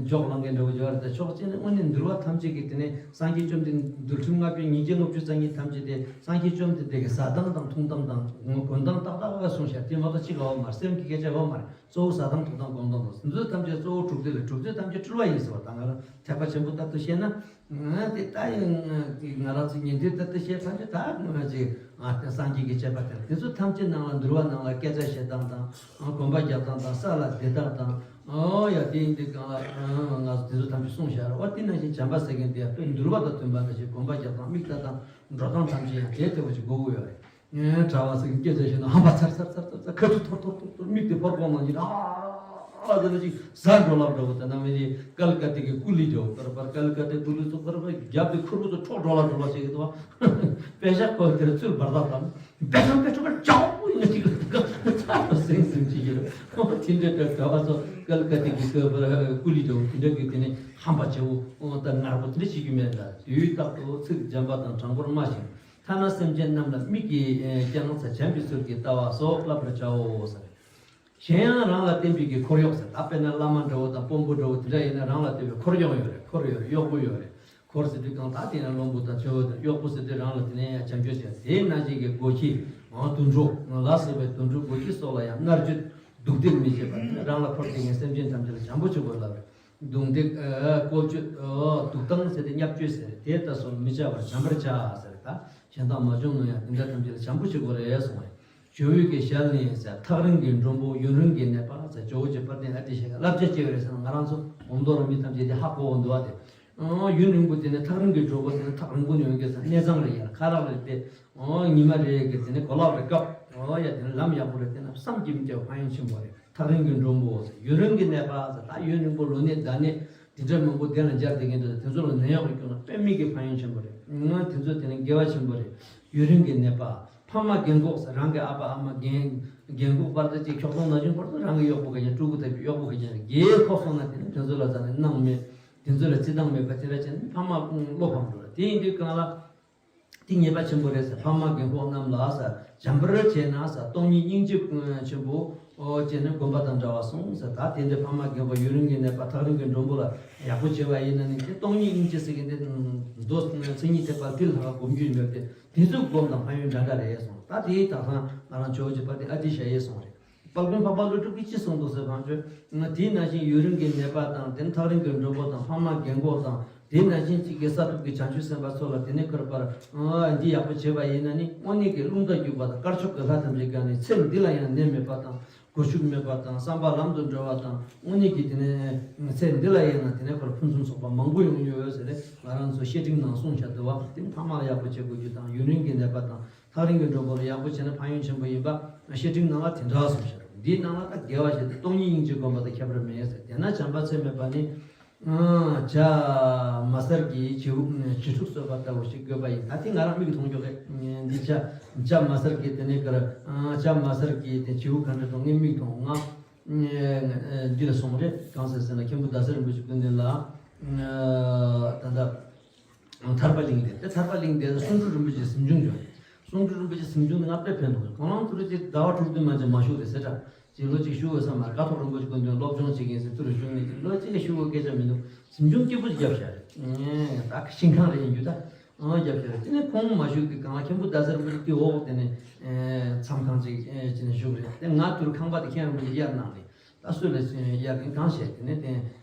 འཇོག་བླང་མཁན་འདྲ་བོ་ཡོད་རེད། དེ་ཕྱོགས་གཅིག་ནས་དངོས་གནས་འདུལ་བ་ཐམས་ཅད་ཀྱི་དེ་ནས་སངས་རྒྱས་བཅོམ་ལྡན་འདུལ་ཁྲིམས་ལྔ་པའི་ཉིས་བརྒྱ་ལྔ་བཅུ་རྩ་གཉིས་ཐམས་ཅད་དེ་སངས་རྒྱས་བཅོམ་ལྡན་འདས་ཀྱི་ཟ་སྟངས་དང་འཐུང་སྟངས་དང་གོན་སྟངས་ཏག་ཏག་གསུངས་བཞག་དེ་མ་གཏོགས་གཅིག་ལ་ཡོད་མ་རེད། སེམས་ཀྱི་སྐད་ཆ་ཡོད་མ་རེད། གཙོ་བོ་ཟ་སྟངས་འཐུང་སྟངས་གོན་སྟངས་དང་འདི་ཚོ་ཐམས་ཅད་གཙོ་བོ་དྲུག་སྡེ་ལས་དྲུག་སྡེ་ཐམས་ཅད་སྤྲུལ་པ་ཡིན་ཟེར་བ་དང་། ང་རང་ཐེག་པ་ཆེན་པོ་ལྟར་དུ་བཤད་ན། ང་དེ་ལྟ་ཡིན། ང་རང་ཚོ་ཉན་ཐོས་ལྟར་དུ་བཤད་ཐམས་ཅད་ད་ང་ཅིག་ང་དེ་སངས་རྒྱས་ཀྱི་བཅས་པ་དེ་དེ་ཚོ་ཐམས་ཅད་ནང་ལ་འདུལ་བ་ནང་ལ་སྐད་ཆ་བཤད་སྟངས་དང་གོམ་པ་རྒྱག་སྟངས་དང་ས་ལ་བསྡད་སྟངས་དང་། ཨོ་ཡ་དེ་ཡིན་དུས་གང་ལ་ང་ཚོ་དེ་ཚོ་ཐམས་ཅད་གསུངས་བཞག་རེད། འོ་དེ་ནང་བཞིན་བྱམས་པ་ཟེར་མཁན་དེ་ཡང་དཔེ་འདུལ་བ་དང་མཐུན་པ་ནང་བཞིན་གོམ་པ་རྒྱག་སྟངས་མིག་ལྟ་སྟངས་འགྲོ་སྟངས་ཐམས་ཅད་ཡང་དེ་ལྟ་བུ་ཞིག་དགོས་ཀྱི་ཡོད་རེད། ངས་གྲྭ་བ་ཚོ་གི་སྐད་ཆ་བཤད་ན་ཧམ་པ་ཚར་ཚར་ཚར་ཚར་ཚར་ཁ་ཐུག་ཐོར་ཐོར་ཐོར་ཐོར་མིག་དེ་ཕོར་གོང་ནང་བཞིན་ཨ་ཨ་ཟེར་ན་ཅིག་ཟ་འགྲོ་ལབ་འགྲོ་བ་དང་། ན་མི་ནི་ཀལ་ཀ་ཏི་གི་ཀུ་ལི་འགྲོ་བར་བར་ཀལ་ཀ་ཏི་ཀུ་ལི་ཚོ་བར་བར་རྒྱབ་དེ་ཁུར་བུ་ཚོ་འཕྲོག་འགྲོ་ལ་འགྲོ་ལ་བྱེད་ཀྱི་འདུག་བ། པེ་ཤག་ཁོ་དེར་ཚུར་འབར་ཐག་དང་པེ་ཤག་པེ་ཤག་ཅའོ་ཡིན་ཅིག་ལ་ཚར་ཟིང་ཟིང་ཅིག་ཡོད། དེ་འདྲ་གྲྭ་བ་ཚོ་ཀལ་ཀ་ཏི་གི་ཀུ་ལི་འགྲོ་དེ་འདྲ་གི་དེ་ནི་ཧམ་པ་ཆེ་བོ་ད་ངར་པོ་དེ་འདྲ་བྱེད་རྒྱུ་མེད་ལ། དུས་རྟག་ཏུ་ཚིག་འཇམ་པ་དང་དྲང་པོར་སྨྲ་ཞིང་། ཐ་ན་སེམས་ཅན་རྣམས་ལ་མིག་གིས་ཀྱང་བྱམས་པའི་ཚུལ་གྱིས་ལྟ་བ་སོགས་བསླབ་པར་བྱའོ་ཟེར། གཞན་ཡང་རང་ལ་བསྟན་པའི་གི་འཁོར་གཡོག་ཟེར། ད་དཔེར་ན་བླ་མ་འདྲ་བོ་དང་དཔོན་པོ་འདྲ་བོ་དེ་འདྲ་ཡིན་ན་རང་ལ་བསྟན་པའི་འཁོར་གཡོག་ཡོད་རེད། འཁོར་ཡོད་རེད། གཡོག་པོ་ཡོད་རེད། འཁོར་ཟེར་དུས་གང་ལྟར་དེ་ཡང་བློན་པོ་དང་ཆེ་བོ་དང་། གཡོག་པོ་ཟེར་དུས་རང་ལ་དེ་ནས་ཡང་བྱམས་སྐྱོང་བྱེད། དེ་ནང་བཞིན་གྱི་སྒོ་ཁྱི་དུད་འགྲོ་ལ་སོགས་པའི་དུད་འགྲོ་སྒོ་ཁྱི་སོགས་ལ་ཡང་མནར་གཅོད་སྡུག་སྡིག་མི་བྱེད་པར་རང་ལ་འཁོར་བསྡད་མཁན་སེམས་ཅན་ཐམས་ཅད་ལ་བྱམས་པོ་བྱེད་དགོས་ལབ་རེད། རྡུང་རྡེག་ཨ་བཀོལ་སྤྱོད་ཨ་སྡུག་བཏང་ཟེར་ཏེ་བརྙས་བཅོས་ཟེར་དེ་ལྟ་སོགས་མི་བྱ་བར་བྱམས་པར་བྱ་ཟེར། ད་གཞན་དག་མ་བྱུང་ན་ཡང་དེ་འདྲ་ཐམས་ཅད་ལ་བྱམས་པོ་བྱེད་དགོས་རེད་གསུངས་རེད། ཇོ་བོའི་གི་ཞལ་ནས་ཟེར། ཐག་རིང་གི་མགྲོན་པོ་ཡུན་རིང་གི་ནད་པ་ཟེར། ཇོ་བོ་རྗེ་དཔལ་ལྡན་ཨ་ཏི་ཤ་གི་བསླབ་བྱ་ཅི་ཡོད་རེད་ཟེར་ན། ང་རང་ཚོ་འོམ་དོ་ར་མི་ཐམས་ཅད་དེ་ཧ་གོ་འོང་འདུག་བ་དེ། ཨོ་ཡུན་རིང་པོ་དེ་ནས་ཐག་རིང་གི་མགྲོན་པོ་དེ་ནས་ཐག་རིང་པོ་ནས་ཡོང་གི་ཟེར། གནས་ཚང་རེད་ཡ། ཁ་ལག་རེད་དེ། ཨོ་ཉི་མ་རེ་གི་དེ་ནས་གོ་ལག་རེ་བཀབ། ཨོ་ཡ་དེ་ནས་ལམ་ཡག་པོ་རེ་བསྟན་ན་བསམ་གྱིས་མི་ཁྱབ་ཕན་ཡོན་ཆེན་པོ་རེད། ཐག་རིང་གི་མགྲོན་པོ་ཟེར། ཡུན་རིང་གི་ནད་པ་ཟེར། ད་ཡུན་རིང་པོ་ལོ་ནད་ཟླ་ནད་དེ་འདྲ་མང་པོ་གདན་ལ་འབྱར་བསྡད་མཁན་དེ་ཚོ་དེ་ཚོ་ལ་ནད་གཡོག་རེ་བསྐྱོན་ན་དཔེ་མི་སྲིད་ཕན་ཡོན་ཆེན་པོ་རེད། ང་དེ་ཚོ་དེ་ནས་དགེ་བ་ཆེན་པོ་རེད། ཡུན་རིང་གི་ནད་པ། ཕ་མ་རྒན་གོག་ཟེར། རང་གི་ཨ་ཕ་ཨ་མ་རྒན་རྒན་གོག་བར་དུ་ཅིག་ཁྱོག་ཐོང་ན་ཆུང་བར་དུ་རང་གི་གཡོག་པོ་ག་ཅན་ཕྲུ་གུ་ལྟ་བུའི་གཡོག་པོ་ག་ཅན་རེད། རྒས་ཁོག་སོང་ན་དེ་ནས་དེ་ཚོ་ལ་ཟ་ནས་གནང་མེད། དེ་ཚོ་ལ་བརྩི་སྟངས་མེད་པ་དེ་འདྲ་བྱས་ན་ཕ་མ་བློ་ཕམ་འགྲོ་རེད། དེ་ཡིན་དུས་གང་ལ། དེ་ཉེས་པ་ཆེན་པོ་རེད་ཟེར། ཕ་མ་རྒན་གོག་རྣམས་ལ་ཟེར། བྱམས་པར་བྱས་ན་ཟེར། སྟོང་ཉིད་སྙིང་རྗེ་ཆེན་པོ་ཨོ་བྱས་ནས་སྒོམ་པ་དང་འདྲ་བར་གསུངས་ཟེར། ད་དེ་འདྲའི་ཕ་མ་རྒན་གོག་ཡུན་རིང་གི་ནད་པ་ཐག་རིང་གི་མགྲོན་པོ་ལ་ཡག་པོ་བྱས་པ་ཡིན་ན་ནི་དེ་སྟོང་ཉིད་སྙིང་རྗེ་ཟེར་མཁན་དེ་མདོ་མཚན་ཉིད་ཐེག་པ་དེ་ལྷག་སྒོམ་རྒྱུ་མེད་དེ། དེ་ཚོ་སྒོམ་དང་ཕན་ཡོན་འདྲ་འདྲ་རེད་གསུངས། ད་དེ་ད་ཐང་ང་རང་ཇོ་བོ་རྗེ་དཔལ་ལྡན་ཨ་ཏི་ཤ་ཡིས་གསུངས་རེད། དཔལ་མགོན་འཕགས་པ་ཀླུ་སྒྲུབ་ཀྱིས་ཅི་གསུངས་འདུག་ཟེར་བ་ཅོ། ང་དེའི་ནང་བཞིན་ཡུན་རིང་གི་ནད་པ་དང་། དེ་ནས་ཐག་རིང་གི་མགྲོན་པོ་དང་། ཕ་མ་རྒན་གོག་དང་། དེ་ནང་བཞིན་གཅིག་གི་ས་ཐོབ་ཀྱི་བྱང་ཆུབ་སེམས་དཔའ་ཚོ་ལ་དེ་ནས་ཁོར་པར་འདི་ཡག་པོ་བྱས་པ་ཡིན་ན་ནི་དངོས་གནས་ཀྱི་རླུང་རྟ་རྒྱུག་པ་དང་། དཀར་ཕྱོགས་ཀྱི་ལྷ་ཐམས་ཅད་ཀྱང་ནི་ཚེ་འདི་ལ་ཡང་ནད་མེད་པ་དང་། སྒོ་ཕྱུགས་མེད་པ་དང་། བསམ་པ་ལམ་དུ་འགྲོ་བ་དང་། དངོས་གནས་ཀྱི་དེ་ནས་ཚེ་འདི་ལ་ཡིན་ན་དེ་ནས་ཁོར་ཕུན་སུམ་ཚོགས་པ་མང་པོ་ཡོང་ཡོད་ཟེར་ནས་ང་རང་ཚོ་བཤད་ཁྲིམས་ནང་གསུངས་བཞག་འདུག་བ། དེ་ནི་ཕ་མ་ལ་ཡག་པོ་བྱེད་དགོས་རྒྱུ་དང་། ཡུན་རིང་གི་ནད་པ་དང་། ཐག་རིང་གི་མགྲོན་པོ་ལ་ཡག་པོ་བྱས་ན་ཕན་ཡོན་ཆེན་པོ་ཡིན་པ་བཤད་ཁྲིམས་ནང་ལ་དེ་འདྲ་གསུངས་ཤག་འདིའི་ནང་ལ་ད་དགེ་བ་བྱས་ཏེ་སྟོང་ཉིད་སྙིང་རྗེ་བསྒོམ་པ་དང་ཁྱད་པར་མེད་ཟེར། དེས་ན་བྱམས་པ་ཚད་མེད་པ་ནི། ཨ་བྱ་མ་གསར་གྱི་བྱིའུ་བྱིའུ་ཕྲུག་གསོད་པ་ལྟ་བུ་ཞིག་དགོས་པ་ཡིན། ད་དེ་ང་རང་མིག་མཐོང་ཆོག་གི། འདི་བྱ་བྱ་མ་གསར་གྱི་དེ་ནས་ཀར་བྱ་མ་གསར་གྱི་དེ་བྱིའུ་ག་འདྲ་འདུག་ངས་མིག་མཐོང་། ང་འདི་ལ་སོང་རེད། གང་ཟེར་ཟེར་ན་མཁན་པོ་ཟླ་ཟེར་རིན་པོ་ཆེ་སྐུ་མདུན་ལ་ད་ལྟ། ཐར་པ་གླིང་དེ་དེ་ཐར་པ་གླིང་དེ་གསུང་སྤྲུལ་རིན་པོ་ཆེ་གཟིམ་ཆུང་ཡོད་རེད། གསུང་སྤྲུལ་རིན་པོ་ཆེ་གཟིམ་ཆུང་དེ་ང་དཔེ་ཕན་ཐོགས་རེད། ཁོང་རང་ཚོ་རེ་ཅིག་ཟླ་བ་དྲུག་བདུན་མ་ཅིག་མ་བཞུགས་རེད་ཟེར་དྲ། ཅིག་ལོ་གཅིག་བཞུགས་འོས་ས་མ་རེད། ཀཿཐོག་རིན་པོ་ཆེ་སྐུ་མདུན་སློབ་སྦྱོང་བྱེད་མཁན་ཟེར་དུ་རུ་བཞུགས་ནས་ཅིག་ལོ་གཅིག་བཞུགས་འོས་སྐད་ཆ་མི་འདུག་གཟིམ་ཆུང་སྐྱིད་པོ་ཅིག་བརྒྱབ་བཞག་རེད། ད་ཤིང་ཁང་རེ་ཡིན་རྒྱུ་ད་ཨང་བརྒྱབ་བཞག་རེད། དེ་ནས་ཁོང་མ་བཞུགས་དུས་གང་ལ་མཁན་པོ་ཟླ་ཟེར་རིན་པོ་ཆེ་དེ་འོག་དེ་ནས་མཚམས་ཁང་ཅིག་ཅིག་ནས་བཞུགས་རེད། དེ་ང་དུར་ཁང་པ་དེ་མཁན་རིན་པོ་ཆེ་གཡར་གནང་རེད། ད་སུ་ལ་གཡར་མཁན་གང་བཤད་དེ་ནས་དེ་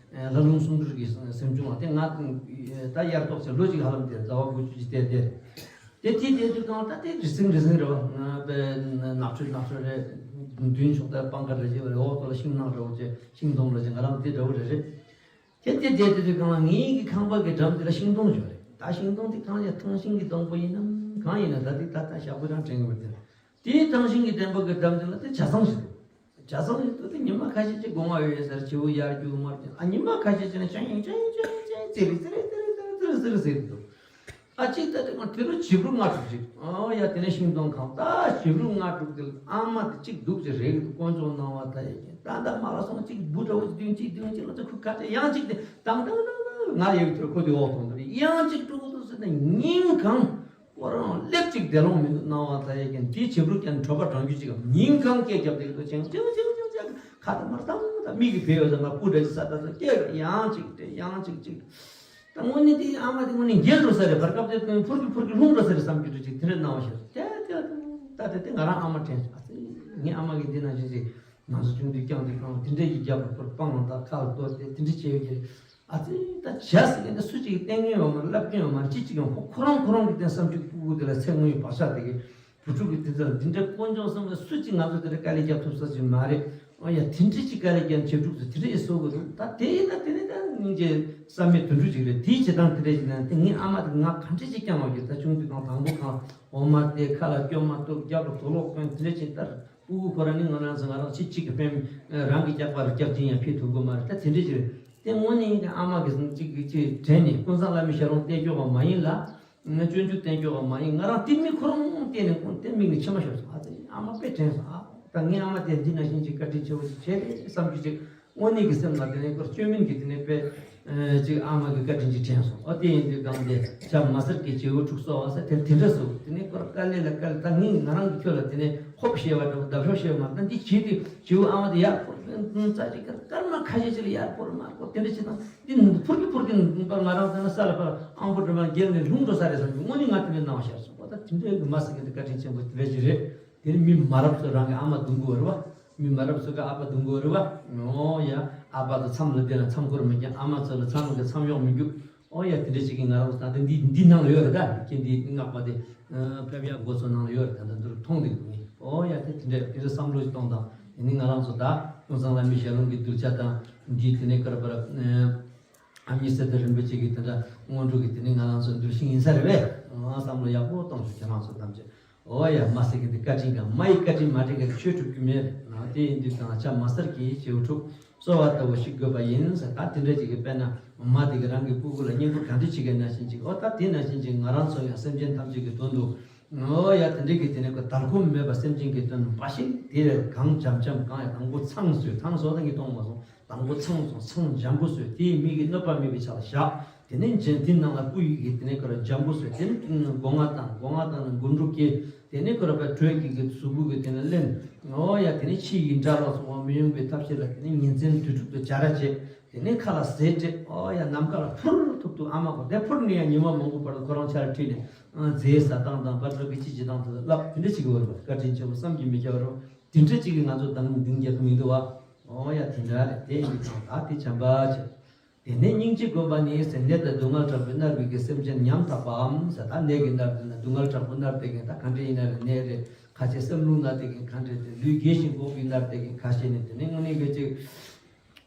ལྷ་ལུང་གསུང་སྤྲུལ་གྱི་གཟིམ་ཆུང་བ་དེ་ང་ད་གཡར་ཏོག་ཙམ་ལོ་གཅིག་ཧ་ལམ་དེ་ཟླ་བ་དགུ་བཅུ་ཅིག་བསྡད་དེ། དེ་དེ་དེ་དུས་གང་ད་དེ་རི་སིང་རི་སིང་རེད་བ། ང་པའི་ནག་ཆུ་ནག་ཆུ་རེད། མདུན་ཕྱོགས་ད་སྤང་ཁ་རེད་ཅེས་པ་རེད། འོག་ཏུ་ལ་ཤིང་ནགས་འདྲ་བོ་ཅེས་ཤིང་སྡོང་འདྲ་ཅེས་ང་རང་དེ་འདྲ་བོ་རེད་རེད། དེ་དེ་དེ་དེ་དུས་གང་ལ་ངའི་གི་ཁང་པ་གི་འགྲམ་དེ་ལ་ཤིང་སྡོང་ཅིག་ཡོད་རེད། ད་ཤིང་སྡོང་དེ་གང་ཡང་ཐང་ཤིང་གི་སྡོང་པོ་ཡིན་ནམ་གང་ཡིན་ན་ད་དེ་ད་ལྟ་ཞག་པོ་རང་དྲན་གི་མི་འདུག་དེའི་ཐང་ཤིང་གི་སྡོང་པོ་གི་འགྲམ་དེ་ལ་དེ་ཇ་ཚང་ཞིག་འདུག་ཇ་ཚང་ཞིག་འདུག་དེ་ཉི་མ་ཁ་ཤས་ཅིག་དགོང་བ་ཡོད་ཡོད་ཟེར་བྱིའུ་ཡར་རྒྱུག་མར་རྒྱུག་ཨ་ཉི་མ་ཁ་ཤས་ཅིག་ན་ཅང་ཡང་ཅང་ཡང་ཅང་ཡང་ཅང་ཡང་ཙི་རི་ཙི་རི་ཙི་རི་ཙི་རི་ཙི་རི་ཟེར་འདུག་ཨ་ཅིག་ད་དེ་ང་དེ་རུ་བྱིའུ་ལྔ་དྲུག་ཅིག་ཨོ་ཡ་དེ་ནས་ཤིང་སྡོང་གང་ད་བྱིའུ་ལྔ་དྲུག་དེ་ཨ་མ་དེ་གཅིག་འདུག་ཅིག་རེད་དཀོན་མཆོག་སྣང་བ་ད་ཡ་ད་ད་མ་ལ་སོང་གཅིག་བུ་འདྲ་བོ་ཅིག་བདུན་གཅིག་བདུན་གཅིག་ལ་ཚོ་ཁུ་ཁ་ཅིག་ཡང་གཅིག་དེ་དང་དང་དང་དང་ང་ཡ་དེར་ཁོ་དེ་འོག་ཐོང་དེ་ཡང་གཅིག་དྲུག་ཏུ་ཟེར་ནས་ཉིན་གང་ཁོ་རང་སླེབས་ཅིག་བདེ་ལོང་མི་འདུག་སྣང་བ་ད་ཡ་ཀྱང་དེའི་བྱིའུ་ཀྱང་གྲོད་པ་འགྲང་རྒྱུ་ཅིག་ཉིན་གང་སྐད་རྒྱབ་དེ་ལོ་ཅང་ཅང་ཅང་ཅང་ཅང་ ཁ་དང་མར་བཏང་དང་མིག་གིས་བལ་བ་ཟེར་ན་སྤུ་འདྲ་ཅིག་ས་ད་ས་སྐྱེ་ཡང་ཅིག་དེ་ཡང་ཅིག་ཅིག་ད་དངོས་གནས་དེ་ཨ་མ་དེ་དངོས་གནས་འགྱེལ་འགྲོ་ས་རེད། བར་སྐབས་དེ་ཕུར་གི་ཕུར་གི་ལྷུང་འགྲོ་ས་རེད་བསམ་གྱི་འདུག་ཅིག་དེ་འདྲ་སྣང་བ་ཤར་སོང་། དེ་དེ་ད་དེ་དེ་ང་རང་ཨ་མ་དྲན་སོང་། ཨ་ཙི་ངའི་ཨ་མ་གིས་འདི་ནང་བཞིན་ཅིག་ང་ཚོ་ཆུང་དུས་རྐྱང་དུས་རྐྱང་དེ་འདྲ་ཡི་རྒྱབ་ལ་ཕུར་སྤང་ལ་ད་ཁ་ལ་གཏོར་ཏེ་དེ་འདྲ་བྱས་ཡོད་ཀྱི་རེད། ཨ་ཙི་ད་བྱས་ཟེར་གྱི་འདི་སུ་གཅིག་གིས་བསྟན་མཁན་ཡོད་མ་རེད། བསླབ་མཁན་ཡོད་མ་རེད། ཅི་གཅིག་ཡང་ཁོ་ཁོ་རང་ཁོ་རང་གི་དེ་བསམ་ཚུལ་ཕྲུ་གུ་དེ་ལ་ཚད་ངོས་བག་ཆགས་དེ་གི་བུ་ཕྲུག་གི་དེ་ཚོ་ལ་འདི་འདྲ་དཀོན་མཆོག་གསུམ་ལ་སུ་གཅིག་ང་ཚོ་དེ་འདྲ་དཀའ་ལས་རྒྱབ་ཐུབ་ས་ཅིག་མ་རེད། ཨོ་ཡ་དེ་འདྲ་ཅིག་དཀའ་ལས་རྒྱབ་བྱེད་ཕྲུག་ཚོ་དེ་འདྲ་ཡི་བཟོ་དགོས་འདུག་ད་དེ་ཡིན་ད་དེ་ནས་ད་སྙིང་རྗེ་བསམ་མེད་དུད་འགྲོ་ཅིག་རེད། དེའི་བྱེད་སྟངས་དེ་འདྲ་ཅིག་ན་དེ་ངའི་ཨ་མ་དེ་ང་ག་འདྲ་ཅིག་བསྐྱངས་བ་གི་ད་ཆུང་དུས་དང་དང་པོ་གང་འོ་མ་དེ་ཁ་ལ་སྐྱོན་མ་གཏུབ་རྒྱབ་ལ་དུག་ལོག་གོན་དེ་འདྲ་ཅིག་ལྟར། ཕྲུ་གུ་ཁོ་རང་ནི་ང་རང་ཚོ་ང་རང་ཕྱི་གཅིག་གི་དཔེ་རང་གི་སྐྱག་པར་སྐྱག་ཅིང་ཡང་ཕྱེ་ཐུབ་ཀྱི་མ་རེད། ད་དེ་འདྲ་ཅིག་རེད། དེ་དངོས་གནས་ཀྱི་ཨ་མ་གི་གཅིག་གི་ཅིག་དྲན་ནས་ཀུན་བཟང་བླ་མའི་ཞལ་ལུང་བསྟན་སྐྱོ་བ་མ་ཡིན་ལ། ང་སྤྱོད་འཇུག་བསྟན་སྐྱོ་བ་མ་ཡིན། ང་རང་དེ་མི་ཁོ་རང་བལྟས་ནས་ཁོང་དེ་མིག་ནས་མཆི་མ་ཤོར་སོང་། ཨ་ཙི་ཨ་མ་དཔེ་དྲན་སོང་ཨ། ད་ངའི་ཨ་མ་དེ་འདི་ནང་བཞིན་གྱི་བཀའ་དྲིན་ཆེ་བོ་ཞིག་བྱས་རེད་བསམ་རྒྱུ་ཅིག་དངོས་གནས་ཀྱི་སེམས་ལ་དེ་ནས་ཁོར་བཅོས་མིན་གྱི་དེ་ནས་དཔེ་ཅིག་ཨ་མ་གི་བཀའ་དྲིན་ཅིག་དྲན་སོང་། ཨོ་དེ་ཡིན་དུས་གང་དེ་བྱ་མ་ཟེར་གྱི་བྱེའུ་ཕྲུག་གསོ་བ་ཟེར་དེ་དེ་འདྲ་སོ་དེ་ནས་ཁོར་དཀའ་ལས་ལ་དཀའ་ལས། ད་ངས་ང་རང་གི་ཁྱོད་ལ་དེ་ནས་ཧོབ་བཤད་པ་འདྲ་བོ་འདབ་ཤོག་བཤད་པ་མ་ད་འདི་བྱེད་དུས་བྱེའུ་ཨ་མ་དེ་ཡར་འཕུར་རྩ་ཅིག་སྐར་མ་ཁ་ཤས་ཅིག་ལ་ཡར་འཕུར་མར་འཕུར་དེ་འདྲ་བྱེད་དང་འདི་འཕུར་གི་འཕུར་གི་ང་རང་ཚོ་ན་ས་ལ་ཕར་ཨང་པོ་འདྲ་མ་འགྱེལ་ནས་ལྷུང་འགྲོ་ས་རེད་བསམ་གྱི་དངོས་གནས་ང་དེ་འདྲ་སྣང་བ་ཤར་སོང་། ཨོ་ད་དེ་འདྲའི་གི་མ་ཟེར་གི་འདི་བཀའ་དྲིན་ཆེན་པོ་དེ་འདྲ་ཅིག་རེད། དེ་ནི་མི་མ་རབས་ཚོ་རང་གི་ཨ་མ་རྡུང་གི་ཡོད་རེད་བ། མི་མ་རབས་ཚོ་གི་ཨ་ཕ་རྡུང་གི་ཡོད་རེད་བ། ཨོ་ཡ། ཨ་ཕ་ཚོ་མཚམས་ལ་བསྡད་ན་མཚམས་འཁོར་མི་རྒྱག་ཨ་མ་ཚོ་ལ་མཚམས་ལ་མཚམས་གཡོག་མི་རྒྱུག་ཨོ་ཡ་དེ་འདྲ་ཞིག་གི་ང་རང་ཚོ་ད་ལྟ་འདི་འདི་ནང་ལ་ཡོད་རེད། ད་ཁྱེད་འདི་སྔགས་པ་དེ་ཕེབས་ཡག་སྒོ་ཚོ་ནང་ལ་ཡོད་རེད། ད་ལྟ་འདི་རུ་མཐོང་འདུག་ངས། ཨོ་ཡ་དེ་དེ་འདྲ་དེ་འདྲ་བསམ་བློ་ཞིག་གཏོང་དང་། ཡིན་ནི་ང་རང་ཚོ་ད་ཀུན་བཟང་བླ་མའི་ཞལ་ལུང་གི་གདུལ་བྱ་དང་འདི་དེ་ནས་ཀར་པར། ཨ་མྱེས་གསེར་རྟ་རིན་པོ་ཆེ་གི་དེ་འདྲ་སྔོན་འགྲོ་གི་དེ་ནི་ང་རང་ཚོ་འདུལ་ཞིང་ཡིན་ས་རེད་པས། ཨང་བསམ་བློ་ཡག་པོ་གཏོང་ཤོག་ཁྱེད་རང་ཚོ་ཐམས་ཅད། ཨོ་ཡ་མ་ཟེར་གི་འདི་བཀའ་དྲིན་གང་མ་ཡི་བཀའ་དྲིན་མ་དྲིན་གི་ཆོས་སྒྲུབ་རྒྱུ་མེད་རེད། ཨང་དེ་ཡིན་དུས་ཀྱང་ཆ་མ་གསར་གྱི་བྱེའུ་ཕྲུག་གསོ་བ་ལྟ་བུ་ཞིག་དགོས་པ་ཡིན་ཟེར། ད་དེ་འདྲ་ཅིག་གི་དཔེར་ན་མ་དེ་གི་རང་གི་སྤུ་གུ་ལ་བསྙེན་བཀུར་གང་འདྲ་བྱེད་མཁན་ནང་བཞིན་ཅིག་ཨོ་ད་དེ་ནང་བཞིན་ཅིག་ང་རང་ཚོ་ཡང་སེམས་ཅན་ཐམས་ཅད་ཀྱི་དོན་དུ། ཨོ་ཡ་དེ་འདྲ་གི་དེ་ནས་ཁོ་དལ་ཁོམ་མེད་པ་སེམས་ཅན་གྱི་དོན་དུ་འབའ་ཞིག་དེ་གང་འཇམ་འཇམ་གང་ཡང་དང་པོ་ཚང་བཟོས། ཚང་བཟོ་ད་གི་གཏོང་མ་སོང་། དང་པོ་ཚང་སོང་། ཚང་འཇམ་པོ་བཟོས། དེའི་མིག་གིས་གནོད་པ་མེད་པའི་ཆ་ལ་བཞག་དེ་ནས་འཇམ་དེའི་ནང་ལ་སྤུ་ཡི་གིས་དེ་ནས་ཁོ་ར་འཇམ་པོ་བཟོས། དེ་ནས་སྒོ་ང་དང་སྒོ་ང་དང་ནི་སྒོ་འགྲོ་སྐྱེ། དེ་ནས་ཁོ་ར་པའི་དྲོད་ཀྱི་གི་གཟུགས་པོ་གི་དེ་ནས་ལེན། ཨོ་ཡ་དེ་ནས་ཕྱི་ཡི་དགྲ་ལ་སོགས་པ་མི་ཡོང་པའི་ཐབས་ཤེས་ལ་དེ་ནས་ཉིན་མཚན་དུས་དྲུག་ཏུ་བྱ་ར་བྱེད། དེ་ནས་ཁ་ལ་ཟས་སྤྲད། ཨོ་ཡ་ནམ་མཁའ་ལ་འཕུར་ཐུབ་ཐུབ་ཨ་མ་ཁོ་དེ་འཕུར་ནས་ཡང་ཉི་མ་མང་པོ་བར་དུ་ཁོ་རང་ཆ་ར་ཁྲིད་ནས་རྫས་ཟ་སྟངས་དང་པར་འགྲོ་གི་ཅི་ཅི་དང་དེ་ལ་བསླབ་དེ་འདྲ་བྱེད་ཀྱི་ཡོད་རེད་པ། བཀའ་དྲིན་ཆེན་པོ་བསམ་གྱིས་མི་ཁྱབ་པ་རེད། དེ་འདྲ་ཅིག་གིས་ང་ཚོ་དང་འདིང་རྒྱག་གི་མི་འདུག་བ། ཨོ་ཡ་དེ་འདྲ་རེད། དེ་ཡིན་དུས་ད་དེ་བྱམས་པ་བྱེད། དེ་ནས་སྙིང་རྗེ་བསྒོམ་པ་ནི་ཟས་ནད་དང་སྡུག་བསྔལ་དྲག་པོས་མནར་བའི་གི་སེམས་ཅན་ཉམ་ཐག་པའམ་ཟེར། ད་ནད་ཀྱིས་མནར་དེ་ན་སྡུག་བསྔལ་དྲག་པོས་མནར་དེ་གིན་ད་ག་འདྲ་ཡིན་ན་རེད། ནད་རེད་ཁ་ཤས། སེམས་རླུང་ན་དེ་གིན་ག་འདྲ་རེད། ལུས་རྒས་ཤིང་འགོག་པའི་མནར་དེ་གིན་ཁ་ཤས་ནི་དེ་ནས་དངོས་གནས་གི་ཅིག་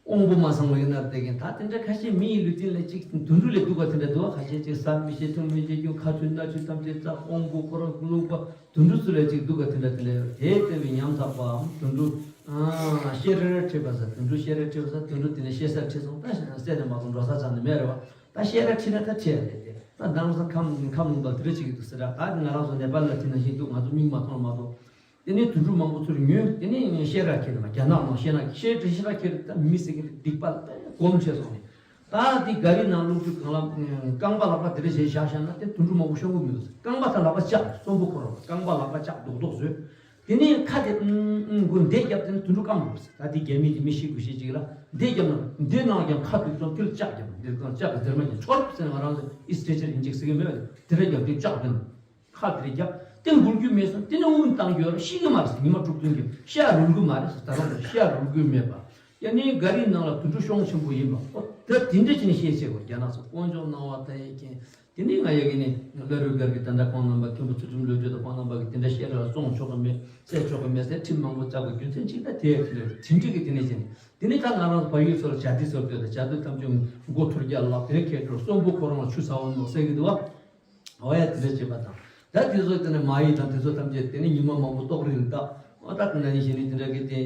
དབང་པོ་མ་ཚང་བའི་མནར་དེ་གིན་ད་དེ་འདྲ་ཁ་ཤས་མི་ཡི་ལུས་རྟེན་ལ་ཅིག་དུད་འགྲོ་ལས་སྡུག་པ་དེ་འདྲ་འདུག་ཁ་ཤས་ཅིག་ཟ་མི་ཤེས་འཐུང་མི་ཤེས་རྒྱུ་ཁ་ཆུ་སྣ་ཆུ་ཐམས་ཅད་བཙག་དབང་པོ་ཁོ་རང་རླུང་པ་དུད་འགྲོ་ཚུར་ལ་ཅིག་སྡུག་པ་དེ་འདྲ་དེ་འདྲ་ཡོད། དེ་ལྟ་བུའི་ཉམ་ཐག་པའམ་དུད་འགྲོ། ཤེས་ར་ཁྲིད་པ་ཟེར། དུད་འགྲོ་ཤེས་ར་ཁྲིད་པ་ཟེར། དུད་འགྲོ་དེ་ནས་ཤེས་སར་ཁྲིད་སོང་ད་བསད་ནས་མ་གཏོང་འགྲོ་ས་ཆ་ནས་མེད་རེད་བ། ད་ཤེས་ར་ཁྲིད་ན་ད་ཁྲིད་ཡ་རེད་དེ། ད་ནང་ས་ཁམས་ཁམས་ལུང་པ་དེ་འདྲ་ཅིག་གི་འདུག་ཟེར་ར། ད་ང་རང་ཚོ་ནེ་པཱལ་ལ་ཁྲིད་ན་ཤེས་འདུག་ང་ཚོ་མིག་མ་མཐོང་མ་གཏོགས། དེ་ནས་དུད་འགྲོ་མང་པོ་ཚུར་ཉོས། དེ་ནས་ཤེས་ར་ཁྱེར་ནས་མ་རྒྱ་ནག་ནང་ཤེས་ན་ཤེས་ར་ཤེས་ར་ཁྱེར་ད་མི་ཟེར་གི་སྡིག་པ་ལ་གོམས་ཆེ་སོང་ནས། ད་དེ་ག་རི་ནང་བླུགས་དུས་གང་ལ་རྐང་པ་ལག་པ་དེ་འདྲ་བྱས་བཞག་བཞག་ན་དེ་དུད་འགྲོ་མང་པོ་ཤོང་གི་མི་འདུག་རྐང་པ་དང་ལག་པ་བཅག་གསོན་པོ་ཁོ་རང་རྐང་པ་ལག་པ་བཅག་རྡོག་རྡོག་བཟོས། དེ་ནས་ཁ་དེ་མགོ་འདེད་རྒྱབ་དེ་ནས་དུད་འགྲོ་རྐང་བུ་ཟེར། ད་དེ་རྒྱ་མི་དེ་མི་ཤི་དགོས་ཤེས་ཅིག་ལ་འདེད་རྒྱབ་ན་འདི་ནང་ཀྱང་ཁ་དུད་ཙམ་ཁྱོད་ལྕགས་རྒྱབ་འདིར་ཀྱང་ལྕགས་ཀྱི་ཟེར་མ་ཀྱང་ཆོར་ཟེར་ང་རང་ཚོ་ཨི་སི་ཊེ་ཅར་ཡིན་ཅིག་ཟེར་གི་མེད་པ། དེ་འདྲ་རྒྱབ་དུས་ལྕགས་དེ་ནས་ཁ་དེ་རྒྱབ་དེ་འགུལ་རྒྱུ་མེད་སོང་། དེ་ནས་དབུགས་བཏང་རྒྱུ་ཡོད་ར་ཤི་གི་མ་རེད་ཟེར། ཉི་མ་དྲུག་བདུན་གྱི་ཤ་རུལ་གི་མ་རེད་ཟེར། ད་རུང་ཤ་རུལ་གི་མེད་པ། ཡ་ནི་ག་རི་ནང་ལ་དུད་འགྲོ་གཤོང་ཆེན་པོ་ཡིན་པ། ཨོ་ད་དེ་འདྲ་བྱས་ནས་ཤེས་བྱེད་དགོས། རྒྱ་ནག་ཚོ་དཀོན་མཆོག་གནང་བ་ད་ཡེ་མཁན། དེ་ནས་ང་ཡ་གི་ནི་བླ་རུང་སྒར་གྱི་ད་ལྟ་ཁོང་རྣམ་པ་མཁན་པོ་ཚུལ་ཁྲིམས་བློ་གྲོས་དང་ཁོང་རྣམ་པ་གི་དེ་འདྲ་བཤད་ར་བཙོང་ཆོག་གི་མེད་བསད་ཆོག་གི་མེད་ཟེར་ཁྲིམས་མང་པོ་བཅག་པའི་རྒྱུ་མཚན་གཅིག་ད་དེ་དེ་འདྲ་དེ་འདྲ་གི་དེ་ནས་བྱས་ནས་དེ་ནས་ད་ང་རང་ཚོ་བལ་ཡུལ་ཚོ་ལ་བྱ་དེ་ཚོ་བསྟོད་དང་བྱ་དེ་ཐམས་ཅད་མགོ་ཐུར་རྒྱག་ལག་དེ་ཁྱེད་ཚོ་གསོན་པོ་ཁོ་རང་ལ་ཆུ་ཟ་འོང་ནོ་ཟེར་གི་འདུག་བ། འོ་ཡ་དེ་འདྲ་བྱེད་པ་དང་། ད་དེ་ཚོ་དེ་ནས་མ་ཡི་དང་དེ་ཚོ་ཐམས་ཅད་དེ་ནས་ཉི་མ་མང་པོ་ལྟོགས་རིལ་ད། འོ་ད་ག་ན་ནི་ཞེ་ནི་དེ་འདྲ་གི་དེ་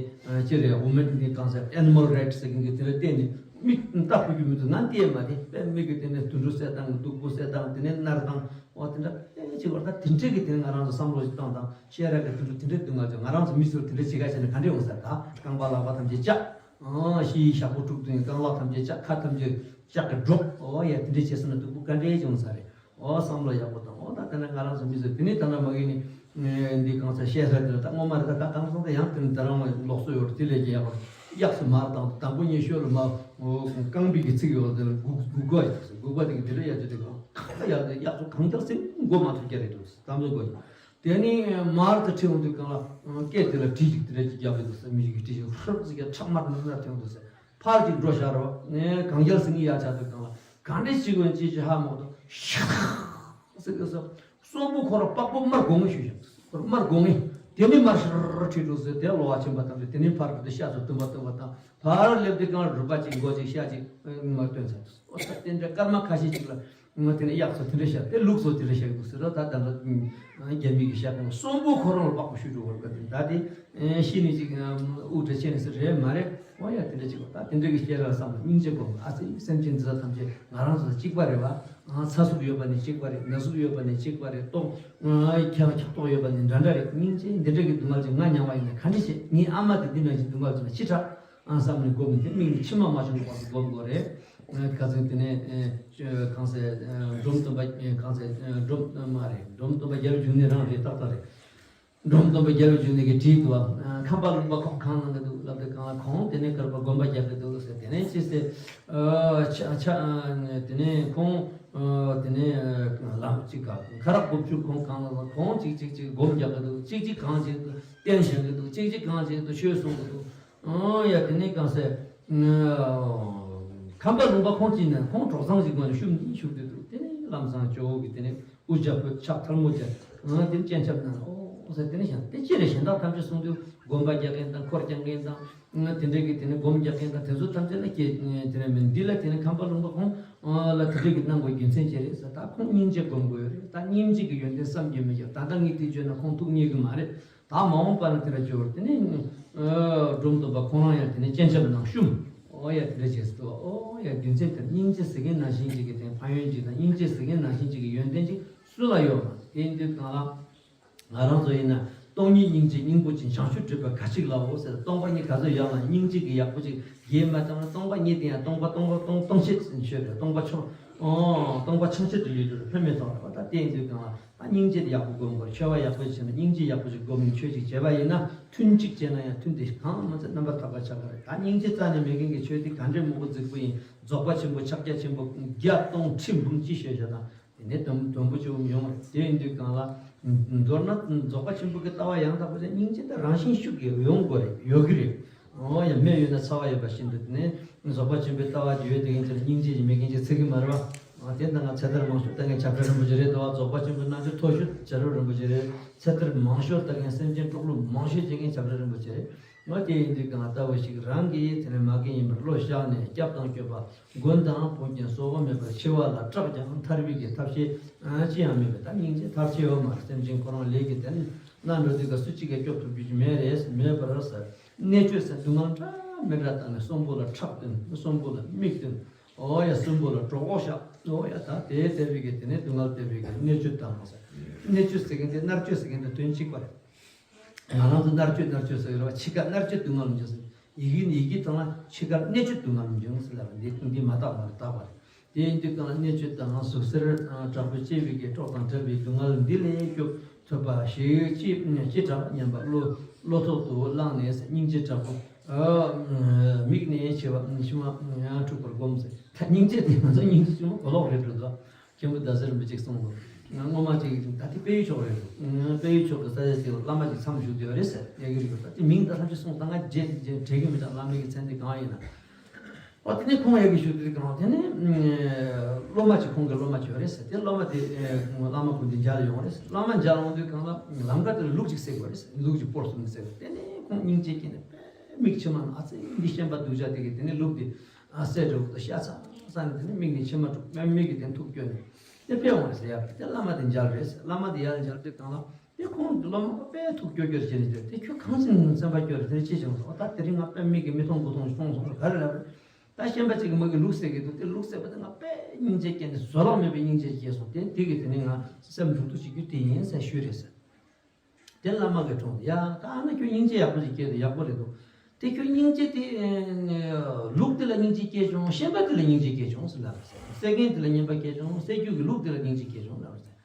ཅི་རེད། འོ་མེད་ནི་གང་ཟེར་ཨེ་ནི་མལ་རའེ་ཊི་ཟེར་མཁན་གྱི་དེ་འདྲ་བལྟས་ནས་མིག་ལྟ་ཕོད་རྒྱུ་མི་འདུག་ང་བལྟས་མ་དེ་དཔེ་མིག་གི་དེ་ནས་དུད་འགྲོ་བསད་སྟངས་སྡུག་པོ་བསད་སྟངས་དེ་ནས་མནར་སྟངས་འོ་དེ་འདྲ་དཔེ་ཅིག་བར་ད་དེ་འདྲ་གི་དེ་ནས་ང་རང་ཚོ་བསམ་བློ་ཞིག་བཏང་དང་ཤེས་རབ་ཀྱི་དུད་འགྲོ་དེ་འདྲ་འདུག་ང་ཚོ་ང་རང་ཚོ་མི་ཚོར་དེ་འདྲ་བྱེད་ག་བྱས་ན་ག་འདྲ་ཡོང་ས་ད་རྐང་པ་ལག་པ་ཐམས་ཅད་བཅག་ཨང་ཤི་ཡི་ཞག་པོ་དྲུག་བདུན་རྐང་ལག་ཐམས་ཅད་བཅག་ཁ་ཐམས་ཅད་བཅག་གི་སྒྲོག་འོ་ཡ་དེ་འདྲ་བྱས་སོང་ན་སྡུག་པོ་ག་འདྲ་ཡོང་ས་རེད། ཨོ་བསམ་བློ་ཡག་པོ་བཏང་། ཨོ་ད་དེ་ནས་ང་རང་ཚོ་མི་ཚོས་དེ་ནས་ད་ནང་མ་གི་ནི་འདི་གང་ཚ་བཤད་ས་དེ་ལ་ད་སྔོན་མ་རེད། ད་ད་གང་སོང་ད་ཡང་དེ་ནས་ད་རང་ལོག་སོ་ཡོད་དེ་ལས་ཀྱི་ཡག་པོ་ གཡག་སུ་མར་བཏང་དུས་དང་པོ་ཉིད་ཤོད་ལ་མ་རྐང་པའི་གི་ཚིགས་ཡོད་དེ་ལ་སྒུག་སྒུག་པ་ཡོད། སྒུག་པ་དེ་གི་དེ་ལ་ཡར་ཅིག་དེ་གང་ལ་ཡར་དེ་གཡག་སུ་གང་ལྟར་སེམས་མགོ་མ་ཐུག་རྒྱ་རེད་འདུག་དམ་བཟོ་དགོས། དེ་ནས་མར་དུ་ཁྲིད་འོང་དུས་གང་ལ་སྐེ་དེ་ལ་གྲི་ཞིག་དེ་འདྲ་ཅིག་རྒྱག་གི་འདུག་ཟེར། མི་ཞིག་གིས་གྲི་ཞིག་ཧྲབ་ཟིག་གི་ཁྲག་དམར་ནག་ནག་ཐོན་འདུག་ཟེར། ཕར་ཅིག་འགྲོ་ཤར་བ་ནས་གང་རྒྱལ་སེང་གེ་ཡར་ཆགས་དུས་གང་ལ་གང་འདྲ་ཞིག་འོན་ཅི་ཅི་ཧ་མོ་དུ་ཤག་ཟེར་གི་ཟེར། གསོན་པོ་ཁོ་ར་པགས་པོ་དམར་གོང་ངེ་ཞུ་ཞིང་ཁོ་ར་དམར་གོང་ངེ། དེ་ནས་མར་ཤར་ཁྲིད་འགྲོ་ཟེར། དེ་གློ་བ་ཆེན་པོ་དང་དེ་ནས་ཕར་དུ་ཤ་ཚོ་བཏུམ་པ་བཏུམ་པ་དང་ཕར་སླེབས་དུས་གང་རུས་པ་གཅིག་མགོ་གཅིག་ཤ་གཅིག་མར་བཏོན་ཚར་འདུག་ཨོ་ད་དེ་འདྲ་སྐར་མ་ཁ་ཤས་ཅིག་ལ། ང་དེ་ནས་གཡག་ཚོ་དེ་འདྲ་བཤད་དེ་ལུག་ཚོ་དེ་འདྲ་བཤད་འདུག་ཟེར་རོ། ད་ད་ལྟ་རྒྱ་མི་གི་བཤད་སྟངས་གསོན་པོ་ཁོ་རང་ལ་དཔག་པ་ཞུ་འགྲོ་བར་བཀའ་དྲིན་ད་དེ་ཤི་ནས་ཅིག་དབུགས་བྲལ་ཆེ་ནས་ཟེར་རེད་མ་རེད། ཨོ་ཡ་དེ་འདྲ་ཅིག་ད་དེ་འདྲ་གི་བཤད་ར་བསམ་ལ་སྙིང་རྗེ་སྒོམ་ཨ་ཙི་སེམས་ཅན་འདི་དག་ཐམས་ཅད་ང་རང་ཚོ་གཅིག་པ་རེད་བ། ཚ་ཟུག་ཡོད་པ་ནི་གཅིག་པ་རེད། ན་ཟུག་ཡོད་པ་ནི་གཅིག་པ་རེད། ལྟོགས་ཁྱག་ཁྱག་ལྟོགས་ཡོད་པ་ནི་འདྲ་འདྲ་རེད། སྙིང་རྗེ་འདི་འདྲ་གི་སྡུག་བསྔལ་ཅིག་ང་མྱངས་པ་ཡིན་ན་ག་འདྲ་བྱེད། ངའི་ཨ་མ་དེ་འདི་འདྲ་ཅིག་སྡུག་བསྔལ་ཅིག་ན་ཅི་དྲག་ཨང་བསམ་ནས་སྒོམ་དེ་མིག་ནས་མཆི་མ་མ་བྱུང་བར་དུ་སྒོམ་དགོས་རེད། ཁ་སང་དེ་ནས་གང་ཟེར་འབྲོམ་སྟོན་པ་གང་ཟེར་འབྲོམ་མ་རེད། འབྲོམ་སྟོན་པ་རྒྱལ་བའི་འབྱུང་གནས་རང་རེད་ཏག་ཏག་རེད། འབྲོམ་སྟོན་པ་རྒྱལ་བའི་འབྱུང་གནས་ཀྱི་བྲིས་འདུག་ཁམས་པ་ལུང་པ་ཁོག་གང་ལ་འདུག་ལབ་དུས་གང་ལ་ཁོང་དེ་ནས་སྐར་པ་དགོན་པ་རྒྱག་གི་འདུག་ཟེར། དེ་ནས་ཅི་ཟེར་ཆ་ཆ་དེ་ནས་ཁོང་དེ་ནས་ལམ་གཅིག་ག་ཁ་རག་དགུ་བཅུ་ཁོང་གང་ལ་ཁོང་གཅིག་གཅིག་གཅིག་སྒོམ་རྒྱག་གི་འདུག་གཅིག་གཅིག་གང་བྱེད་འདུག་རྟེན་བཞེངས་གི་འདུག་གཅིག་གཅིག་གང་བྱེད་འདུག་ཆོས་གསུང་གི་འདུག་ཨང་ཡ་དེ་ནས་གང་ཟེར། ཁམས་པ་ལུང་པ་ཁོང་གཅིག་ནས་ཁོང་གྲོགས་ཚང་གཅིག་ངོས་ནས་ཤུབས་འདི་ཤུབས་དེ་འདུག་དེ་ནས་ལམ་སང་ཇོ་བོ་གི་དེ་ནས་དབུ་ཇག་པོས་ཕྱག་ཐལ་མོ་བྱས། ཨང་དེ་ནས་སྤྱན་ཆབ་གནང་ཨོ་ཟེར། དེ་ནས་བཞག་དེ་ཅི་རེད་གཞན་དག་ཐམས་ཅད་གསུང་དུས་སྒོམ་པ་རྒྱག་མཁན་དང་འཁོར་རྒྱག་མཁན་དང་དེ་འདྲས་ཀྱི་དེ་ནས་སྒོམ་རྒྱག་མཁན་དང་དེ་ཚོ་ཐམས་ཅད་ལ་སྐྱེ་དེ་ནས་མིན་འདི་ལ་དེ་ནས་ཁམས་པ་ལུང་པ་ཁོང་ལ་དེ་འདྲས་ཀྱི་གནང་དགོས་རྒྱུ་མཚན་ཅི་རེད་ཟེར། ད་ཁོང་སྙིང་རྗེ་སྒོམ་དགོས་རེད། ད་སྙིང་རྗེ་གི་ཡོན་ཏན་བསམ་གྱིས་མི་ཁྱབ། ད་ལྟ་ངས་དེ་བརྗོད་ན་ཁོང་ཐུགས་མཉེས་གི་མ་རེད། ད་མ་འོངས་པ་ན་དེ་འདྲ་འབྱོར། དེ་ནས་འབྲོམ་སྟོན་པ་ཁོང་རང་ཡང་དེ་ནས་སྤྱན་ཆབ་ནང་བཤུམས། ཨོ་ཡ་དེ་འདྲ་བྱས་སོ། ཨོ་ཡ་རྒྱུ་མཚན་དེར་སྙིང་རྗེ་ཟེར་མཁན་ནང་བཞིན་ཅིག་གི་དེ་ཕན་ཡོན་ཅིག་དང་སྙིང་རྗེ་ཟེར་མཁན་ནང་བཞིན་ཅིག་གི་ཡོན་ཏན་ཅིག་སུ་ལ་ཡོད་མ་རེད། དེ་ཡིན་དུས་གང་ལ་ང་རང་ཚོ་ཡིན་ན་སྟོང་ཉིད་སྙིང་རྗེ་སྙིང་པོ་ཅན། བྱང་ཆུབ་སྤྲུལ་པ་ག་ཅིག་ལའོ་ཟེར། སྟོང་པ་ཉིད་ག་ཚོད་ཡག་ན་སྙིང་རྗེ་གི་ཡག་པོ་ཅིག་རྒྱས་མ་བཏང་ན་སྟོང་པ་ཉིད་དེ་ཡང་སྟོང་པ་སྟོང་པ་སྟོང་སྟོང་ཤེད་ཟིན་ཆོད་རེད། སྟོང་པ་ཆོ་ཨོ་སྟོང་པ་ཆང་ཆེད་དུ་ཡོད་དུས་ལྷོད་མེད་ཐོག་རེད་པ། ད་དེ་ཡིན་དུས་གང་ལ། ད་སྙིང་རྗེ་དེ་ཡག་པོ་སྒོམ་དགོས། ཆོས་པ་ཡག་པོ་ཞིག་བྱས་ན་སྙིང་རྗེ་ཡག་པོ་ཞིག་སྒོམ་ནས་ཆོས་ཅིག་བྱས་པ་ཡིན་ན་ཐུན་གཅིག་བྱས་ན་ཡང་ཐུན་དེ་གང་མ་ཚད་རྣམ་པར་དག་པ་ཆགས་པ་རེད། ད་སྙིང་རྗེ་རྩ་ནས་མེད་མཁན་གྱི་ཆོས་དེ་ག་འདྲའི་མང་པོ་རྫིག་པོ་ཡིན། རྫོགས་པ་ཆེན་པོ་ཕྱག་རྒྱ་ཆེན་པོ་བརྒྱ་སྟོང་ཁྲི་འབུམ་ཅི་ཤོད་བྱ་དང་དེ་ནས་དོན་དོན་པོ་ཅི་བོ་མི་ཡོང་བ་རེད། དེ་ཡིན་དུས་གང་ལ་མདོར་ན་རྫོགས་པ་ཆེན་པོ་གི་ལྟ་བ་ཡང་དག་པ་དེ་སྙིང་རྗེ་དེ་རང་བཞིན་ཤུགས་ཀྱིས་ཡོང་དགོས་རེད། ཡོད་ཀྱི་རེད། འོ་ཡ་མེ་ཡོད་ན་ཚ་བ་ཡོད་པ་བཞིན་དུ་དེ་ནས་རྫོགས་པ་ཆེན་པོའི་ལྟ་བ་ཅིག་ཡོད་དེ་ཡིན་ཙང་སྙིང་རྗེ་ཅིག་མེད་མཁན་ཅིག་ཚིག་གི་མ་རེད་བ། ཨ་དེ་ལྟ་ང་ཚེ་ཐར་མང་ཤོས་ལྟ་མཁན་བྱ་བྲལ་རིན་པོ་ཆེ་རེད་དོ། རྫོགས་པ་ཆེན་པོའི་རྣལ་འབྱོར་མཐོ་ཤོས་བྱ་བྲལ་རིན་པོ་ཆེ་རེད། ཚེ་ཐར་མང་ཤོས་ལྟ་མཁན་སེམས་ཅན་གྲོགས་ལུགས་མང་ཤོས་བྱེད་མཁན་བྱ་བྲལ་རིན་པོ་ཆེ་རེད། ང་དེ་ཡིན་དུས་གང་ལྟ་བུ་ཞིག་རང་གིས་དེ་ནས་མ་རྒན་ཡིན་པར་བློ་བཞག་ནས་སྐྱབས་དང་སྐྱོབ་པ་མགོན་དང་བུ་རྒྱན་གསོལ་བ་མེད་པར་འཆི་བ་ལ་སྐྲག་ཀྱང་ཐར་པའི་གི་ཐབས་ཤེས་ཅི་ཡང་མེད་པས། ད་སྙིང་རྗེ་ཐབས་ཤེས་ཡོད་མ་རེད། སེམས་ཅན་ཁོ་རང་ལས་ཀྱི་དོན་ན་འགྲོ་དུས་ག་སུ་གཅིག་གིས་སྐྱོབ་ཐུབ་རྒྱུ་ཅིག་མེད་རེད། མེད་པར་ཟེར། གནད་གཅོད་ཟེར་སྡུག་བསྔལ་འདྲ་མི་འདྲ་བཏང་ནས་གསོན་པོ་ལ་ཁྲག་བཏོན། གསོན་པོ་ལ་མིག་བཏོན། ཨོ་ཡ་གསོན་པོ་ལ་གྲོད་ཁོག་བཤགས། ཨོ་ཡ་ད་དེ་ལྟ་བུའི་གི་དེ་ནས་སྡུག་བསྔལ་ལྟ་བུའི་གི་གནད་གཅོད་བཏང་ཟེར། གནད་གཅོད་ཟེར་མཁན་དེ་མནར་གཅོད་ཟེར་མཁན་དེ་དོན་གཅིག་པ་རེད། ང་རང་ཚོ་མནར་གཅོད་མནར་གཅོད་ཟེར་གི་རེད་བ། འཆི་ཁ་མནར་གཅོད་སྡུག་བསྔལ་མི་འཇོག་ཟེར། ཡི་གེ་ཡི་གེ་ཐོག་ལ་འཆི་ཁ་གནད་གཅོད་སྡུག་བསྔལ་མི་འཇོག་ཟེར་ལབ་པ་འདི་འདི་མ་དག་པ་རེད། དག་པ་རེད། དེ་ཡིན་དུས་གང་ལ་གནད་གཅོད་དང་ཟུག་གཟེར་དྲག་པོས་བཅས་པའི་གི་སྲོག་དང་བྲལ་བའི་སྡུག་བསྔལ་འདི་ལས་སྐྱོབ་ཐུབ་པ་ཞིག་ཅི་ཅི་དྲག་སྙམ་པ་བློ་བློ་ཐོག་ཏུ་བླངས་ནས་སྙིང་རྗེ་དྲག་པོ་མིག་ནས་མཆི་བ་མཆི་མ་འཁྲུག་པར་སྒོམ་ཟེར། ད་སྙིང་རྗེ་དེ་ང་ཚོ་སྙིང་རྗེ་ཆུང་མ་གོ་ལོག་རེད་འགྲོ་འདུག་མཁན་པོ་ཟླ་ཟེར་མི་གཅིག་གསུངས་འདུག་སྔོན་མ་ཅིག་ད་དེ་དཔལ་ཡུལ་ཕྱོགས་རེད་འདུག་དཔལ་ཡུལ་ཕྱོགས་ཀྱི་ས་ཆ་ཅིག་ལ་བླ་མ་ཅིག་མཚམས་བཞུགས་བསྡད་ཡོད་རེད་ཟེར་ཡ་གི་རེད་འདུག་ད་དེ་མིང་ད་ཐམས་ཅད་གསུངས་ད་ང་བརྗེད་བརྗེད་དྲན་གི་མི་འདུག་བླ་མའི་གི་མཚན་དེ་གང་ཡིན་ན། ཨོ་དེ་ནས་ཁོང་ཡ་གི་བཞུགས་དུས་གང་དེ་ནས་སློབ་མ་ཅིག་ཁོང་གི་སློབ་མ་ཅིག་ཡོད་རེད་ཟེར། དེ་སློབ་མ་དེ་བླ་མ་ཁོང་དེ་མཇལ་ཡོང་རེད་ཟེར། བླ་མ་མཇལ་ཡོང་དུས་གང་ལ་ལམ་ཁ་དེ་ལ་ལུག་ཅིག་བསད་དགོས་རེད་ཟེར། ལུག་ཅིག་སྤོར་སོང་ཟེར། དེ་ནས་ཁོང་སྙིང་རྗེ་སྐྱེས་ནས་དཔེ་མིག་མཆི་མ་ན་ཨ་ཙི་འདི་ཤན་པ་སྡུག་ཅག་དེ་གི་དེ་ནས་ལུག་དེ་ཨ་བསད་འགྲོ་དུས་ཤ་ཚ་ཚ་ནས་དེ་ནས་མིག་ནས་མཆི་མ་དྲུག་དཔེ་མིག་གི་དེ་ཐུག་སྐྱོ་ནས་དེ་ཕེབས་འོང་རེད་ཟེར། ཡ་དེ་བླ་མ་དེ་མཇལ་རེད་ཟེར། བླ་མ་དེ་ཡར་མཇལ་དུས་གང་ལ། དེ་ཁོང་གི་སློབ་མ་དཔེ་ཐུགས་སྐྱོ་སྐྱོ་བྱས་ནས་བསྡད། དེ་ཁྱོད་གང་ཕྱིན་སེམས་པ་སྐྱོ་རེད་དེ་ཅི་བྱུང་སོང་། ད་དེ་རིང་ང་དཔེ་མིག་གིས་མི་མཐོང་དགུ་མཐོང་སོང་སོང་ག་རེ་ལབ་རེད། ད་ཤན་པ་གཅིག་གིས་མ་གི་ལུག་བསད་ཀྱི་འདུག་དེ་ལུག་བསད་པ་དེ་ང་དཔེ་སྙིང་རྗེ་སྐྱེས་ནས་བཟོད་གླགས་མེད་པའི་སྙིང་རྗེ་སྐྱེས་སོང་། དེ་དེ་གིས་དེ་ནས་ང་སེམས་འགྲོ་འདུག་བྱེད་རྒྱུ་དེ་ཡིན་ཟེར་ཞུས་རེད་ཟེར། དེ་བླ་མ་གིས་དྲངས་ཏེ་ཡ་ད་ཨ་ན་ཁྱོད་སྙིང་རྗེ་ཡག་པོ་ཞིག་སྐྱེས་འདུག་ཡག་པོ་རེད་འདུག་དེ་ཁྱོད་སྙིང་རྗེ་དེ་ལུག་དེ་ལ་སྙིང་རྗེ་སྐྱེས་བྱུང་། ཤན་པ་དེ་ལ་སྙིང་རྗེ་སྐྱེས་བྱུང་ཟེར་ལབ་རེད་ཟེར། བསད་མཁན་དེ་ལ་སྙན་པ་སྐྱེས་བྱུང་། བསད་རྒྱུ་གི་ལུག་དེ་ལ་སྙིང་རྗེ་སྐྱེས་བྱུང་ལབ་རེད་ཟེར།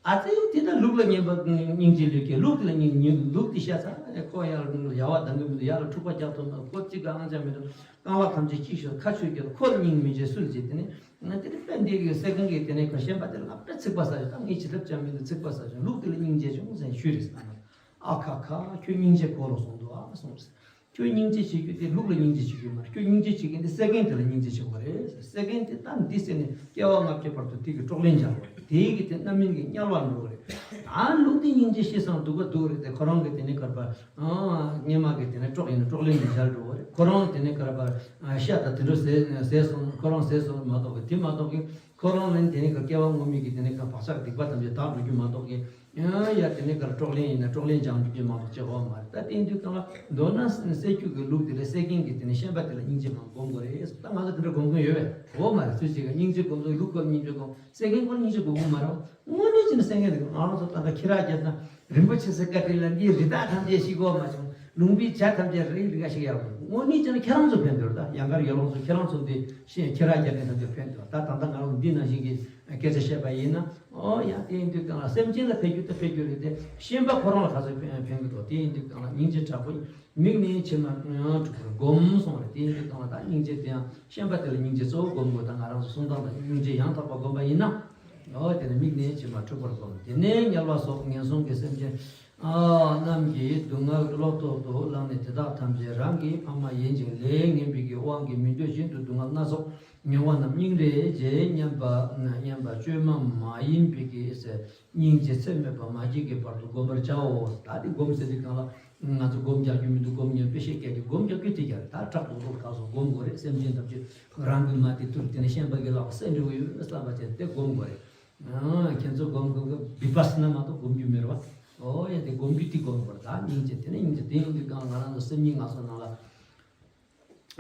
ཨ་ཙི་དེ་ད་ལུག་ལ་སྙིང་པ་སྙིང་རྗེ་ལུས་ཀྱི་ལུག་དེ་ལ་སྙིང་སྙིང་ལུག་དེ་ཤ་ཚ་ཁོ་ཡར་ཡལ་བ་ལྡང་གི་མི་འདུག་ཡར་ལ་འཁྲུག་པ་རྒྱག་ཐུབ་མ་ཁོ་གཅིག་ག་ཨང་ཅག་མི་འདུག་རྐང་ལག་ཐམས་ཅད་གཅིག་ཤོར་ཁ་ཆུ་རྒྱལ་ཁོ་ལ་སྙིང་མི་རྗེ་སུ་ལ་རྗེ་དེ་ནི་ང་དེ་ནི་དཔེ་འདི་གི་སེ་གང་གི་དེ་ནི་ཁ་ཤན་པ་དེ་ལ་ང་དཔེ་ཚིག་པ་ཟ་ཞིག་ད་ངས་བྱེད་ཐབས་ཅང་མི་འདུག་ཚིག་པ་ཟ་ཞིག་ལུག་དེ་ལ་སྙིང་རྗེ་བྱུང་ཟེར་ཞུས་རེད་ཟེར་ན། ཨ་ཁ་ཁ་ཁྱོད་སྙིང་རྗེ་གོ་ལོ་སོང་འདུག་ཨ་སོང་ཟེར། ཁྱོད་སྙིང་རྗེ་བྱེད་རྒྱུ་དེ་ལུག་ལ་སྙིང་རྗེ་བྱེད་རྒྱུ་མ་རེད། ཁྱོད་སྙིང་རྗེ་བྱེད་མཁན་དེ་སེ་གེན་དེ་ལ་སྙིང་རྗེ་བྱེད་དགོས་རེད། སེ་གེན་དེ་ད་འདི་ཟེར་ནས་སྐྱེ་བ་ལྔ་བརྒྱའི་བར་དུ་དེ་གི་གྲོགས་ལན་སྦྱར་དགོས་རེད། དེའི་གི་དེ་རྣམ་སྨིན་གྱི་དམྱལ་བར་འགྲོ་གི་རེད། ད་ལུག་དེ་སྙིང་རྗེ་ཤི་སོང་སྡུག་ག་སྡུག་རེད་དེ་ཁོ་རང་གི་དེ་ནས་གར་པར་སྔས་མ་གི་དེ་ནས་གྲོགས་ཡིན་ན་གྲོགས་ལན་གྱི་སྦྱར་འགྲོ་གི་རེད། ཁོ་རང་དེ་ནས་གར་པར་ཤ་དང་དེ་འདྲ་ཟས་ཟས་སོང་ཁོ་རང་ཟས་སོང་མ་གཏོགས་གི་དེ་མ་གཏོགས་གི་ཁོ་རང་ལན་དེ་ནས་གར་སྐྱེ་བ་སྔོན་མའི་གི་དེ་ནས་གར་བག་ཆགས་སྡིག་པ་ཐམས་ཅད་དག་འགྲོ་རྒྱུ་མ་གཏོགས་གི་ཡང་ཡ་དེ་ནས་གར་གྲོགས་ལན་ཡིན་ན་གྲོགས་ལན་སྦྱང་རྒྱུ་མ་གཏོགས་ཅི་ཧོ་མ་རེད། ད་དེ་དུས་གང་ལ་མདོར་ན་སེ་རྒྱུ་གི་ལུགས་དེ་ལས་སེ་གེན་གྱི་དེ་ནས་ཤན་པ་དེ་ལ་སྙིང་རྗེ་མང་སྒོམ་དགོས་རེད། ད་ང་ཚོ་དེ་འདྲ་སྒོམ་མཁན་ཡོད་པས་ཧོ་མ་རེད། སུ་ཞིག་ག་སྙིང་རྗེ་སྒོམ་ཚོ་ལུག་གོ་སྙིང་རྗེ་སྒོམ་སེ་གེན་ཁོ་སྙིང་རྗེ་སྒོམ་གོ་མ་རེད། དངོས་གནས་ཅི་ནས་སེ་གེན་རེད། ང་རང་ཚོ་ད་ལྟ་ཁྱི་ར་རྒྱབ་ན་རིན་པོ་ཆེ་སེ་བཀའ་དྲིན་ལ་འདིའི་རི་དྭགས་ཐམས་ཅད་ཤི་གོ་མ་བྱུང་། ལུང་པའི་བྱ་ཐམས་ཅད་རི་རི་ག་ཤི་ཡག་པོ་དངོས་གནས་ཅི་ན་ཁྱེད་རང་ཚོ་ཕན་ཐོགས་ད་ཡང་གར་ཡོད་ལོང་ཚོ་ཁྱེད་རང་ཚོ་འདི་ཤེས་ཁྱི་ར་རྒྱབ་མཁན་ཐམས་ཅད་ཕན་ཐོགས་ད་ད་ལྟ་ང་རང་འདི་ནང་བཞིན་གྱི། སྐད་ཆ་བཤད་པ་ཡིན་ན། ཨོ་ཡ་དེ་ཡིན་དུས་གང་ལ་སེམས་ཅན་ལ་ཕན་རྒྱུ་དེ་ཕན་རྒྱུ་རེད་དེ་ཤན་པ་ཁོ་རང་ལ་ག་ཚོད་ཕན་ཕན་གི་འདུག་དེ་ཡིན་དུས་གང་ལ་སྙིང་རྗེ་དྲག་པོ་མིག་ནས་མཆི་མ་འཁྲུག་པར་སྒོམ་གསུངས་རེད། དེ་ཡིན་དུས་གང་ལ་ད་སྙིང་རྗེ་དེ་ཡང་ཤན་པ་དེ་ལ་སྙིང་རྗེ་གཙོ་བོ་སྒོམ་དགོས། ད་ང་རང་ཚོ་གསུང་སྟངས་ལ་སྙིང་རྗེ་ཡང་དག་པ་སྒོམ་པ་ཡིན་ན། ཨོ་དེ་ནི་མིག་ནས་མཆི་མ་འཁྲུག་པར་སྒོམ། དེ་ནས་དམྱལ་བ་སོགས་ངན་སོང་གི་སེམས་ཅན་རྣམས་ཀྱིས་སྡུག་བསྔལ་བློ་ལྡོག་ཏུ་བླངས་ནས་དེ་དག་ཐམས་ཅད་རང་གི་ཕ་མ་ཡིན་ཅིང་ལས་ངན་པའི་གི་དབང་གིས་མི་འདོད་བཞིན་དུ་སྡུག་བསྔལ་སྣ་ཚོགས་མྱོང་བ་རྣམས་སྙིང་རེ་རྗེ་སྙམ་པ་སྙམ་པ་བཅོས་མ་མ་ཡིན་པའི་གི་སྙིང་རྗེ་ཚད་མེད་པ་མ་སྐྱེས་ཀྱི་བར་དུ་བསྒོམ་པར་བྱའོ། ད་དེ་སྒོམ་ཟེར་དུས་གང་ལ་ང་ཚོ་སྒོམ་རྒྱག་རྒྱུ་མི་འདུག་སྒོམ་ཉན་དཔེ་བཤད་སྐད་ཀྱི་སྒོམ་རྒྱག་རྒྱུ་དེ་རྒྱག་རེད། ད་དྲག་ཏུ་རོགས་ག་སོ་སྒོམ་དགོས་རེད། སེམས་ཅན་ཐམས་ཅད་རང་གི་མ་དེ་ཐུར་དེ་ནས་ཤན་པ་གི་ལག་པ་སེ་འགྲོ་གི་ཡོད་བསམ་པ་བྱས་ཏེ་སྒོམ་དགོས་རེད། ཨ་ཁྱེད་ཚོ་སྒོམ་དགོས་གི་བི་པ་སི་ན་མ་གཏོགས་སྒོམ་རྒྱུ་མེད་རེད་བ། ཨོ་ཡ་དེ་སྒོམ་རྒྱུ་དེ་སྒོམ་དགོས་རེད། ད་སྙིང་རྗེ་དེ་ནས་སྙིང་རྗེ་དེ་ཡོང་དུས་གང་ང་རང་ཚོ་སེམས་ཉིད་ངལ་གསོ་ནང་ལ།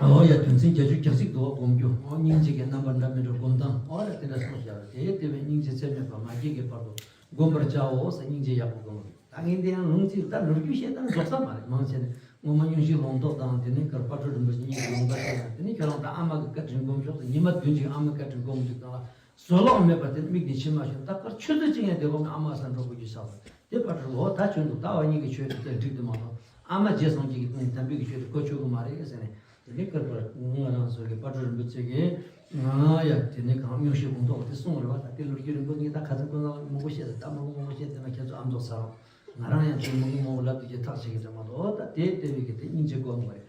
ཨོ་ཡ་དོན་ཚན་བརྒྱད་ཅུ་གྱ་གཅིག་འདུག་བ། སྒོམ་རྒྱུ། ཨོ་སྙིང་རྗེ་གི་རྣམ་པ་འདྲ་མི་འདྲ་སྒོམ་སྟངས། ཨོ་ཡ་དེ་འདྲ་གསུངས་བཞག་རེད། དེ་དེ་བས་སྙིང་རྗེ་ཚད་མེད་པ་མ་སྐྱེས་ཀྱི་བར་དུ་བསྒོམ་པར་བྱའོ་ཟེར། སྙིང་རྗེ་ཡག་པོ་སྒོམ་རེད། ད་ངས་འདི་ཡང་ལུང་གཅིག་ད་ལོ་རྒྱུས་བཤད་སྟངས་རྫོགས་ས་མ་རེད། མང་ཆེ་ནས་སྔོན་མ་སྨྱོ་ཤུལ་ལུང་རྟོགས་དང་དེ་ནས་གར་དཔལ་སྤྲུལ་རིན་པོ་ཆེ་གཉིས་ཀྱི་ལུང་པ་བཤད་ཡང་དེ་ནས་ཁྱོད་རང་ད་ཨ་མ་གི་བཀའ་དྲིན་སྒོམ་ཤོག་ཟེར། ཉི་མ་བདུན་ཅིག་ཨ་མ་བཀའ་དྲིན་སྒོམ་དུས་གང་ལ་བཟོད་གླགས་མེད་པ་དེ་མིག་ནས་མཆི་མ་ཤོར། ད་གར་ཆུ་ཚོད་གཅིག་ཡང་བསྡད་དགོས་མེད། ཨ་མ་སར་འགྲོ་དགོས་རྒྱུ་ཆགས་སོང་། དེ་དཔལ་སྤྲུལ་འོ་ད་ཁྱོད་འདུག་ད་བ་གཉིས་ཀྱི་ཆོས་དེ་དེ་འགྲིག་དུ་མ་སོང་། ཨ་མ་རྗེས་སོང་གཅིག་གི་དམ་པའི་གི་ཆོས་དེ་གོ་ཆོད་གི་མ་རེད་ཟེར་ནས་དེ་ནས་གར་དཔལ་ང་རང་ཚོ་གི་དཔལ་སྤྲུལ་རིན་པོ་ཆེ་གིས་ང་ཡ་དེ་ནས་གང་སྨྱོ་ཤུལ་ལུང་རྟོགས་དེ་གསུངས་རེད་བ། ད་དེ་ལོ་རྒྱུས་རིང་པོ་ངས་ད་ཁ་སང་ཁོ་ན་མང་པོ་བཤད་ཟེར། ད་མང་པོ་མང་པོ་བཤད་དེ་ན་ཁྱེད་ཚོ་ཨ་མདོ་ཚར་རོགས། ང་རང་ཡང་ཚུར་མང་པོ་མང་པོ་ལབ་དུས་ཀྱི་ཐག་ཆད་ཀྱི་འདྲ་མ་གཏོགས། ཨོ་ད་དེ་ལྟ་བུའི་གི་དེ་སྙིང་རྗེ་སྒོམ་དགོས་རེད།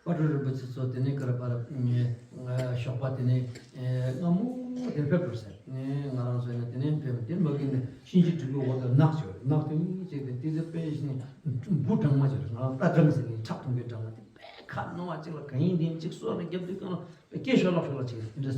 དཔལ་སྤྲུལ་རིན་པོ་ཆེ་ཚོ་དེ་ནས་ག་རེ་བར་ཞོགས་པ་དེ་ནས་སྔ་མོ་དེ་ཕེབས་འགྲོ་ཟེར། ང་རང་ཚོ་ཡིན་ན་དེ་ནས་ཕེབས་དེ་མ་གི་ནས་གཤིན་རྗེ་གྲི་གུ་འོག་ཏུ་ནག་བྱོས། ནག་དེ་མི་གཅིག་དེ་དེ་ཚོ་དཔེ་ཞིག་ནས་འབུ་སྦྲང་མ་བྱོས། ང་རང་རྟ་སྦྲང་ཟེར་ནས་ཁྲག་འཐུང་གི་སྦྲང་མ་དེ་དཔེ་ཁ་རྣོ་བ་གཅིག་ལ་ག་ཡིན་དེ་གཅིག་གསོ་རེ་རྒྱབ་དུས་གང་ལ་དཔེ་སྐད་ཤོར་ལོག་ཤོར་ལོག་བྱེད་དེ་འདྲ་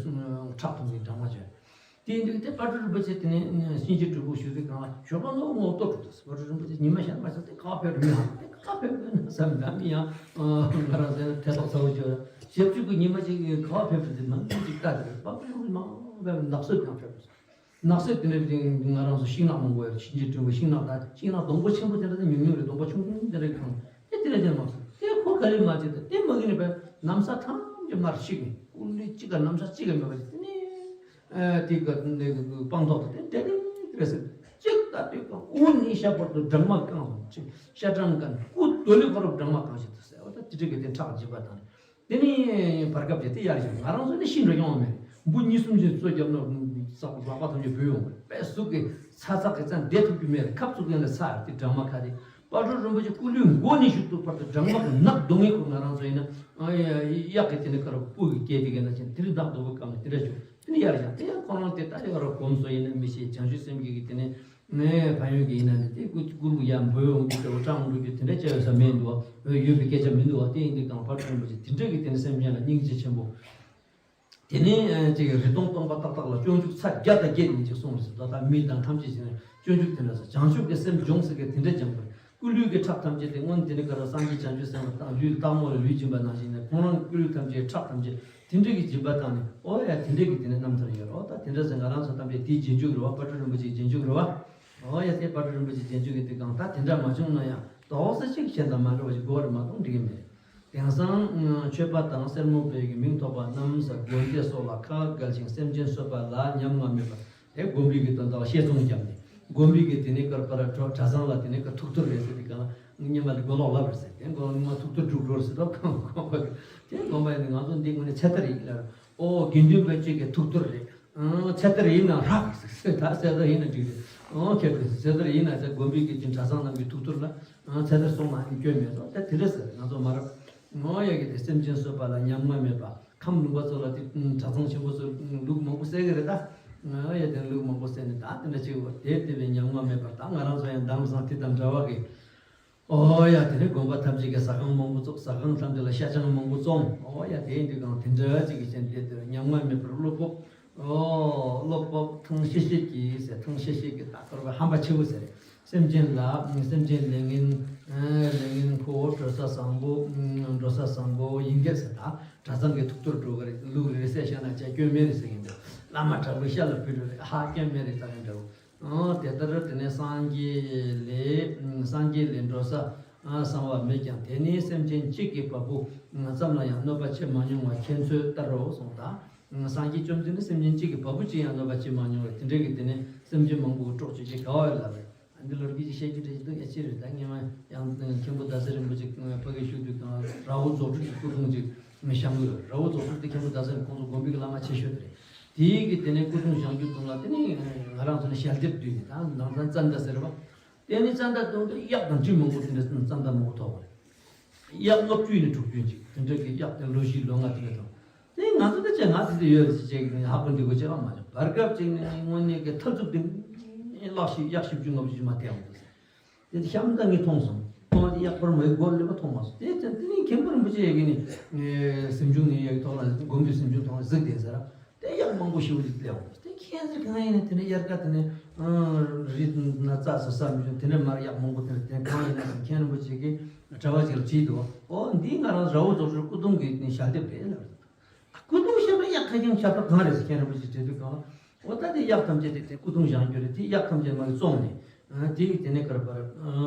ཁྲག་འཐུང་གི་སྦྲང་མ་བྱོས། དེ་ཡིན་དུས་དེ་དཔལ་སྤྲུལ་རིན་པོ་ཆེ་དེ་ནས་གཤིན་རྗེ་གྲི་གུ་ཞུ་དུས་གང་ལ་ཞོགས་པ་ངོ་ངོ་ལྟོ་གྲུབ་ཏུ་དཔལ་སྤྲུལ་རིན་པོ་ཆེ་ཉི་མ་ཤར་མ་ཤར་དེ་ག་བ་ཕེབས་རེད། མི་ཧ་དེ་ག་བ་ཕེབས་རེད་ན་བསམ། ད་མི་ཡང་ང་རང་ཚོའི་ཐད་གཏོགས་ཚ་བོ་བརྗོད་ཞབས་ཕྱི་གི་ཉི་མ་གཅིག་ག་བ་ཕེབས་རེད། དེ་མ་མི་གཅིག་ལྟ་དེ་རེད། དཔལ་སྤྲུལ་རིན་པོ་ཆེ་མང་ཕེབས་ནགས་གསོད་ཀྱང་ཕེབས་རེད། ནགས་གསེབ་དེ་འདྲ་ཅིག་ང་རང་ཚོ་ཤིང་ནགས་མང་པོ་ཡོད། གཤིན་རྗེ་གྲི་གུ་ཤིང་ནགས་དང་ཤིང་ནགས་སྡོང་པོ་ཆེན་པོ་དེ་འདྲ་དེ་ཉུང་ཉུང་རེད། སྡོང་པོ་ཆུང་ཆུང་དེ་འདྲ་གང་དེ་དེ་འདྲ་ཅན་མ་སོང་། དེ་ཁོ་ག་ལེ་མ་བྱེད་དེ་དེ་མ་གི་ནས་པའི་གནམ་ས་ཐམས་ཅད་མར་ཤིག་ནས་ཀུ་ལི་གཅིག་ག་གནམ་ས་གཅིག་ག་མེད་པ་ཅིག་དེ་ནས་དེ་ག་དེ་སྤང་ཐོག་ཏུ་དེ་དེ་རེ་དེ་རེ་ཟེར་གཅིག་ད་དེ་ག་དབུ་ནས་ཤ་བར་དུ་སྦྲང་མ་གང་སོང་ཅིག་ཤ་སྦྲང་གང་སྐུ་རྡོ་ལི་ཁོ་ར་སྦྲང་མ་གང་ཞིག་ཏུ་ཟེར་བ། ད་དེ་འདྲ་གི་དེ་ཁྲག་འཇིབ་པ་དང་། དེ་ནས་བར་སྐབས་དེ་དེ་ཡར་བཞེངས། ང་རང་ཚོ་ནི་ཤི་འགྲོ་ཡོང་བ་མེད། འབུ་གཉིས་གསུམ་ཅིག་གསོད་རྒྱབ་ན་ལག་པ་ཐམས་ཅད་བུད་ཡོང་བ་རེད། དཔེ་ཟུག་གི་ཚ་ཚ་གི་ཚ་འདེད་ཐུབ་ཀྱི་མེད་རེད། ཁབ་བཙུགས་མཁན་ལ་ཚ་རེད། དེ་སྦྲང་མ་ཁ་དེ་དཔལ་སྤྲུལ་རིན་པོ་ཆེ་སྐུ་ལུས་མགོ་ནས་གཞུག་ཏུ་བར་དུ་སྦྲང་མ་གི་ནག་རྡུང་ངེ་ཁོ་ང་རང་ཚོ་ཡིན་ན་གཡག་གི་དེ་ནས་ཁ་རུ་སྤུ་གི་སྐད་དེ་ག་ན་ཅན་དེ་རིགས་བདག་སྡུག་གི་སྐབས་ནས་དེ་འདྲ་བྱུང་། དེ་ནས་ཡར་བཞེངས། དེ་ཡང་ཁོ་རང་དེ་ལྟ་ཡོད་ར་གོམས་སོ་ཡིན་ན་མི་ཤེས། བྱང་ཆུབ་སེམས་ཀྱི་གི་དེ་ནས། ངའི་ཕན་ཡོན་གྱི་ཡིན་ན་ནི་དེ་ཀུ་ཀུ་ལུ་ཡ་འབོད་འོང་གི་ཀྲོ་ཀྲང་འགྲོ་རྒྱུ་དེ་འདྲ་བྱ་ཡོད་ས་མེད་འདུག་ཡོད་པའི་སྐད་ཆ་མི་འདུག་བ། དེ་ཡིན་དུས་གང་དཔལ་སྤྲུལ་རིན་པོ་ཆེ་དེ་འདྲ་གི་དེ་ནི་སེམས་ཅན་ལ་སྙིང་རྗེ་ཆེན་པོ། དེ་ནི་ཅིག་རི་སྟོང་སྟོང་པ་ཏག་ཏག་ལ་སྤྱོད་འཇུག་ཚར་བརྒྱ་དང་བརྒྱད་ནི་ཅིག་གསུངས་རེད་ཟེར། ད་ལྟ་མི་དང་ཐམས་ཅད་ཅིག་ནི་སྤྱོད་འཇུག་དེ་འདྲ་ཟེར། བྱང་ཆུབ་ཀྱི་སེམས་སྦྱོང་ཟེར་གི་དེ་འདྲ་སྦྱང་དགོས་རེད། སྐུ་ལུས་ཀྱི་ཁྲག་ཐམས་ཅད་དེ་སྔོན་དེ་ནི་ག་ར་སངས་རྒྱས་བྱང་ཆུབ་སེམས་དཔའ་དང་ལུས་སྟག་མོ་ལ་ལུས་སྦྱིན་པ་ནང་བཞིན་ནས་ཁོང་རང་སྐུ་ལུས་ཐམས་ཅད་ཁྲག་ཐམས་ཅད་དེ་འདྲ་གི་སྦྱིན་པ་བཏང་ནས། ཨོ་ཡ་དེ་འདྲ་གི་དེ་ནི་རྣམ་ཐར་ཡོད་རོ། ད་དེ་འདྲ་ཟེར་ང་རང་ཚོ་ཐམས་ཅད་དེའི་རྗེས་འཇུག་རེད་བ། དཔལ་སྤྲུལ་རིན་པོ་ཆེའི་རྗེས་འཇུག་རེད་བ། ཨོ་ཡ་དེ་དཔལ་སྤྲུལ་རིན་པོ་ཆེའི་རྗེས་འཇུག་གི་དེ་གང་ད་དེ་འདྲ་མ་བྱུང་ན་ཡང་དོགས་ས་གཅིག་གཞན་དང་མ་འདྲ་བ་ཞིག་དགོས་རེད་མ་གཏོགས་འགྲིག་གི་མེད། དེང་སང་ཆོས་པ་དང་སེར་མོ་པའི་གི་མིང་ཐོགས་པ་རྣམས་སྒོ་འབྱེད་སོགས་ལ་ཁ་བརྒལ་ཞིང་སེམས་ཅན་གསོད་པ་ལ་ཉམས་ང་མེད་པ། དེ་སྒོམ་རིག་གི་དོན་དག་ལ་ཤེས་ཚོང་བརྒྱབ་ནས་ དགོན་པའི་གི་དེ་ནས་ཀར་པར་གྲྭ་གྲྭ་ཚང་ལ་དེ་ནས་ཀར་ཐུགས་གཏོར་རེད་ཟེར་དེ་གང་སྔོན་མ་ལ་མགོ་ལོག་ལབ་རེད་ཟེར། དེ་མགོ་སྔོན་མ་ཐུགས་གཏོར་སྒྲུག་འགྲོ་ཟེར་ད་གང་གང་པ་དེ་དགོན་པ་ཡིན་ན་ང་ཚོ་འདི་དངོས་གནས་ཚེ་ཐར་ཡིན་ལ། ཨོ་དགེ་འདུན་པ་གཅིག་གི་ཐུགས་གཏོར་རེད། ཨང་ཚེ་ཐར་ཡིན་ན་རག་ཟེར་ད་ཚེ་ཐར་ཡིན་ན་འགྲིག་རེད། ཨང་ཁྱེད་ཚོ་ཚེ་ཐར་ཡིན་ན་ཚེ་དགོན་པའི་གི་དེ་གྲྭ་ཚང་རྣམས་ཀྱི་ཐུགས་གཏོར་ལ་ཨང་ཚེ་ཐར་སོང་ན་ཨང་སྐྱོན་མེད་རོགས་ད་དེ་རེད་ཟེར་ང་ཚོ་མ་རབས། ངོ་ཡ་གི་དེ་སེམས་ཅན་གསོད་པ་ལ་ཉམ་ང་མེད་པ། ཁམས་ལུང་པ་ཚོ་ལ་དེ་གྲྭ་ཚང་ཆེན་པོ་ཚོ་ལུག་མང་པོ་བསད་གི་རེད་ད། ང་ཡ་དེ་ལུག་མང་པོ་བསད་ནས་ད་དེ་འདྲ་བྱེད་དགོས། དེ་དེ་བས་ཉམ་ང་མེད་པར་ད་ང་རང་ཚོ་ཡང་དེང་སང་དེ་དང་འདྲ་བ་གི། ཨོ་ཡ་དེ་ནས་དགོན་པ་ཐམས་ཅད་ཀྱི་ཟ་ཁང་མང་པོ་བཙུགས། ཟ་ཁང་ཐམས་ཅད་ལ་ཤ་ཆང་མང་པོ་བཙོང་། ཨོ་ཡ་དེ་ཡིན་དུས་གང་དེ་འདྲ་ཅིག་གི་ཅན་དེ་དེར་ཉམ་ང་མེད་པར་བློ་སྤོབས། ཨོ་བློ་སྤོབས་ཐང་ཤེས་ཤེས་ཀྱིས་ཟེར། ཐང་ཤེས་ཤེས་ཀྱིས་ད་ཁོར་བ་ཧམ་པ་ཆེ་བོ་ཟེར། སེམས་ཅན་ལ་སེམས་ཅན་ལས་ངན་ལས་ངན་ཕོ་འགྲོ་ས་བཟང་པོ་འགྲོ་ས་བཟང་པོ་ཡིན་གྱི་ཟེར། ད་གྲྭ་ཚང་གི་ཐུགས་གཏོར་འགྲོ་གི་རེད། ལུག་རེ་རེ་བསད་བཞག་ན་བྱས་སྐྱོན་མེད་རེད་ཟེར་གྱིན་འདུག་བླ་མ་དྲག་པོའི་ཤ་ལ་ཕུལ་འགྲོ་རེད། ཧ་སྐྱོན་མེད་རེད་ཟེར་གྱིན་འདུག་ཨོ་དེ་ལྟར་དེ་ནས་སངས་རྒྱས་ལས་སངས་རྒྱས་ལས་འགྲོ་ས་གསང་བ་མེད་ཀྱང་། དེ་ནི་སེམས་ཅན་གཅིག་གི་བ་སྤུ་ཙམ་ལ་ཡང་གནོད་པ་བྱེད་མ་མྱོང་བ་ཁྱེད་ཚོས་ལྟར་རོ་གསུངས། ད་སངས་རྒྱས་བཅོམ་ལྡན་འདས་སེམས་ཅན་གཅིག་གི་བ་སྤུ་གཅིག་ཡང་གནོད་པ་བྱེད་མ་མྱོང་བས། དེ་འདྲའི་གི་དེ་ནས་སེམས་ཅན་མང་པོ་གི་སྲོག་གཅོད་བྱེད་དགའ་བ་ཡོད་ལབ་རེད། འདི་ལོ་རྒྱུས་ཅིག་བཤད་རྒྱུ་འདྲ་ཞིག་འདུག་ཡ་ཅི་རེད། ད་སྔོན་མ་ཡང་མཁན་པོ་ཟླ་ཟེར་རིན་པོ་ཆེ་ཕ་གིར་བཞུགས་དུས་གང་ར་བོ་རྫོགས་སྤྲུལ་གྱི་སྐུ་གདུང་ཅིག་བཞེངས་གི་ཡོད་རེད། ར་བོ་རྫོགས་སྤྲུལ་དེ་མཁན་པོ་ཟླ་ཟེར་ཁོང་ཚོ་དགོན་པའི་གི་བླ་མ་ཆེ་ཤོས་དེ་རེད། དེའི་གི་དེ་ནས་སྐུ་གདུང་བཞེངས་རྒྱུ་དུས་ལ་དེ་ནས་ང་རང་ཚོ་ནས་ཞལ་འདེབས་བསྡུས་ནས། ད་ནང་ཚན་ཙན་དན་ཟེར་བ། དེ་ནས་ཙན་དན་བཏོན་དུས་གཡག་དང་གྲི་མང་པོ་དེ་འདྲ་ཙན་དན་མང་པོ་ཐོགས་པ་རེད། གཡག་ལྔ་བཅུ་ནས་དྲུག་ཅུ་ཅིག་དེ་འདྲ་གི་གཡག་དེ་ལོ་བཞི་ལོ་ལྔ་དེ་འདྲ་དང་། དེ་ང་ཚོ་དེ་ཅག་ང་དེ་དེ་ཡོད་རེད་ཅེས་ཅེས་ཧ་གོ་འདི་གོ་ཅེས་ལ་མ་བྱུང་། བར་སྐབས་ཅིག་ནས་དངོས་གནས་ཀྱི་ཐབས་ཚུགས་དེ་གླག་ཞིག་གཡག་བཞི་བཅུ་ལྔ་བཅུ་ཅིག་མ་བསྡད་འོང་དུས། དེ་དེ་གཤམ་ད་ངས་མཐོང་སོང་། ཐོག་མ་དེ་གཡག་པར་མའི་སྒོར་སླེབས་པ་མཐོང་མ་སོང་། དེ་ཙམ་དེ་ནས་མཁན་པོ་རིན་པོ་ཆེ་ཡ་གི་ནི་གཟིམ་ཆུང་ནས་ཡ་གི་ཐོག་ལ་དགོན་པའི་གཟིམ་ཆུང་ཐོག་ལ་གཟིགས་བསྡད་ཟེར། དེ་གཡག་མང་པོ་ཞེ་པོ་ཅིག་སླེབས་འོང་། དེ་ཁྱེད་ཚོས་གང་ཡིན་ན་དེ་ནས་དབྱར་ཁ་དེ་ནས་རི་ན་རྩྭ་ཟ་ས་མི་བྱུང་། དེ་ནས་མར་གཡག་མང་པོ་དེ་འདྲ་དེ་གང་ཡིན་ན་མཁན་རིན་པོ་ཆེ་གིས་གྲྭ་པ་ཅིག་ལ་དྲིས་འདུག་ཨོ་འདི་ང་རང་ར་བོ་རྫོགས་སྤྲུལ་སྐུ་གདུང་གི་ནི་ཞལ་འདེབས་རེད་ལབ། སྐུ་གདུང་ཞེས་པ་གཡག་ཁ་རྐྱང་ཁྱབ་པ་གང་རེད་ཟེར་མཁན་རིན་པོ་ཆེ་དྲིས་དུས་གང་ལ། འོ་ད་དེ་གཡག་ཐམས་ཅད་དེ་དེ་སྐུ་གདུང་བཞེངས་རྒྱུ་རེད། དེ་གཡག་ཐམས་ཅད་མ་གི་བཙོངས་ནས་དེ་གི་དེ་ནས་ཀར་པར་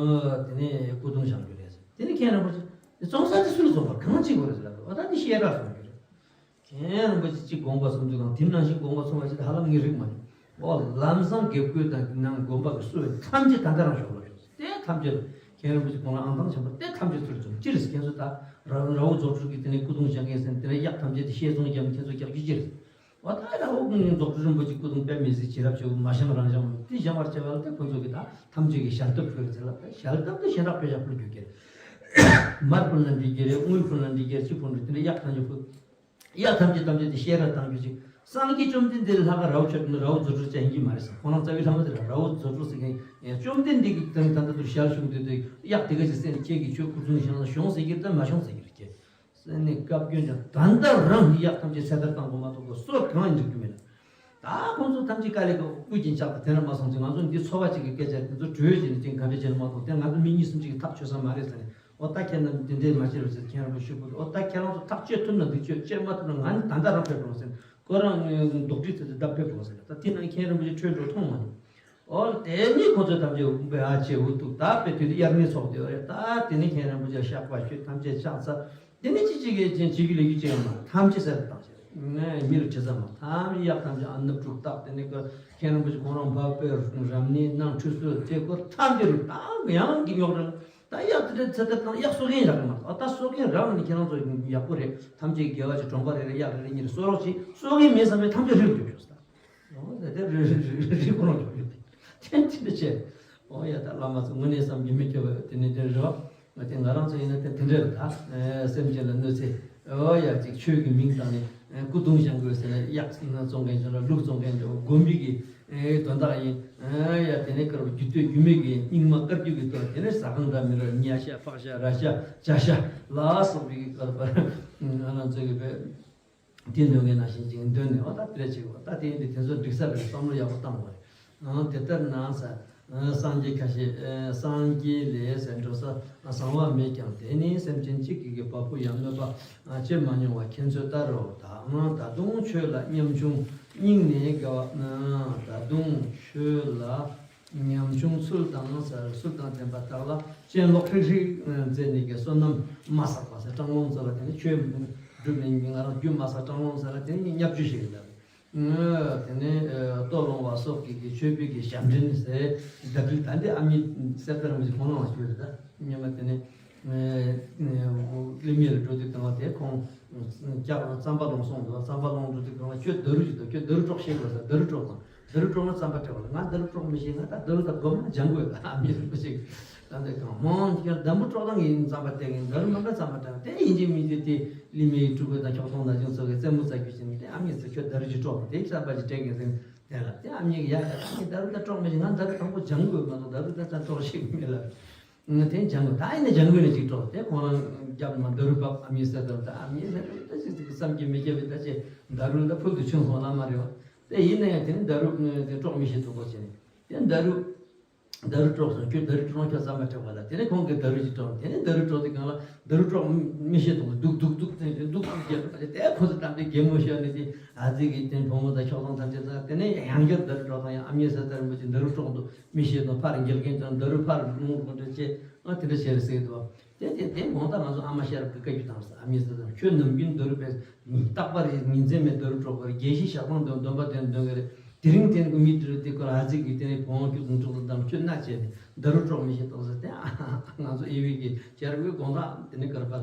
དེ་ནས་སྐུ་གདུང་བཞེངས་རྒྱུ་རེད་ཟེར། དེ་ནས་མཁན་རིན་པོ་ཆེ་དེ་བཙོང་ས་དེ་སུ་ལ་བཙོང་བར་གང་བྱེད་དགོས་རེད་ཟེར་ལབ། འོ་ད་དེ་བཤད་གྲྭ་བཙོང་རྒྱུ་རེད། མཁན་རིན་པོ་ཆེ་གཅིག་དགོངས་པ་གསུང་དུས་དང་དེ་ནང་བཞིན་དགོངས་པ་གསུང་བ་ཞིག་ཧ་ལམ་ངས་རིག་མ་མྱོང་། འོ་ལམ་སང་དགེ་བསྐོས་དང་ནང་དགོན་པ་གི་གསོལ་བ་ཐམས་ཅད་ད་ལྟ་རང་ཞོགས་ལ་ཞོགས་དེ་ཐམས་ཅད་མཁན་རིན་པོ་ཆེ་ཁོང་རང་ཨང་དང་འཆམ་པོ་དེ་ཐམས་ཅད་ཚུར་བཙོང་ཅི་རེད་ཟེར། ཁྱེད་ཚོ་ད་ར་ར་བོ་རྫོགས་སྤྲུལ་གྱིས་དེ་ནས་སྐུ་གདུང་བཞེངས་མཁན་ཟེར་དེ་ནས་གཡག་ཐམས་ཅད་དེ་བཤས་བཙོང་རྒྱབ་ནས་ཁྱེད་ཚོ་རྒྱག་རྒྱུ་ཅི་རེད། འོ་ད་ར་བོ་རྫོགས་སྤྲུལ་རིན་པོ་ཆེ་སྐུ་གདུང་དཔེ་མི་སྲིད་བྱིན་རླབས་ཆེ་བོ་མ་བཞེངས་རང་བཞེངས་མ་དེ་བཞེངས་པར་བྱས་པ་ལ་དེ་ཁོ་ཚོ་གིས་ད་ཐམས་ཅད་ཀྱིས་ཞལ་ཏབ་ཕུལ་ཟེར་ལབ། ད་ཞལ་ཏབ་དེ་ཞེ་དྲག་དཔེ་ཡག་པོ་རྒྱུག་གི་རེད། མར་ཕུལ་ན་འགྲིག་གི་རེད། དངུལ་ཕུལ་ན་འགྲིག་གི་རེད། ཅི་ཕུལ་འགྲིག་དེ་འདྲ་གཡག་ཐམས་ཅད་ཕུལ། གཡག་ཐམས་ཅད་ཐམས་ཅད་དེ་བཤས་ར་བཏང་རྒྱུ་ཅིག་སངས་རྒྱས་བཅོམ་ལྡན་འདས་ལྷག་ག་ར་བོ་ཆོས་དང་ར་བོ་རྫུ་འཕྲུལ་ཅན་ཡིན་གྱི་མ་རེད་ཟེར། ཁོང་རང་རྩ་བའི་ལྷ་མོ་དེ་ལ་ར་བོ་རྫུ་འཕྲུལ་ཟེར་མཁན་བཅོམ་ལྡན་འདས་ཀྱིས་ད་ད་ལྟ་དུ་ཞལ་བཞུགས་དུས་དེ་གཡག་དེ་ག་ཅིག་བསད་ནས་ཁྱེད་ཀྱིས་ཆོས་སྐུ་གདུང་བཞེངས་ན་བྱུང་ཟེར་གྱི་རེད་ད་མ་བྱུང་ཟེར་གྱི་རེད་ཀྱེ། སེམས་ནས་བཀའ་བཀྱོན་ཀྱང་ད་ལྟ་རང་གི་གཡག་ཐམས་ཅད་ཚེ་ཐར་བཏང་དགོས་མ་གཏོགས་སོ་གང་ཡང་འགྲིག་རྒྱུ་མེད་ལ། ད་ཁོང་ཚོ་ཐམས་ཅད་དཀའ་ལས་ཁག་དབུགས་ཀྱིས་འཆག་པ་དེ་འདྲ་མ་སོང་ཚེ་ང་ཚོ་འདི་ཚོ་བ་གཅིག་གི་སྐད་ཆ་དེ་ཚོ་གྲོས་བྱས་ནས་ཅིག་ག་འདྲ་བྱས་ན་མ་གཏོགས་དེ་ང་ཚོ་མི་གཉིས་གསུམ་གཅིག་གིས་ཐག་ཆོད་ས་མ་རེད་ཟེར་ནས། འོ་ད་ཁྱེད་རྣམས་འདི་འདྲས་མ་བྱེད་རོགས་ཟེར་མཁན་རིན་པོ་ཆེ་སྐུ་མདུན། འོ་ད་ཁྱེད་རང་ཚོ་ཐག་གཅོད་ཐུབ་ན་འདི་གཅོད་གཅོད་མ་ཐུབ་ན་ང་ནི་ད་ལྟ་རང་ཕེབས་རོགས་ཟེར་ནས་ཁོ་རང་རྡོག་ཁྲེས་ཚོ་དེ་ད་ཕེབས་རོགས་ཟེར་ནས། ད་དེ་ནང་མཁན་རིན་པོ་ཆེ་ཁྲོས་འགྲོ་མཐོང་མ་མྱོང་། འོ་དེ་ནི་ཁོ་ཚོ་ཐམས་ཅད་དབུ་མའི་ཨ་ཅེ་འུ་ཐུག་ད་དཔེ་དུས་དེ་དབྱར་གནས་ཚོགས་དེ་རེད། ད་དེ་ནི་མཁན་རིན་པོ་ཆེ་བཤགས་པ་ཞུས་ཐམས་ཅད་ཕྱག་འཚལ། དེ་ནི་ཅི་ཅི་གིས་ཅན་བྱེད་རྒྱུ་ལས་རྒྱུ་ཅི་ཡང་མ་ཐམས་ཅད་གསལ་དུ་བཏང་ཞེས་ངས་མི་ལ་དྲི་ས་མ་ཐམས་ཅད་གཡག་ཐམས་ཅད་ཨ་ནུབ་དྲུག་སྟག་དེ་ནི་ཀ་མཁན་རིན་པོ་ཆེ་ཁོང་རང་འཕགས་པའི་རབ་གནས་ནང་ཁྲུས་གསོལ་དེ་སྐོར་ཐམས་ཅད་རུ་ད་ཡང་གི་ཉོག་རེད། ད་གཡག་དེ་འདྲ་ཚེ་ཐར་བཏང་གཡག་གསོད་མཁན་རག་གི་མ་རེད། ཨ་ད་གསོད་མཁན་རག་ན་ནི་ཁྱེད་རང་ཚོ་ཡག་པོ་རེད། ཐམས་ཅད་དགེ་བ་ཅིག་གྲོང་པ་རེ་རེ་གཡག་རེ་རེ་གཉིས་རེ་གསོད་རོགས་གྱིས། གསོད་མཁན་མེད་བསམ་པའི་ཐམས་ཅད་རིལ་འགྲོ་ཤོག་ཟེར། འོ་ད་དེ་རི་རི་རི་རི་ཁོ་རང་ཆོག་ཡོད་དེ། ཐེན་ཐེན་དུ་བྱས། འོ་ཡ་ད་བླ་མ་ཚོ་དངོས་གནས་བསམ་གྱིས་མི་ཁྱབ་པ་དེ་ནི་དེ་རེད་བ། ང་དེ་ང་རང་ཚོ་ཡིན་ན་དེ་དེ་འདྲ་རེད་ད། སེམས་ཅན་ལ་གནོད་འཚེ། འོ་ཡ་ཅིག་ཆོས་ཀྱི་མིང་བཏགས་ནས་སྐུ་གདུང་བཞེངས་དགོས་ཟེར་ནས་གཡག་བཙོང་མཁན་བྱུང་ན་ལུག་བཙོང་མཁན་འདྲ་བོ་དགོན་པའི་གི་དོན་དག་ཡིན། ཡ་དེ་ནས་དཀར་བ་རྒྱུ་སྟོད་རྒྱུ་མེད་ཀྱི་སྙིགས་མ་དཀར་རྒྱུ་གི་དོན་དེ་ནས་ཟ་ཁང་འདྲ་མི་འདྲ་ཉ་ཤ་ཕག་ཤ་ར་ཤ་བྱ་ཤ་ལ་སོགས་པའི་གི་དཀར་པ་ང་རང་ཚོ་གི་བས། དེ་འདོན་མཁན་ནང་བཞིན་ཅིག་འདོན་ནས་འོ་ད་དེ་འདྲ་བྱེད་དགོས། ད་དེ་ཡིན་དུས་དེ་ཚོ་འགྲིག་ས་རེད། བསམ་བློ་ཡག་པོ་བཏང་དགོས་རེད། ཨང་དེ་ལྟར་ན་ས་སངས་རྒྱས་ཁ་ཤས་སངས་རྒྱས་ལས་ཟེར་འགྲོ་ས་གསང་བ་མེད་ཀྱང་། དེ་ནི་སེམས་ཅན་གཅིག་གི་གི་བ་སྤུ་ཡང་གནོད་པ་བྱེད་མ་མྱོང་བ་ཁྱེད་ཚོས་ལྟར་རོ། ད་ཨང་ད་དུང་ཆོས་ལ་ཉམ་ཆུང་སྙིང་ནས་དགའ་བ། ད་དུང་ཆོས་ལ་ཉམ་ཆུང་ཚུལ་དང་ཟེར། ཚུལ་དང་ལྡན་པ་དག་ལ་སྤྱན་ལོག་ཧྲིག་ཧྲིག་མཛད་ནས་ཀྱི་བསོད་ནམས་མ་བསགས་པ་ཟེར། སྤྲང་སློང་ཚོ་ལ་དེ་ནི་ཆོས་སྒྲུབ་ནས་ང་རང་རྒྱུ་མ་བསགས། སྤྲང་སློང་ཚོ་ལ་དེ་ནི་བརྙས་བཅོས་ཤིག་ལབ། དེ་ནས་ལྟོ་སློང་བ་སོགས་ཀྱི་གི་མཆོད་པའི་གི་ཞབས་འདྲེན་ཟེར་བདག་གིས་ད་འདི་ཨ་མྱེས་གསེར་ལྟར་མོ་ཞིག་ཁོང་རང་ལ་ཞུས་རེད། ད་སྙམ་པ་དེ་ནས་ཀླུ་མེ་ལ་འགྲོ་དུས་གང་ལ་དེ་ཁོང་ཀྱག་རྩམ་པ་སློང་སོང་འདུག་རྩམ་པ་སློང་འགྲོ་དུས་གང་ལ་ཁྱོད་ད་རུ་ཞིག་འདུག་ཁྱོད་ད་རུ་སྲོག་ཤེས་དགོས་ཟེར། ད་རུ་སྲོག་དང་། ད་རུ་སྲོག་ན་རྩམ་པ་སྤྲད་པ་ལ། ང་ད་རུ་སྲོག་མི་ཤེས། ང་ད་ད་རུ་ད་སྒོམ་ན་སྦྱང་དགོས་ལ། ཨ་མྱེས་རིན་པོ་ཆེ་གིས་ད་འདི་གང་མང་ཁྱོད་འདམ་བུ་སྲོག་དང་ཡིན་རྩམ་པ་སྟེར་གིན་ད་རུ་མ་ན་རྩམ་པ་སྤྲད། དེ་ཡིན་གཅིག་མིན་གཅིག་དེ་ལི་མེའི་ཕྲུ་གུ་དང་ཁྱོག་ཐོང་ན་ཅུང་ཚོ་གི་རྩེད་མོ་རྩེ་རྒྱུ་བྱས་ནས། དེ་ཨ་མྱེས་ཟེར། ཁྱོད་ད་རུ་ཅིག་སྲོག་དང་དེ་རྩམ་པ་ཅིག་སྤྲད་གིན་ཟེར། དེ་ལ་དེ་ཨ་མྱེས་ཀྱིས་ཡ་ཡ་ཨ་མྱེས་ད་རུ་ད་སྲོག་མི་ཤེས། ང་ད་རུ་དང་པོ་སྦྱང་དགོས་མ་གཏོགས་ད་རུ་ད་ད་སྲོག་ཤེས་གི་མེད་ལ། ང་དེ་སྦྱང་དགོས། ད་ཡིན་ན་སྦྱང་དགོས་ནས་ཅིག་སྲོག་དེ་ཁོང་རང་རྒྱབ་ནས་མ་ད་རུ་བབས། ཨ་མྱེས་ཟེར། ད་རུ་ད་ཨ་མྱེས་ཟེར། ད་ཅིག་ཅིག་བསམ་གྱིས་མི་ཁྱབ་པའི་ད་ཅིག་ད་རུ་ད་ཕུལ་དུ་བྱུང་སོང་ལ་མ་རེད་བ། དེ་ཡིན་ན་ཡང་དེ་ནི་ད་རུ་དེ་སྲོག་མི་ཤེས་ཐུག་པ་བྱས་ནས་དེ་ད་རུ། ད་རུ་སྲོག་སོང་། ཁྱོད་ད་རུ་སྲོག་ཁྱོད་རྩམ་པ་སྤྲད་པ་ལ། དེ་ནས་ཁོང་གིས་ད་རུ་ཅིག་སྲོག་དེ་ནས་ད་རུ་སྲོག་དེ་གང་ལ་ད་རུ་སྲོག་མི་ཤེས་དང་། སྡུག་སྡུག་སྡུག་དེ་སྡུག་སྡུག་རྒྱབ་པ་དེ་ཁོ་ཚོ་དམ་པའི་རྒན་མོ་ཤོར་ནས་དེ་ཨ་ཙི་གི་དེ་བུ་མོ་དང་ཁྱོག་ཐོང་ཐམས་ཅད་དང་། དེ་ནས་ཡང་བསྐྱར་ད་རུ་སྲོག་དང་ཡང་ཨ་མྱེས་ཟེར་ད་རུ་མོ་ཅིག་ད་རུ་སྲོག་འདུག་མི་ཤེས་དང་། ཕར་འགྱེལ་མཁན་དང་ད་རུ་ཕར་ལུང་ལུང་འདྲ་བྱས། ཨ་དེ་འདྲ་བྱས་རེད་ཟེར་གི་འདུག་དེ་དེ་དེ་དགོང་དག་ང་ཚོ་ཨ་མ་ཤར་གི་བཀའ་བརྒྱུད་བཏང་ཟེར། ཨ་མྱེས་ཟེར་ད་རུ་ཁྱོད་ནམ་རྒྱུན་ད་རུ་པས་རྟག་པར་ཉིན་མཚན་མེད་ད་རུ་སྲོག་གི་རྒྱལ་སྲིད་ཞག་དང་འདོན་འདོན་པ་དེ་འདོན་གི་རེད། དེ་རིང་དེ་ནི་མི་དེ་རུ་དེ་ཁོ་ར་ཨ་ཙི་གི་དེ་ནི་བོང་ཁྱོད་ཟུང་འཇུག་ལ་བདམས། ཁྱོད་མནའ་བྱས་ནས་ད་རུ་སྲོག་མི་ཤེས་དང་ཟེར་ཏེ། ང་ཚོ་དབྱེ་བའི་གི་བྱ་རུ་དགོང་དག་དེ་ནི་གར་པ་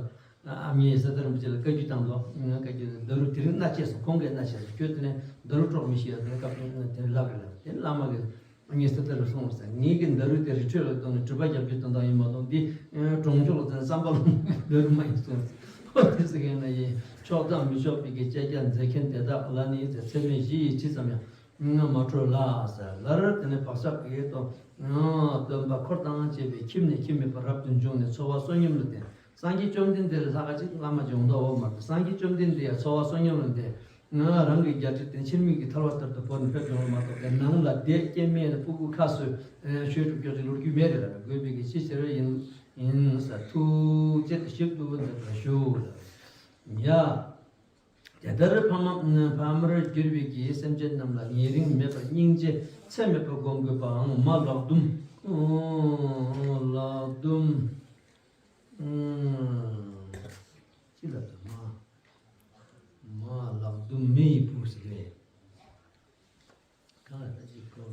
ཨ་མྱེས་ཟེར་ད་རུ་མི་བྱེད་ལ་བཀའ་བརྒྱུད་བཏང་འདུག་བཀའ་བརྒྱུད་ད་རུ་དེ་རིང་མནའ་བྱས་སོང་། ཁོང་གིས་མནའ་བྱས་སོང་། ཁྱོད་དེ་ནི་ད་རུ་སྲོག་མི་ཤེས་ཡ་དེ་ནི་བཀའ་བརྒྱུད་དེ་ནི་ལབ་རེད་ལ། དེ་ནི་བླ་མ་གིས་ཨ་མྱེས་ཟེར་ད་རུ་སོང་ཟེར། ངེད་ཀྱིས་ད་རུ་དེ་རི་ཁྲོད་ལ་བཏོན་ནས་སྒྲུབ་པ་རྒྱབ་རྒྱུ་དོན་དག་ཡིན་མ་གཏོགས་འདི་གྲོང་ཆོག་ལ་བརྩོན་བསམ་པ་ལོང་ད་རུ་མ་ཡིན་སོང་ཟེར། ཨོ་དེ་ཟེར་མཁན་ན་ཡིན། ཆོག་དང་མི་ཆོག་པའི་གི་བཅད་རྒྱ་མཛད་མཁན་དེ་དག་ལ་ནི་ཟེར། ཚད་མེད་བཞི་ཡི་ཇི་ཙམ་ཡང་མ་འཕྲོད་ལ་ཟེར། ལར་དེ་ནས་བག་ཆགས་ཀྱི་དོན་སྟོན་པ་འཁོར་དང་བཅས་པའི་ཁྱིམ་ནས་ཁྱིམ་མེད་པར་རབ་ཏུ་འབྱུང་ནས་འཚོ་བ་བསོད་སྙོམས་ལ་བརྟེན། སངས་རྒྱས་བཅོམ་ལྡན་འདས་ལ་ལྷག་ག་ཅིག་བླ་མ་སྦྱོང་བརྡར་འོག་མར་དུ། སངས་རྒྱས་བཅོམ་ལྡན་འདས་ཡང་འཚོ་བ་བསོད་སྙོམས་ལ་བརྟེན། ང་རང་གི་རྒྱལ་སྲིད་དེ་ཕྱིར་མིག་གིས་ཐལ་བ་ལྟར་དུ་བོར་ནས་ཕེབས་ཡོང་བ་མ་གཏོགས། དེ་ནང་ལ་བསྡད་སྐྱེ་དམན་ཕྲུ་གུ་ཁ་གསོས་ཆོས་སྒྲུབ་སྐྱོར་གྱི་ལོ་རྒྱུས་མེད་རེད་ལ། དགོས་པའི་གི་ཕྱིར་ཕྱིར་ཡིན་ཡིན་ཟེར། ཐུགས་བསྐྱེད་དུ་ཞིབ་ཏུ་མཛད་པར་ཞུ་ལ། ཡ། དེ་ལྟར་ཕ་མ་ཕ་མར་གྱུར་པའི་གི་སེམས་ཅན་རྣམས་ལ་ཉེ་རིང་མེད་པར་སྙིང་རྗེ་ཚད་མེད་པར་སྒོམ་དགོས་པའང་མ་ལག་རྡུམ། ལག་རྡུམ། ཅི་ལ་དུ་མ། མ་ལག་རྡུམ་མེ་ཡི་བུ་ཟེར་བས། གང་ལ་ད་ཅིག་གོ།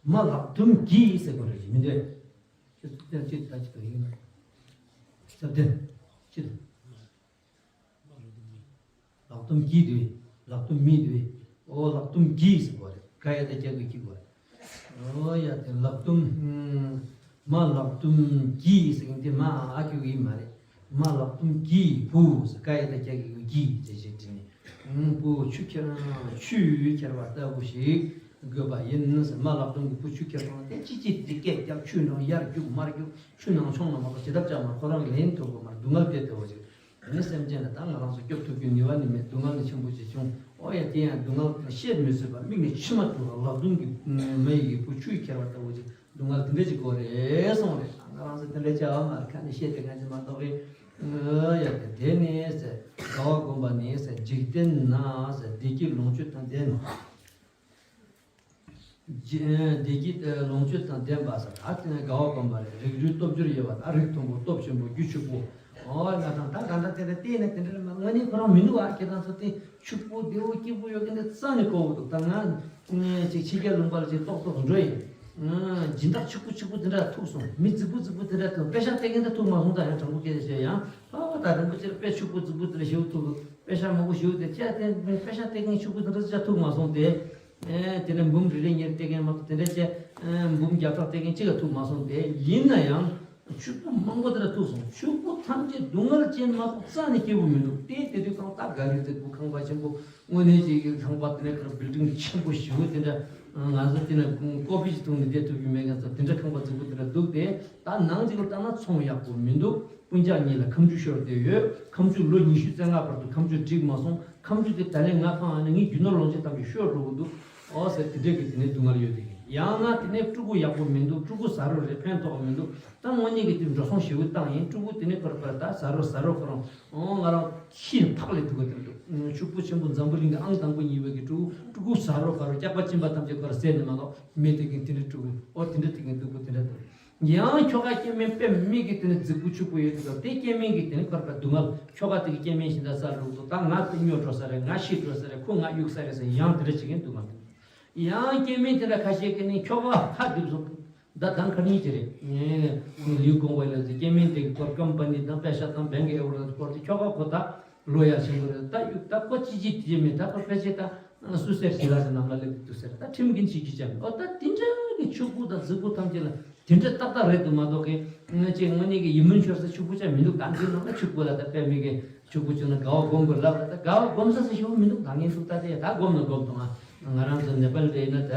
མ་ལག་རྡུམ་གྱིས་ཟེར་དགོས་རེད་མི་འདོད། ཅི་ལྟར་ཅི་ལྟར་ཅི་ལྟར་ཡིན་ན། སྟབས་བདེ་ཅི་ལྟར། ལག་རྡུམ་གྱིས་དུས། ལག་རྡུམ་མི་དུས། ཨོ་ལག་རྡུམ་གྱིས་ཟེར་དགོས་རེད། ག་ཡ་ད་རྒྱ་གི་གི་དགོས་རེད། ཨོ་ཡ་དེ་ལག་རྡུམ། མ་ལག་རྡུམ་གྱིས་ཟེར་མཁན་དེ་མ་ཨ་ཁུ་ཡིན་མ་རེད། མ་ལག་རྡུམ་གྱིས་བུ་ཟེར། ག་ཡ་ད་རྒྱ་གི་གི་གྱིས་ཟེར་བྱས་བྲིས་ནས། བུ་ཆུ་ཁྱེར་ཆུ་ཁྱེར་བ་ལྟ་བུ་ཞིག་དགོས་པ་ཡིན་ཟེར། མ་ལག་རྡུམ་གྱིས་བུ་ཆུ་ཁྱེར་སོང་ན་དེ་ཅི་ཅི་དེ་སྐད་རྒྱག་ཆུ་ནང་ཡར་རྒྱུག་མར་རྒྱུག་ཆུ་ནང་མཆོང་ན་མ་གཏོགས་བྱེད་ཐབས་ཅང་མ། ཁོ་རང་གི་ལན་ཐུབ་དགོས་མ་རེད། སྡུག་བསྔལ་དེ་ལྟ་བུ་ཞིག་དེ་ནས་སེམས་ཅན་ལ་ད་ང་རང་ཚོ་སྐྱོབ་ཐུབ་རྒྱུའི་ནུས་པ་ནི་མེད། སྡུག་བསྔལ་ནི་ཆེན་པོ་ཞིག་བྱུང་། ཨོ་ཡ་དེ་ཡང་སྡུག་བསྔལ་དང་བཤད་མི་བཟོད་པ། མིག་ནས་མཆི་མ་བཏོན་པ། ལག་རྡུམ་གྱིས་མ་ཡི་གི་བུ་ཆུ་ཁྱེར་བ་ལྟ་བུ་ཅིག་སྡུག་བསྔལ་དེ་འདྲ་ཅིག་དགོས་རེད་གསུངས་རེད། ང་རང་ཚོ་དེ་འདྲ་བྱ་བ་མ་རེད། ཁ་ནས་བཤད་དེ་ང་ཅི་མ་གཏོགས་རེད། ཨོ་ཡ་དེ་དེ་ནས་ཟེར། དགའ་བ་བསྒོམ་པ་ནི་ཟེར། འཇིག་རྟེན་ན་ཟེར། བདེ་སྐྱིད་ལོངས་སྤྱོད་དང་ལྡན། བདེ་སྐྱིད་ལོངས་སྤྱོད་དང་ལྡན་པ་ཟེར། ད་དེ་ནས་དགའ་བ་བསྒོམ་པ་རེད། རིགས་རུས་སྟོབས་འབྱོར་ཡོད་པ། ད་རིགས་མཐོན་པོ་སྟོབས་ཆེན་པོ་རྒྱུ་ཕྱུག་པོ། ཨོ་ང་དང་ད་ག་འདྲ་དེ་འདྲ་བལྟས་ན་དེ་འདྲ་མ་དངོས་གནས་ཁོ་རང་མི་འདུག་ཨ། ཁྱེད་རང་ཚོ་དེ་ཕྱུག་པོ་བདེ་བོ་སྐྱིད་པོ་ཡོད་མཁན་དེ་རྩ་ནས་གོ་བོ་འདུག་ད་ང་ཅིག་ཕྱི་རྒྱལ་ལུང་པ་ལ་ཅིག་ཏོག་ཏོག་འགྲོ་ཡིན། སྦྱིན་བདག་ཕྱུག་པོ་ཕྱུག་པོ་དེ་འདྲ་ཐུག་སོང་། མི་རྫིག་པོ་རྫིག་པོ་དེ་འདྲ་ཐུག་པེ་ཤག་སྟེར་མཁན་དེ་ཐུག་མ་སོང་། ད་ཡང་དྲང་པོ་སྐད་ཆ་བཤད་ཡང་ཨ་ད་རིན་པོ་ཆེར་དཔེ་ཕྱུག་པོ་རྫིག་པོ་དེ་འདྲ་ཞེ་པོ་ཐུག་པེ་ཤག་མང་པོ་ཞེ་པོ་དེ་ཁྱེད་དེ་པེ་ཤག་སྟེར་མཁན་ཕྱུག་པོ་དེ་འདྲ་ཅིག་ཐུག་མ་སོང་སྟེ། ཨེ་དེ་ནས་འབུམ་རེ་རེ་ཉེར་སྟེར་མཁན་མ་གཏོགས་དེ་འདྲ་ཅིག་ཨེ་འབུམ་བརྒྱ་ཕྲག་སྟེར་མཁན་གཅིག་ལ་ཐུག་མ་སོང་སྟེ། ཡིན་ན་ཡང་ཕྱུག་པོ་མང་པོ་དེ་འདྲ་ཐུག་སོང་། ཕྱུག་པོ་ཐམས་ཅད་སྡུག་བསྔལ་ཅན་མ་གཏོགས་རྩ་ནས་སྐྱིད་པོ་མི་འདུག་དེ་དེ་དུས་གང་ལྟར་ག་རེ་རྫིག་པོ་ཁང་པ་ཆེན་པོ་དངོས་གནས་ཅིག་གི་ཁང་པ་དེ་འདྲ་གི་བིལ་ཌིང་ཆེན་པོ་ཞེ་པོ་དེ་འདྲ་ང་ཚོ་དེ་ནས་ཀོ་པི་ཞིག་བཏུང་ནས་བསྡད་ཐུབ་ཀྱི་མེད་མཁན་ཚོ་དེ་འདྲ་ཁང་པ་རྫིག་པོ་དེ་འདྲ་འདུག་སྟེ། ད་ནང་ཅིག་ལ་བལྟ་ན་ཚོང་ཡག་པོ་མི་འདུག་སྤུན་ཀྱག་གཉིས་ལ་ཁ་མཆུ་ཤོར་བསྡད་ཡོད། ཁ་མཆུ་ལོ་ཉི་ཤུ་རྩ་ལྔ་བར་དུ་ཁ་མཆུ་འགྲིག་མ་སོང་། ཁ་མཆུ་དེ་ད་ལན་ང་འཕངས་ཨ་ནི་ངའི་རྒྱུ་ནོར་ལོངས་སྤྱོད་ཐམས་ཅད་ཤོར་འགྲོ་གི་འདུག་ཨོ་ཟེར། དེ་འདྲས་ཀྱི་དེ་ནས་སྡུག་བསྔལ་ཡོད་དེ། ཡང་ན་དེ་ནས་ཕྲུ་གུ་ཡག་པོ་མི་འདུག་ཕྲུ་གུ་ཟ་རོགས་རེད། ཕན་ཐོགས་མི་འདུག་ད་དངོས་གནས་ཀྱི་དེ་འགྲོ་སོང་ཞེ་པོ་བཏང་ཡིན། ཕྲུ་གུ་དེ་ནས་ཁོར་ཁོར་ད་ཟ་རོགས་ཟ་རོགས་ཁོ་རང་ཨོ་ང་རང་ཁྱི་ཕག་ལས་སྡུག་ག་དེ་འདུག་ཕྱུག་པོ་ཆེན་པོ་འཛམ་བུ་གླིང་གི་ཨང་དང་པོ་གཉིས་པའི་གི་ཕྲུ་གུ་ཕྲུ་གུ་ཟ་རོགས་ཁ་རོགས་སྐྱག་པ་གཅིན་པ་ཐམས་ཅད་ཁོ་རང་ཟས་ནས་མ་གཏོགས་མེད་དེ་གི་དེ་འདྲས་ཕྲུ་གུ་ཨོ་དེ་འདྲས་དེ་གི་སྡུག་པོ་དེ་འདྲས་འདུག་ཡང་ཁྱོ་ག་སྐྱེ་དམན་དཔེ་མི་གི་དེ་ནི་རྫིག་པོ་ཕྱུག་པོ་ཡོད་དུས་དེ་སྐྱེ་དམན་གི་དེ་ནི་ཁོར་པ་སྡུག་བསྔལ། ཁྱོ་ག་དེ་གི་སྐྱེ་དམན་ཞིག་འདྲ་ས་རུག་ཏུ་ད་ང་དེ་སྨྱོ་འགྲོ་ས་རེད། ང་ཤི་འགྲོ་ས་རེད། ཁོ་ང་གཡུག་ས་རེད་ཟེར་ཡང་དེ་འདྲ་བྱེད་མཁན་འདུག་མ་གཏོགས། ཡང་སྐྱེ་དམན་དེ་འདྲ་ཁ་ཤས་ཀྱི་ནི་ཁྱོ་ག་ཁ་རྡིབ་སོང་། ད་དང་ཁ་ཉིན་ཅི་རེད། ལིའུ་ཀོང་པོ་ལ་ཟེར་སྐྱེ་དམན་དེ་གི་སྐོར་ཀམ་པ་ནི་དང་པེ་ཤ་དང་བེང་གི་ཨེ་ཝར་དང་སྐོར་དེ་ཁྱོ་ག་ཁོ་ད་ལོ་ཡ་ཆེན་པོ་རེད། ད་གཡུག་ད་ཁོ་ཅི་ཅི་དེ་མེད། ད་ཁོ་ཕལ་ཆེར་ད་སུ་སེར་ཞི་ལ་ཟེར་ནམ་ལ་སླེབས་འདུག་ཟེར། ད་ཁྲིམས་ཀྱིན་ཅི་ཅི་བྱ་མེད། ཨོ་ད་དེ་འདྲ་གི་ཕྱུག་པོ་དང་རྫིག་པོ་ཐམས་ཅད་ལ། དེ་འདྲ་ཏག་ཏག་རེད་འདུག་མ་གཏོགས་ཀི། ང་ཅིག་དངོས་གནས་ཀྱི་ཡིད་སྨོན་འཆོར་ས་ཕྱུག་པོ་ཅང་མི་འདུག་ད་འདི་ནང་ལ་ཕྱུག་པོ་ལ་ད་དཔེ་མི་གི་ཕྱུག་པོ་བྱུང་ན་དགའ་བ་སྒོམ་དགོས་ལབ་ལ། ད་དགའ་བ་སྒོམ་ས་ས་ཞུ་མི་འདུག་ད་ངས་འདུག་ད་དེ་ད་སྒོམ་ན་སྒོམ་དང་ང་ང་རང་ཚོ་ནེ་པལ་འདྲ་ཡིན་ན་ད།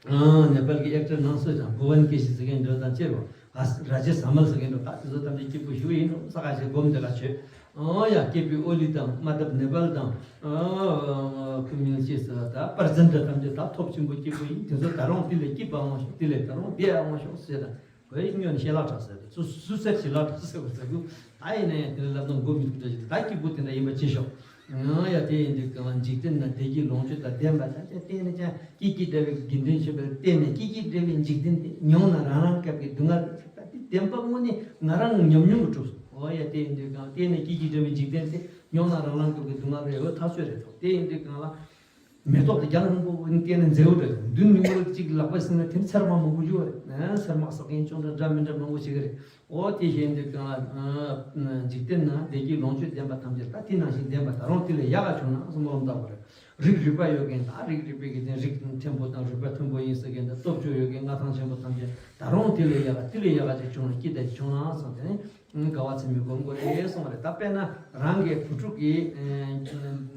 ཨ་ནེ་པལ་གྱི་ཨེག་ཊར་ནང་སོས་ཀྱང་བུ་ཝན་ཀེ་ཤི་ཟེར་མཁན་འདྲ་དང་བཅས་པ། ཨ་ར་ཇེ་ས་མལ་ཟེར་མཁན་འདྲ། ད་དེ་ཚོ་ཐམས་ཅད་སྐྱིད་པོ་ཞུ་ཡིན་འགྲོ། ས་ཁ་ཞིག་སྒོམ་དེ་ལ་བྱོས། ཨོ་ཡ་སྐྱེས་བུ་ཨོ་ལི་དང་མ་དབ་ནེ་པལ་དང་། ཨ་ཁུ་མིལ་ཅི་ཟེར་ད་པར་ཛན་ཏྲ་ཐམས་ཅད་ད་ཐོབ་ཆེན་པོ་སྐྱིད་པོ་ཡིན། དེ་ཚོ་ད་རུང་དེ་ལས་སྐྱིད་པ་འོང་ཤོག་དེ་ལས་ད་རུང་བདེ་འོང་ཤོག་ཟེར་ད། ཁོས་སྨྱོ་ནས་ཞལ་ལག་གྲགས་ཟེར་ཏེ་སུ་སུ་སེར་ཞལ་ལག་གྲགས་ཟེར་བ་ཟེར་གུ། ད་ཡིན་ན་ཡང་དེ་ལ་ལབ་ན་མགོ་མི་ཐུག་འདྲ་ཞིག་ད་སྐྱིད་པོ་དེ་འདྲ་ཡིན་པ་ཅི་ཤོག་ཨང་ཡ་དེ་ཡིན་དུས་གང་ལ་འཇིག་རྟེན་ན་བདེ་སྐྱིད་ལོངས་སྤྱོད་དང་ལྡན་པ་དང་བསྟན་ནས་ཀྱང་སྐྱིད་སྐྱིད་འདྲ་བའི་དགེ་འདུན་ཆོས་འཕེལ་བསྟན་ནས་སྐྱིད་སྐྱིད་འདྲ་བའི་འཇིག་རྟེན་དེ་མྱོང་ན་རང་རང་སྐབས་ཀྱི་སྡུག་བསྔལ་ད་དེ་བདེན་པ་དངོས་གནས་ང་རང་ཉམས་མྱོང་གི་གྲུབ་སོང་། ཨོ་ཡ་དེ་ཡིན་དུས་གང་བསྟན་ནས་སྐྱིད་སྐྱིད་འདྲ་བའི་འཇིག་རྟེན་དེ་མྱོང་ན་རང་རང་སྐབས་ཀྱི་སྡུག་བསྔལ་རེད། འོ་ཐག་ཆོད་རེད་དོ། དེ་ཡིན་དུས་གང་ལ། མེ་ཏོག་དེ་རྒྱང་རིང་པོ་བསྟན་ནས་མཛེས་པོ་འདྲ་མདུན་ནས་མི་རོ་གཅིག་ལག་པ་ཟིན་ན་དེ་ཚེར་མ་མང་པོ་ཡོད་རེད། ཚེར་མ་ཟ་མཁན་ཅུང་འདྲ་འདྲ་མི་འདྲ་མང་པོ་ཞིག་རེད། འོ་དེ་བཞིན་དུ་གང་ལ་འཇིག་རྟེན་ན་བདེ་སྐྱིད་ལོངས་སྤྱོད་ལྡན་པ་ཐམས་ཅད་ད་དེ་ནང་བཞིན་ལྡན་པ་ད་རུང་དེ་ལས་ཡག་ག་བྱུང་ན་བསམ་བློ་བཏང་དགོས་རེད། རིགས་རུས་པ་ཡོད་མཁན་དང་རིགས་རུས་པའི་གི་དེ་རིགས་མཐོན་པོ་དང་རུས་པ་མཐོན་པོ་ཡིན་ཟེར་མཁན་དང་སྟོབས་འབྱོར་ཡོད་མཁན་མངའ་ཐང་ཆེན་པོ་ཐམས་ཅད་ད་རུང་དེ་ལས་ཡག་ག་དེ་ལས་ཡག་ག་ཅིག་བྱུང་ན་སྐྱིད་དེ་བྱུང་ན་བསམ་དེ་ནི། དགའ་བ་ཚིམ་པའི་སྒོམ་དགོས་རེད་གསུངས་པ་རེད། ད་དཔེར་ན་རང་གི་བུ་ཕྲུག་གི་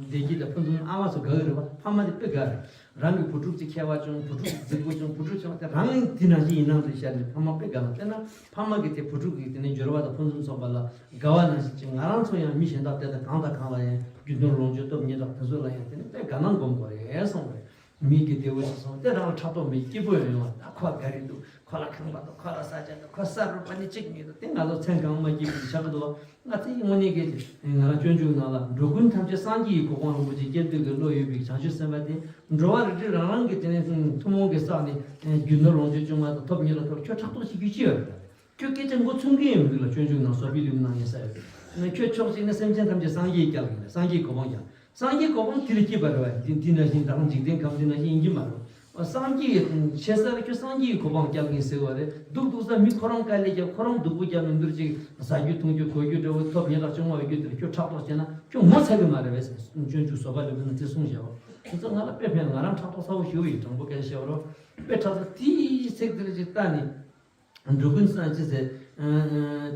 བདེ་སྐྱིད་དང་ཕུན་སུམ། ཨ་མ་ཚོ་དགའ་གི་རེད་བ། ཕ་མ་དེ་དཔེ་དགའ་རེད། རང་གི་བུ་ཕྲུག་ཅིག་མཁས་པ་བྱུང་། བུ་ཕྲུག་རྫིག་པོ་བྱུང་། བུ་ཕྲུག་བྱུང་དེ་རང་དེ་ནང་བཞིན་ཡིན་ནང་དུ་ཤར་ནས་ཕ་མ་དཔེ་དགའ་ན། དཔེར་ན་ཕ་མ་གི་དེ་བུ་ཕྲུག་གི་དེ་ནས་འབྱོར་བ་དང་ཕུན་སུམ་ཚོགས་པ་ལ་དགའ་བ་ནང་བཞིན་ཅིག་ང་རང་ཚོ་ཡང་མི་གཞན་དག་དེ་དང་གང་དང་གང་ལ་ཡང་རྒྱུ་ནོར་ལོངས་སྤྱོད་སྟོབས་ཉེས་དག་དེ་ཚོ་ལ་ཡང་དེ་ནས་དཔེ་དགའ་སྣང་སྒོམ་དགོས་རེད་གསུངས་པ་རེད། མི་གི་བདེ་བོ་ཞིག་སོང་སྟེ་རང་ལ་ཕྲག་དོག་མེད་སྐྱིད་པོ་ཡོང་ཡོང་བ། ད་ཁོ་དགའ་རིགས་འདུག་ཁོ་ལ་ཁང་པ་འདུག་ཁོ་ལ་ས་ཆ་འདུག་ཁོ་ས་རུ་པ་ནི་གཅིག་མི་འདུག་དེ་ང་ཚོ་མཚན་གང་མ་སྐྱིད་པོ་ཞིག་ཆགས་ཀྱི་འདུག་ང་ཚོ་ཡི་དངོས་གནས་ཀྱི་ང་རང་སྤྱོད་འཇུག་ནང་ལ་འགྲོ་ཀུན་ཐམས་ཅད་སངས་རྒྱས་ཀྱི་གོ་འཕང་རིན་པོ་ཆེ་སྐྱེ་འདོད་ཀྱི་བློ་ཡོད་པའི་བྱང་ཆུབ་སེམས་དཔའ་དེ་འགྲོ་བ་རིགས་དྲུག་རང་རང་གི་དེ་ནས་ཐུན་མོང་གི་ས་ནས་རྒྱུ་ནོར་ལོངས་སྤྱོད་ཆུང་བ་དང་ཐོབ་ཉེས་ལ་ཐོབ་ཁྱོད་ཕྲག་དོག་བྱེད་རྒྱུ་ཅི་ཡོད་རེད། ཁྱོད་སྐད་ཆ་མགོ་ཚོས་མཁན་ཡོད་མི་འདུག་ལ། སྤྱོད་འཇུག་ནང་བསོད་པའི་ལེའུ་ནང་ཡིན་ས་ཡོད། ཁྱོད་ཕྱོགས་གཅིག་ནས་སེམས་ཅན་ཐམས་ཅད་སངས་རྒྱས་སྐྱབས་ཡིན་ལ། སངས་རྒྱས་གོ་འཕང་རྒྱག་སངས་རྒྱས་གོ་འཕང་དེ་ལ་སྐྱིད་པ་རེད་བ། འདི་འདི་ནང་བཞིན་ད་རུང་འཇིག་རྟེན་ཁམས་འདི་ནང་བཞིན་ཡིན་གྱི་མ་རེད། སངས་རྒྱས་ཆེ་ས་ལ་ཁྱོད་སངས་རྒྱས་གོ་འཕང་སྐྱབས་ཡིན་ཟེར་བ་རེད། སྡུག་སྡུག་ས་མི་ཁོ་རང་དཀའ་ལས་རྒྱབ། ཁོ་རང་སྡུག་པོ་རྒྱབ་ནས་འདུར་ཅིག་ཟ་རྒྱུ་འཐུང་རྒྱུ་གོན་རྒྱུ་འདྲ་བོ་ཐོབ་ཉེས་དང་ཅུང་བ་ཡོད་རྒྱུ་དེ་ལ་ཁྱོད་ཕྲག་དོག་བྱས་ན་ཁྱོད་ངོ་ཚ་གི་མ་རེད་བས་ཟེར། སྤྱོད་འཇུག་བཟོད་པ་ལེའུ་ནང་དེ་གསུངས་བཞག་པ། དེ་ཚོ་ང་ལ་དཔེ་ཕན། ང་རང་ཕྲག་དོག་ཚ་བོ་ཞེ་པོ་ཡིན། དྲང་པོ་སྐད་ཆ་བཤད་པ་རོགས། དཔེ་ཕྲག་དོག་དེའི་ཚིག་དེ་ལ་ཅིག་ལྟ་ནས། འགྲོ་ཀུན་སངས་ཅི་ཟེར།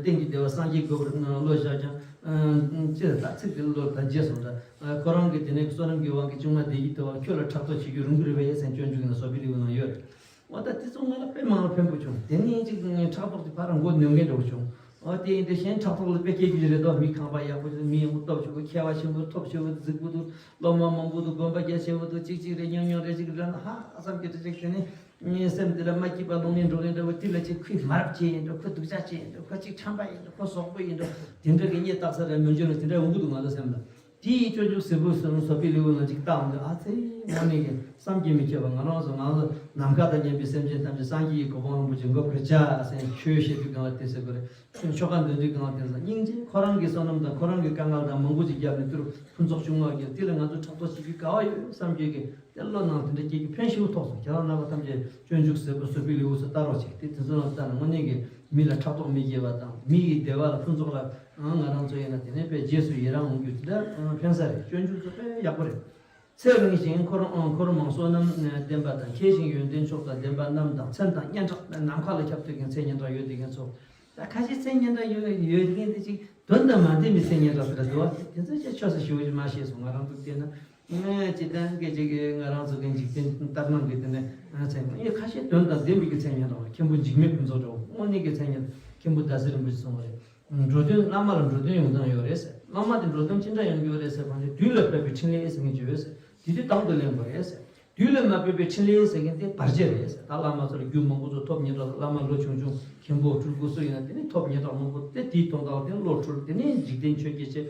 གཏན་གྱི་བདེ་བ་སངས་རྒྱས་འགོད་པར་བློ་བཞག་ཀྱང་། ཅི་ཟེར་ད་ཚིག་དེ་བློ་ད་བརྗེད་སོང་ད། ཁོ་རང་གི་དེ་ནས་བསོད་ནམས་ཀྱི་དབང་གིས་བཅོས་མ་བདེ་སྐྱིད་ཐོབ་པ་ཁྱོད་ལ་ཕྲག་དོག་བྱེད་རྒྱུ་རུང་གི་རེད་པས་ཟེར་སྤྱོད་འཇུག་ནང་བསོད་པའི་ལེའུ་ནང་ཡོད་རེད། འོ་ད་དེ་ཚོ་ང་ལ་དཔེ་མང་ལ་ཕན་པོ་བྱུང་། དེ་ནས་ཅིག་ཕྲག་དོག་དེ་ཕར་མགོ་ནོན་མཁན་འདྲ་བོ་བྱུང་། འོ་དེ་ཡིན་དུས་གཞན་ཕྲག་དོག་ལ་དཔེ་སྐྱེ་རྒྱུ་རེད་དོ། མི་ཁང་པ་ཡག་པོ་ཞིག་མི་ཡག་པོ་སྟོབས་ཆེ་བོ་མཁས་པ་ཆེན་པོ་ཐོབ་ཆེ་བོ་རྫིག་པོ་འདུག་སློབ་མ་མང་པོ་འདུག་དགོན་པ་རྒྱ་ཆེ་བོ་འདུག་ཅིག་ཅིག་རེད་ཉུང་ཉུང་རེད་ཅིག་རེད་ན་ཧ་བསམ་གྱི་དྲི་ཅིག་དེ་ནས། ངའི་སེམས་འདི་ལ་མ་སྐྱིད་པ་ལོང་ནས་འགྲོ་གིན་འདྲ་བོ་དེ་ལ་ཅིག་ཁོས་མ་རབས་ཅན་ཡིན་འགྲོ། ཁོ་སྡུག་ཅག་ཅན་ཡིན་འགྲོ། ཁོ་ཅིག་ཁྲམ་པ་ཡིན་འགྲོ། ཁོ་ཟོག་པོ་ཡིན་འགྲོ། དེ་འདྲ་གི་གཉེན་རྟག་ས་རེད་མི་འཇོན་ལ་དེ་འདྲ་འོང་གི་འདུག་ང་ཚོ་སེམས་ལ། དེའི་སྤྱོད་འཇུག་ཟེར་བུ་ཟེར་བསོད་པའི་ལེའུ་ལ་ཅིག་བཏང་འདུག་ཨ་ཙི། དངོས་གནས་ཀྱི་བསམ་གྱིས་མི་ཁྱབ་པ། ང་རང་ཚོ་ང་ཚོ་ནམ་མཁའ་དང་མཉམ་པའི་སེམས་ཅན་ཐམས་ཅད་སངས་རྒྱས་ཀྱི་གོ་འཕང་རིན་པོ་ཆེ་འགོད་དགོས་བྱ་ཟེར་ཆོས་བཤད་དུས་གང་ལ་དེ་ཟེར་དགོས་རེད། ཆོ་ག་འདོན་དུས་གང་ལ་དེ་ཟེར། སྙིང་རྗེ། ཁོ་རང་གི་བསོད་ནམས་དང་ཁོ་རང་གི་དཀའ་ངལ་དང་མང་པོ་ཅིག་བརྒྱབ་ནས་དུར་ཕུན་ཚོགས་བྱུང་བ་གི་དེ་ལ་ང་ཚོ་ཕྲག་དོག་བྱེད་རྒྱུ་ག་བ་ཡོད་བསམ་རྒྱུ་གི་དེ་བློ་ནང་དེ་འདྲ་སྐྱེ་རྒྱུ་ཕན་ཞེ་པོ་ཐོགས་སོང་། ཁྱེད་རང་རྣམ་པ་ཐམས་ཅད་སྤྱོད་འཇུག་ཟེར་བུ་བསོད་པའི་ལེའུ་ཚོ་ལྟ་རོགས་བྱེད། དེ་དེ་ཚོ་ལ་ལྟ་ན་དངོས་གནས་ཀྱི་མི་ལ་ཕྲག་དོག་མི་སྐྱེ་བ་དང་། མི་ཡི་བདེ་བ་ལ་ཕུན་ཚོགས་ལ་ང་རང་ཚོ་ཡིན་ན་དེ་ནས་དཔེ་རྗེས་སུ་ཡི་རང་འོང་རྒྱུ་དེ་འདྲ་ཕན་ས་རེད། སྤྱོད་འཇུག་ཚོ་དཔེ་ཡག་པོ་རེད། ཚེ་རིང་ཞིང་འཁོར་འཁོར་མང་བསོད་ནམས་ལྡན་པ་དང་། མཁས་ཤིང་ཡོན་ཏན་མཆོག་དང་ལྡན་པ་རྣམས་དང་། མཚན་དང་སྙན་གྲགས་ནམ་མཁའ་ལ་ཁྱབ་སྡོད་མཁན་མཚན་སྙན་གྲགས་ཡོད་བསྡད་མཁན་ཚོ། ད་ཁ་ཤས་མཚན་སྙན་གྲགས་ཡོད་ཡོད་མཁན་དེ་ཅིག་དོན་དང་མ་ལྡན་པའི་མཚན་སྙན་གྲགས་དེ་འདྲ་འདུག་བ། དེ་ཚོ་ཅིག་ཆོས་ས་ཞེ་པོ་ཅིག་མ་ཤེས་སོང་། ང་རང་ཚོ་བལྟས་ན། ངས་ཅི་ལྟར་སྐད་ཅིག་གིས་ང་རང་ཚོ་གི་འཇིག་རྟེན་ལྟར་སྣང་གི་དེ་ནས་མཚན་ཡང་ཁ་ཤས་དོན་དང་ལྡན་པའི་གི་མཚན་སྙན་གྲགས། མཁན་པོ་འཇིགས་མེད་ཕུན་ཚོགས་འདྲ་བོ། དངོས་གནས་ཀྱི་མཚན་སྙན་མཁན་པོ་ཟླ་ཟེར་རིན་པོ་ཆེ་གསུངས་པ་རེད། འགྲོ་དོན་བླ་མ་ལ་འགྲོ་དོན་ཡོང་སྟངས་ཡོད་རེད་ཟེར། བླ་མ་དེ་འགྲོ་དོན་ཅི་འདྲ་ཡོང་གི་ཡོད་རེད་ཟེར་བ་ནི་དུས་ལ་བབ་པའི་ཕྲིན་ལས་ཟེར་མཁན་ཅིག་ཡོད་ཟེར། དེ་དུས་དང་དུ་ལེན་དགོས་རེད་ཟེར། དུས་ལ་མ་བབ་པའི་ཕྲིན་ལས་ཟེར་མཁན་དེ་བར་ཆད་རེད་ཟེར། ད་བླ་མ་ཚོ་ལ་རྒྱུ་མང་པོ་ཚོ་ཐོབ་སྙན་གྲགས། བླ་མ་ལོ་ཆུང་ཆུང་མཁན་པོ་སྤྲུལ་སྐུ་སུ་ཡིན་ན་དེ་ནི་ཐོབ་སྙན་གྲགས་མང་པོ་དེ་དེའི་དོན་དག་ལ་དེ་བློ་འཁྲུལ། དེ་ནི་འཇིག་རྟེན་ཆོས་བརྒྱད་ཅེས་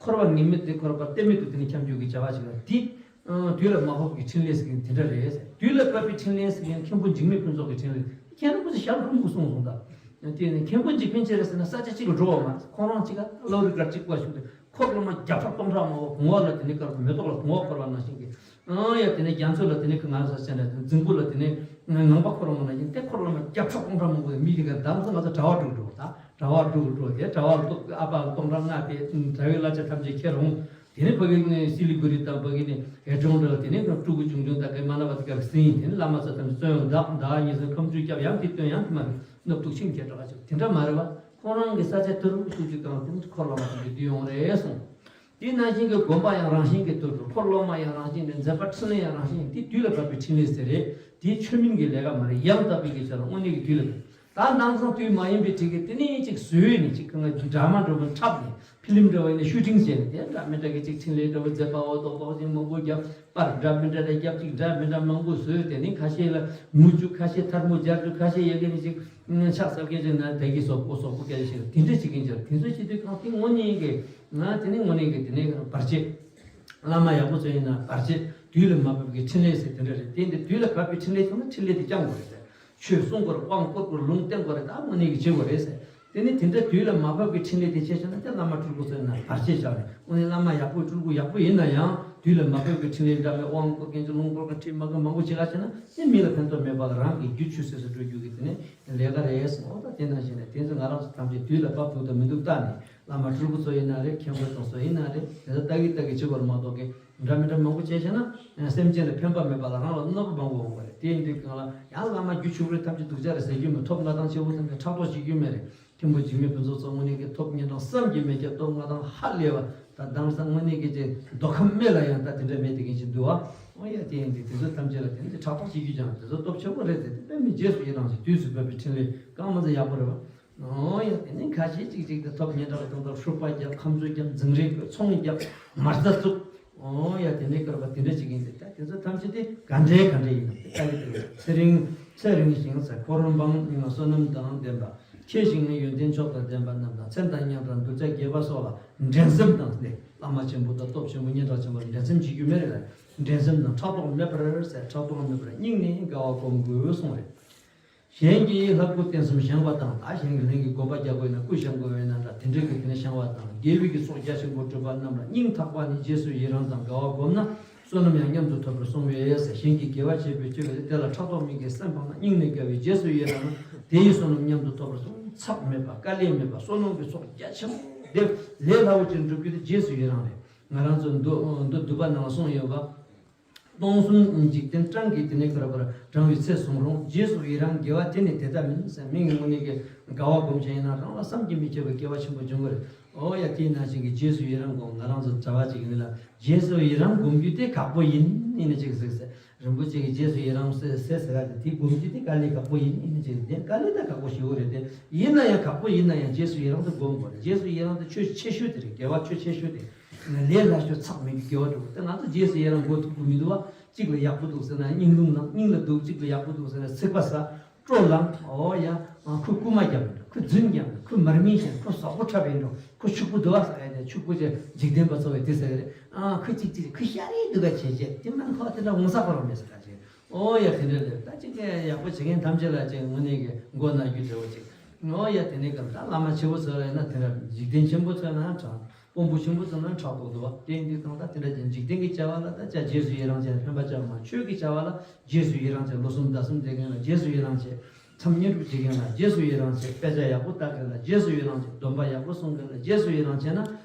འཁོར་བ་ངེས་མེད་དེ་འཁོར་བ་གཏན་མེད་དུ་དེ་ནི་འཁྱམས་རྒྱུ་གི་བྱ་བ་ཞིག་ལ་དེ། དུས་ལ་མ་བབ་ཀྱི་ཕྲིན་ལས་ཟེར་མཁན་དེ་འདྲ་རེད་ཟེར། དུས་ལ་བབ་པའི་ཕྲིན་ལས་ཟེར་མཁན་མཁན་པོ་འཇིགས་མེད་ཕུན་ཚོགས་ཀྱི་ཕྲིན་ལས། མཁན་རིན་པོ་ཆེ་ཞལ་ལྷུང་གི་གསུངས་སོང་ད། དེ་ནས་མཁན་པོ་འཇིགས་འཕེན་ཆེ་རེད་ཟེར་ན་ས་ཆ་གཅིག་ལ་འགྲོ་བ་མ་རེད། ཁོང་རང་གཅིག་ག་ལོ་རི་སྐར་གཅིག་པ་བཞུགས་ཏེ། འཁོར་སློབ་མ་བརྒྱ་ཕྲག་སྟོང་ཕྲག་མང་པོ་བུང་བ་ལ་དེ་ནས་དཀར་པོ་མེ་ཏོག་ལ་བུང་བ་འཁོར་བ་ནང་བཞིན་གྱི། ཨང་ཡ་དེ་ནས་རྒྱ་མཚོ་ལ་དེ་ནས་ང་ས་ཆ་ནས་རྫིང་བུ་ལ་དེ་ནས་ངང་པ་འཁོར་བ་ནང་བཞིན་དེ་འཁོར་སློབ་མ་བརྒྱ་ཕྲག་སྟོང་ཕྲག་མང་པོ་མི་དེ་ག་དམ་ཚང་ང་ཚོ་གྲྭ་བ་འགྲོ་འགྲོ་ད་གྲྭ་བ་འགྲོ་འགྲོ་དེ་གྲྭ་བ་ལ་ཏོག་ཨ་ཕ་ལ་སྟོང་ཕྲག་ལྔ་པའི་གྲྭ་བའི་གླ་ཆ་ཐམས་ཅད་ཁྱེར་འོང་། དེ་ནས་ཕ་གི་ནས་སི་ལི་གུ་རི་དང་ཕ་གི་ནས་ཨེ་ཀྲོང་འདྲ་དེ་ནས་སྤྲུལ་སྐུ་ཆུང་ཆུང་དག་གི་མ་ན་བ་དེ་ག་གི་སིན་དེ་ནས་བླ་མ་ཚོ་ཐམས་ཅད་བཙོན་ཡོང་བདག་བདག་ཉིན་སྲིན་ཁམས་ཆུ་སྐྱབས་ཡང་དེ་སྟོན་ཡང་དེ་མ་རེད། སྣབས་ཐུག་ཆིང་ཁྱེར་གྲགས་ཆོག་དེ་འདྲ་མ་རེད་བ། ཁོང་རང་གི་ས་ཆ་དུ་རུ་ཐུག་ཅིག་དང་དེ་འཁོར་ལོ་མ་དང་དེ་དུས་ཡོང་རེད་གསུངས། དེ་ནང་བཞིན་གྱི་དགོན་པ་ཡང་རང་བཞིན་གྱི་དུ་རུ་འཁོར་ལོ་མ་ཡང་རང་བཞིན་གྱི་མཛད་པ་འཕྲིན་ལས་ཡང་རང་བཞིན་དེ་དུས་ལ་བབ་པའི་འཕྲིན་ལས་ཟེར་རེད། དེ་ཆོས་མིན་གྱི་ལས་ཀ་མ་རེད། ཡང་དག་པའི་གི་ཆ་ལ་དངོས་གནས་ཀྱི་དུས་ལ་བབ། ད་དེང་སང་དུས་མ་ཡིན་པའི་དུས་ཀྱི་དེ་ནས་ཅིག་བཟོས་ནས་ཅིག་གང་ག་འདྲ་མ་འདྲ་པོ་འཁྲབ་ནས་ཕི་ལིམ་འདྲ་བ་ཡིན་ན་ཤུ་ཊིང་བྱས་ནས་དེ་འདྲ་མི་འདྲ་གི་ཅིག་འཕྲིན་ལས་འདྲ་བོ་མཛད་པ་འོ་ཏོག་ཏོག་ཅིག་མང་པོ་བརྒྱབ། པར་འདྲ་མི་འདྲ་འདྲ་བརྒྱབ་ཅིག་འདྲ་མི་འདྲ་མང་པོ་བཟོས། དེ་ནས་ཁ་ཤས་ལ་མུ་བཅུག་ཁ་ཤས་ཐལ་མོ་སྦྱར་བཅུག་ཁ་ཤས་ཡ་གི་ནས་ཅིག་ཕྱག་འཚལ་མཁན་ཅིག་ན་དེ་གི་སོག་པོ་སོག་པོ་སྐད་ཆ་བཤད་དེ་འདྲ་བྱེད་མཁན་ཅིག་དེ་ཚོ་བྱེད་དུས་གང་དེ་དངོས་གནས་ཀྱི་ང་དེ་ནས་དངོས་གནས་ཀྱི་དེ་ནས་བར་ཆད། བླ་མ་ཡག་པོ་ཚོ་ཡིན་ན་བར་ཆད་དུས་ལ་མ་བབ་ཀྱི་འཕྲིན་ལས་ཟེར་དེ་འདྲ་རེད། དེ་འདི་དུས་ལ་བབ་པའི་འཕྲིན་ལས་ཐོག་ན་འཕྲིན་ལས་དེ་བསྐྱང་དགོས་རེད་ཟེར། ཆོས་གསུང་དགོས་རེད། དབང་བསྐུར་དགོས་རེད། ལུང་བསྟན་དགོས་རེད། ད་དངོས་གནས་ཀྱི་བྱེད་དགོས་རེད་ཟེར། དེ་ནི་དེ་འདྲ་དུས་ལ་མ་བབ་ཀྱི་འཕྲིན་ལས་དེ་བྱས་བྱས་ན་དེ་བླ་མ་སྤྲུལ་སྐུ་ཚོ་ཡིན་ན་བར་ཆད་བཞག་ནས་དངོས་གནས་བླ་མ་ཡག་པོ་སྤྲུལ་སྐུ་ཡག་པོ་ཡིན་ན་ཡང་དུས་ལ་མ་བབ་ཀྱི་འཕྲིན་ལས་འདྲ་མེད་དབང་བསྐུར་མཁན་གྱི་ལུང་བསྐུར་མཁན་ཁྲིད་མ་གི་མང་པོ་བྱེད་ག་བྱས་ན་དེ་མི་ལ་ཕན་ཐོགས་མེད་པ་ལ་རང་གི་རྒྱུད་ཆུད་ཟོས་སུ་འགྲོ་རྒྱུ་གི་དེ་ནི་ལས་ཀ་རེད་ཟེར། འོ་ད་དེ་ནང་བཞིན་ནས་དེ་ཚོ་ང་རང་ཚོ་ཐམས་ཅད་དུས་ལ་བབ་འདུག་དང་མི་འདུག་བལྟ་ནས་བླ་མ་སྤྲུལ་སྐུ་ཚོ་ཡིན་ན་རེད། མཁན་པོ་ཚོ་ཡིན་ན་རེད། དེ་ཚོ་ལྟ་གི་ལྟ་གི་བྱེད་དགོས་རེད་མ་གཏོགས་ཀྱི་འདྲ་མི་འདྲ་མང་པོ་བྱས་བྱས་ན་སེམས་ཅན་ལ་ཕན་པ་མེད་པ་ལ་རང་ལ་གནོད་པ་མང་པོ་འོང་བ་རེད། དེ་ཡིན་དུས་གང་ལ་ཡང་བླ་མ་རྒྱུད་ཕྱུག་པོའི་ཐམས་ཅད་སྡུག་ཅག་རེད་ཟེར་རྒྱུ་མེད། ཐོབ་མངའ་ཐང་ཆེ་བོ་ཐམས་ཅད་ཕྲག་དོག་བྱེད་རྒྱུ་མེད་རེད། མཁན་པོ་འཇིགས་མེད་ཕུན་ཚོགས་ཚོ་དངོས་གནས་ཀྱི་ཐོབ་ངན་དང་བསམ་གྱིས་མི་ཁྱབ། ཐོབ་མངའ་ཐང་ཧ་ལས་པ་ད་དེང་སང་དངོས་གནས་ཀྱི་ཅིག་མདོ་ཁམས་སྨད་ལ་ཡང་ད་དེ་འདྲ་མེད་དེ་གིན་ཅིག་འདུག་ཨ། འོ་ཡ་དེ་ཡིན་དུས་དེ་ཚོ་ཐམས་ཅད་ལ་དེ་འདྲ་ཕྲག་དོག་བྱེད་རྒྱུ་ཅང་དེ་ཚོ་སྟོབས་ཆེན་པོ་རེད་དེ། དེ་དཔེ་མི་རྗེས་སུ་ཡི་རང་ཞིང་དུས་སུ་བབ་པའི་འཕྲིན་ལས་གང་མ་ཚད་ཡག་པོ་རེད་བ། འོ་ཡ་དེ་ནས་ཁ་ཤས་ཅིག་ཅིག་དེ་ཐོབ་ཉེན་དྲག་དང་དང་ཧྲུག་པ་རྒྱབ། ཁམ་ཆུ་རྒྱབ། འཛིང་རེས་དགོས། ཚོང་རྒྱབ། མ་རྩ་བཙུགས། འོ་ཡ་དེ་ནས་སྐར་པ་དེ་འདྲ་ཅིག་ཡིན་ཏེ། ད་དེ་ཚོ་ཐམས་ཅད་དེ་ག་འདྲའི་ག་འདྲའི་ཡིན་ནམ་དེ་ལྟ་གི་འདུག་ཚེ་རིང་ཚེ་རིང་ཞིང་ས་འཁོར་འབངས་བསོད་ནམས་དང་ལྡན་པ། མཁས་ཤིང་ཡོན་ཏན་མཆོག་དང་ལྡན་པ་རྣམས་དང་། མཚན་དང་མཉམ་པར་གདུལ་བྱ་དགེ་བ་སོགས་ལ་འགྲན་སེམས་དང་ལྡན། བླ་མ་ཆེན་པོ་དང་སྟོབས་ཆེན་པོ་སྙན་གྲགས་ཆེན་པོ་ལ་འགྲན་སེམས་བྱེད་རྒྱུ་མེད་རེད་ལ། འགྲན་སེམས་དང་ཕྲག་དོག་མེད་པར་ཟེར། ཕྲག་དོག་མེད་པར་སྙིང་ནས་དགའ་བ་སྒོམ་དགོས་གསུངས་རེད། གཞན་གྱི་ལྷ་སྐུ་རྟེན་གསུམ་བཞེངས་པ་དང་། ད་གཞན་གྱི་ལྷན་གྱི་དགོན་པ་རྒྱག་དགོས་ན་སྐུ་བཞེངས་དགོས་ཡོད་ན་འདྲ་དེ་འདྲ་གི་དེ་ནས་བཞེངས་པ་དང་། དགེ་བའི་གི་ཚོགས་རྒྱ་ཆེན་པོ་སྒྲུབ་པ་རྣམས་ལ་སྙིང་ཐག་པ་ནས་རྗེས་སུ་ཡི་རང་དང་དགའ་བ་བསྒོམས་ན། བསོད་ནམས་ཡང་མཉམ་དུ་ཐོབ་པར་གསུངས་པས་ཟེར། གཞན་གྱིས་དགེ་བ་བྱེད་པའི་སྤྱོད་པ་དེ་ལ་ཕྲག་དོག་མི་དགེ་སེམས་སྤངས་ན། སྙིང་ནས་དགའ་བའི་རྗེས་སུ་ཡི་རང་ན། དེ་ཡི་བསོད་ནམས་མཉམ་དུ་ཐོབ་པར་གསུངས། ཚབ་མེད་པ་དཀའ་ལས་མེད་པ་བསོད་ནམས་ཀྱི་ཚོགས་རྒྱ་ཆེན་པོ་དེ་ལས་སླ་བོ་ཅིག་འགྲུབ་རྒྱུ་དེ་རྗེས་སུ་ཡི་རང་རེད། ང་རང་ཚོ་མདོ་མདོ་སྡུད་པ་ནང་ལ་གསུངས་ཡོད་པ། སྟོང་གསུམ་འཇིག་རྟེན་སྤྲང་གིས་དེ་ནས་བསྐོར་བར་བགྲང་བའི་ཚེ་བཟུང་རུང་། རྗེས་སུ་ཡི་རང་དགེ་བ་དེ་ནི་དེ་ལྟ་མིན་ཟེར། མིང་གི་དངོས་གནས་ཀྱི་དགའ་བ་སྒོམ་བྱས་ཡིན་ན་རང་ལ་བསམ་གྱིས་མི་ཁྱབ་པའི་དགེ་བ་ཆེན་པོ་འབྱུང་གི་རེད། ཨོ་ཡ་དེའི་ནང་བཞིན་གྱི་རྗེས་སུ་ཡི་རང་སྒོམ། ང་རང་ཚོ་བྱ་བ་ཅིག་ཡིན་ལ་རྗེས་སུ་ཡི་རང་སྒོམ་རྒྱུ་དེ་ཁག་པོ་ཡིན་ཡིན་ན་ཅིག་ཟེར་ཟེར། རིན་པོ་ཆེ་གི་རྗེས་སུ་ཡི་རང་ཟེར་ཟེར་ཟེར་ཡ་དེ་དེ་སྒོམ་རྒྱུ་དེ་དཀའ་ལས་ཁག་པོ་ཡིན་ཡིན་ན་ཅིག་དེ་དཀའ་ལས་ད་ཁག་པོ་ཞེ་པོ་རེད་དེ། ཡིན་ན་ཡང་ཁག་པོ་ཡིན་ན་ཡང་རྗེས་སུ་ཡི་རང་དེ་སྒོམ་དགོས་རེད། རྗེས་སུ་ཡི་རང་དེ་ཆོས་ཆེ་ཤོས་དེ་རེད། དགེ་བ་ཆོས་ཆེ་ཤོས་དེ། ལས་སླ་ཤོས་ཚགས་མེད་ཀྱི་དགེ་བ་འགྲུབ། དེ་ང་ཚོ་རྗེས་སུ་ཡི་རང་དགོས་ཐུབ་ཀྱི་མི་འདུག་བ། གཅིག་ལ་ཡག་པོ་འདུག་ཟེར་ན་སྙིང་རླུང་ལངས། སྙིང་ལ་སྡུག་གཅིག་ལ་ཡག་པོ་འདུག་ཟེར་ན་ཚིག་པ་ཟ། སྤྲོ་ལངས། ཨོ་ཡ། ཨ་ཁོ་རྐུ་མ་རྒྱབ་འགྲོ། ཁོ་རྫུན་རྒྱབ་འགྲོ། ཁོ་མར་མེ་བཞིན་འགྲོ། ཁོ་ཟོག་པོ་འཁྲབ་ཡིན་འགྲོ། ཁོ་ཕྱུག་པོ་འདུག་བ་ཟེར་ཡ་དེ་ཕྱུག་པོ་ཅེ་འཇིག་རྟེན་པ་ཚོ་བས་དེ་ཟེར་གི་རེད། ཨ་ཁོ་གཅིག་གཅིག་ཁོ་ཤ་རེ་འདུག་ག་བྱས་བྱས་དེ་མ་ཁོ་དེ་འདྲ་འོང་ས་ཁོ་རང་མེད་ཟེར་ག་ཅེ། ཨོ་ཡ་དེ་འདྲ་རེད། ད་ཅིག་གི་ཡག་པོ་བྱེད་མཁན་ཐམས་ཅད་ལ་ཅིག་དངོས་གནས་ཀྱི་མགོ་ན་རྒྱུ་འདྲ་བོ་ཅིག་ཨོ་ཡ་དེ་ནས་ག་ད་བླ་མ་ཆེ་བོ་ཚོ་ལ་ཡིན་ན་དེ་འདྲ་འཇིག་རྟེན་ཆེན་པོ་ཚོ་ན་དྲང་། དཔོན་པོ་ཆེན་པོ་ཚོ་ན་ཕྲག་དོག་འདུག་བ། དེ་ཡིན་དུས་གང་ལྟར་དེ་འདྲ་ཅན་འཇིག་རྟེན་གྱི་བྱ་བ་ལ་ད་ཅག་རྗེས་སུ་ཡི་རང་བྱས་ཕན་པ་ཅང་མ། ཆོས་ཀྱི་བྱ་བ་ལ་རྗེས་སུ་ཡི་རང་བྱས། ལོ་གསུམ་ཟླ་གསུམ་བསྡད་མཁན་ལ་རྗེས་སུ་ཡི་རང་བྱས། མཚམས་བསྙེན་སྒྲུབ་བྱེད་མཁན་ལ་རྗེས་སུ་ཡི་རང་བྱས། དཔེ་ཆ་ཡག་པོ་ལྟ་མཁན་ལ་རྗེས་སུ་ཡི་རང་བྱས། སྡོམ་པ་ཡག་པོ་སྲུང་མཁན་ལ་རྗེས་སུ་ཡི་རང་བྱས་ན།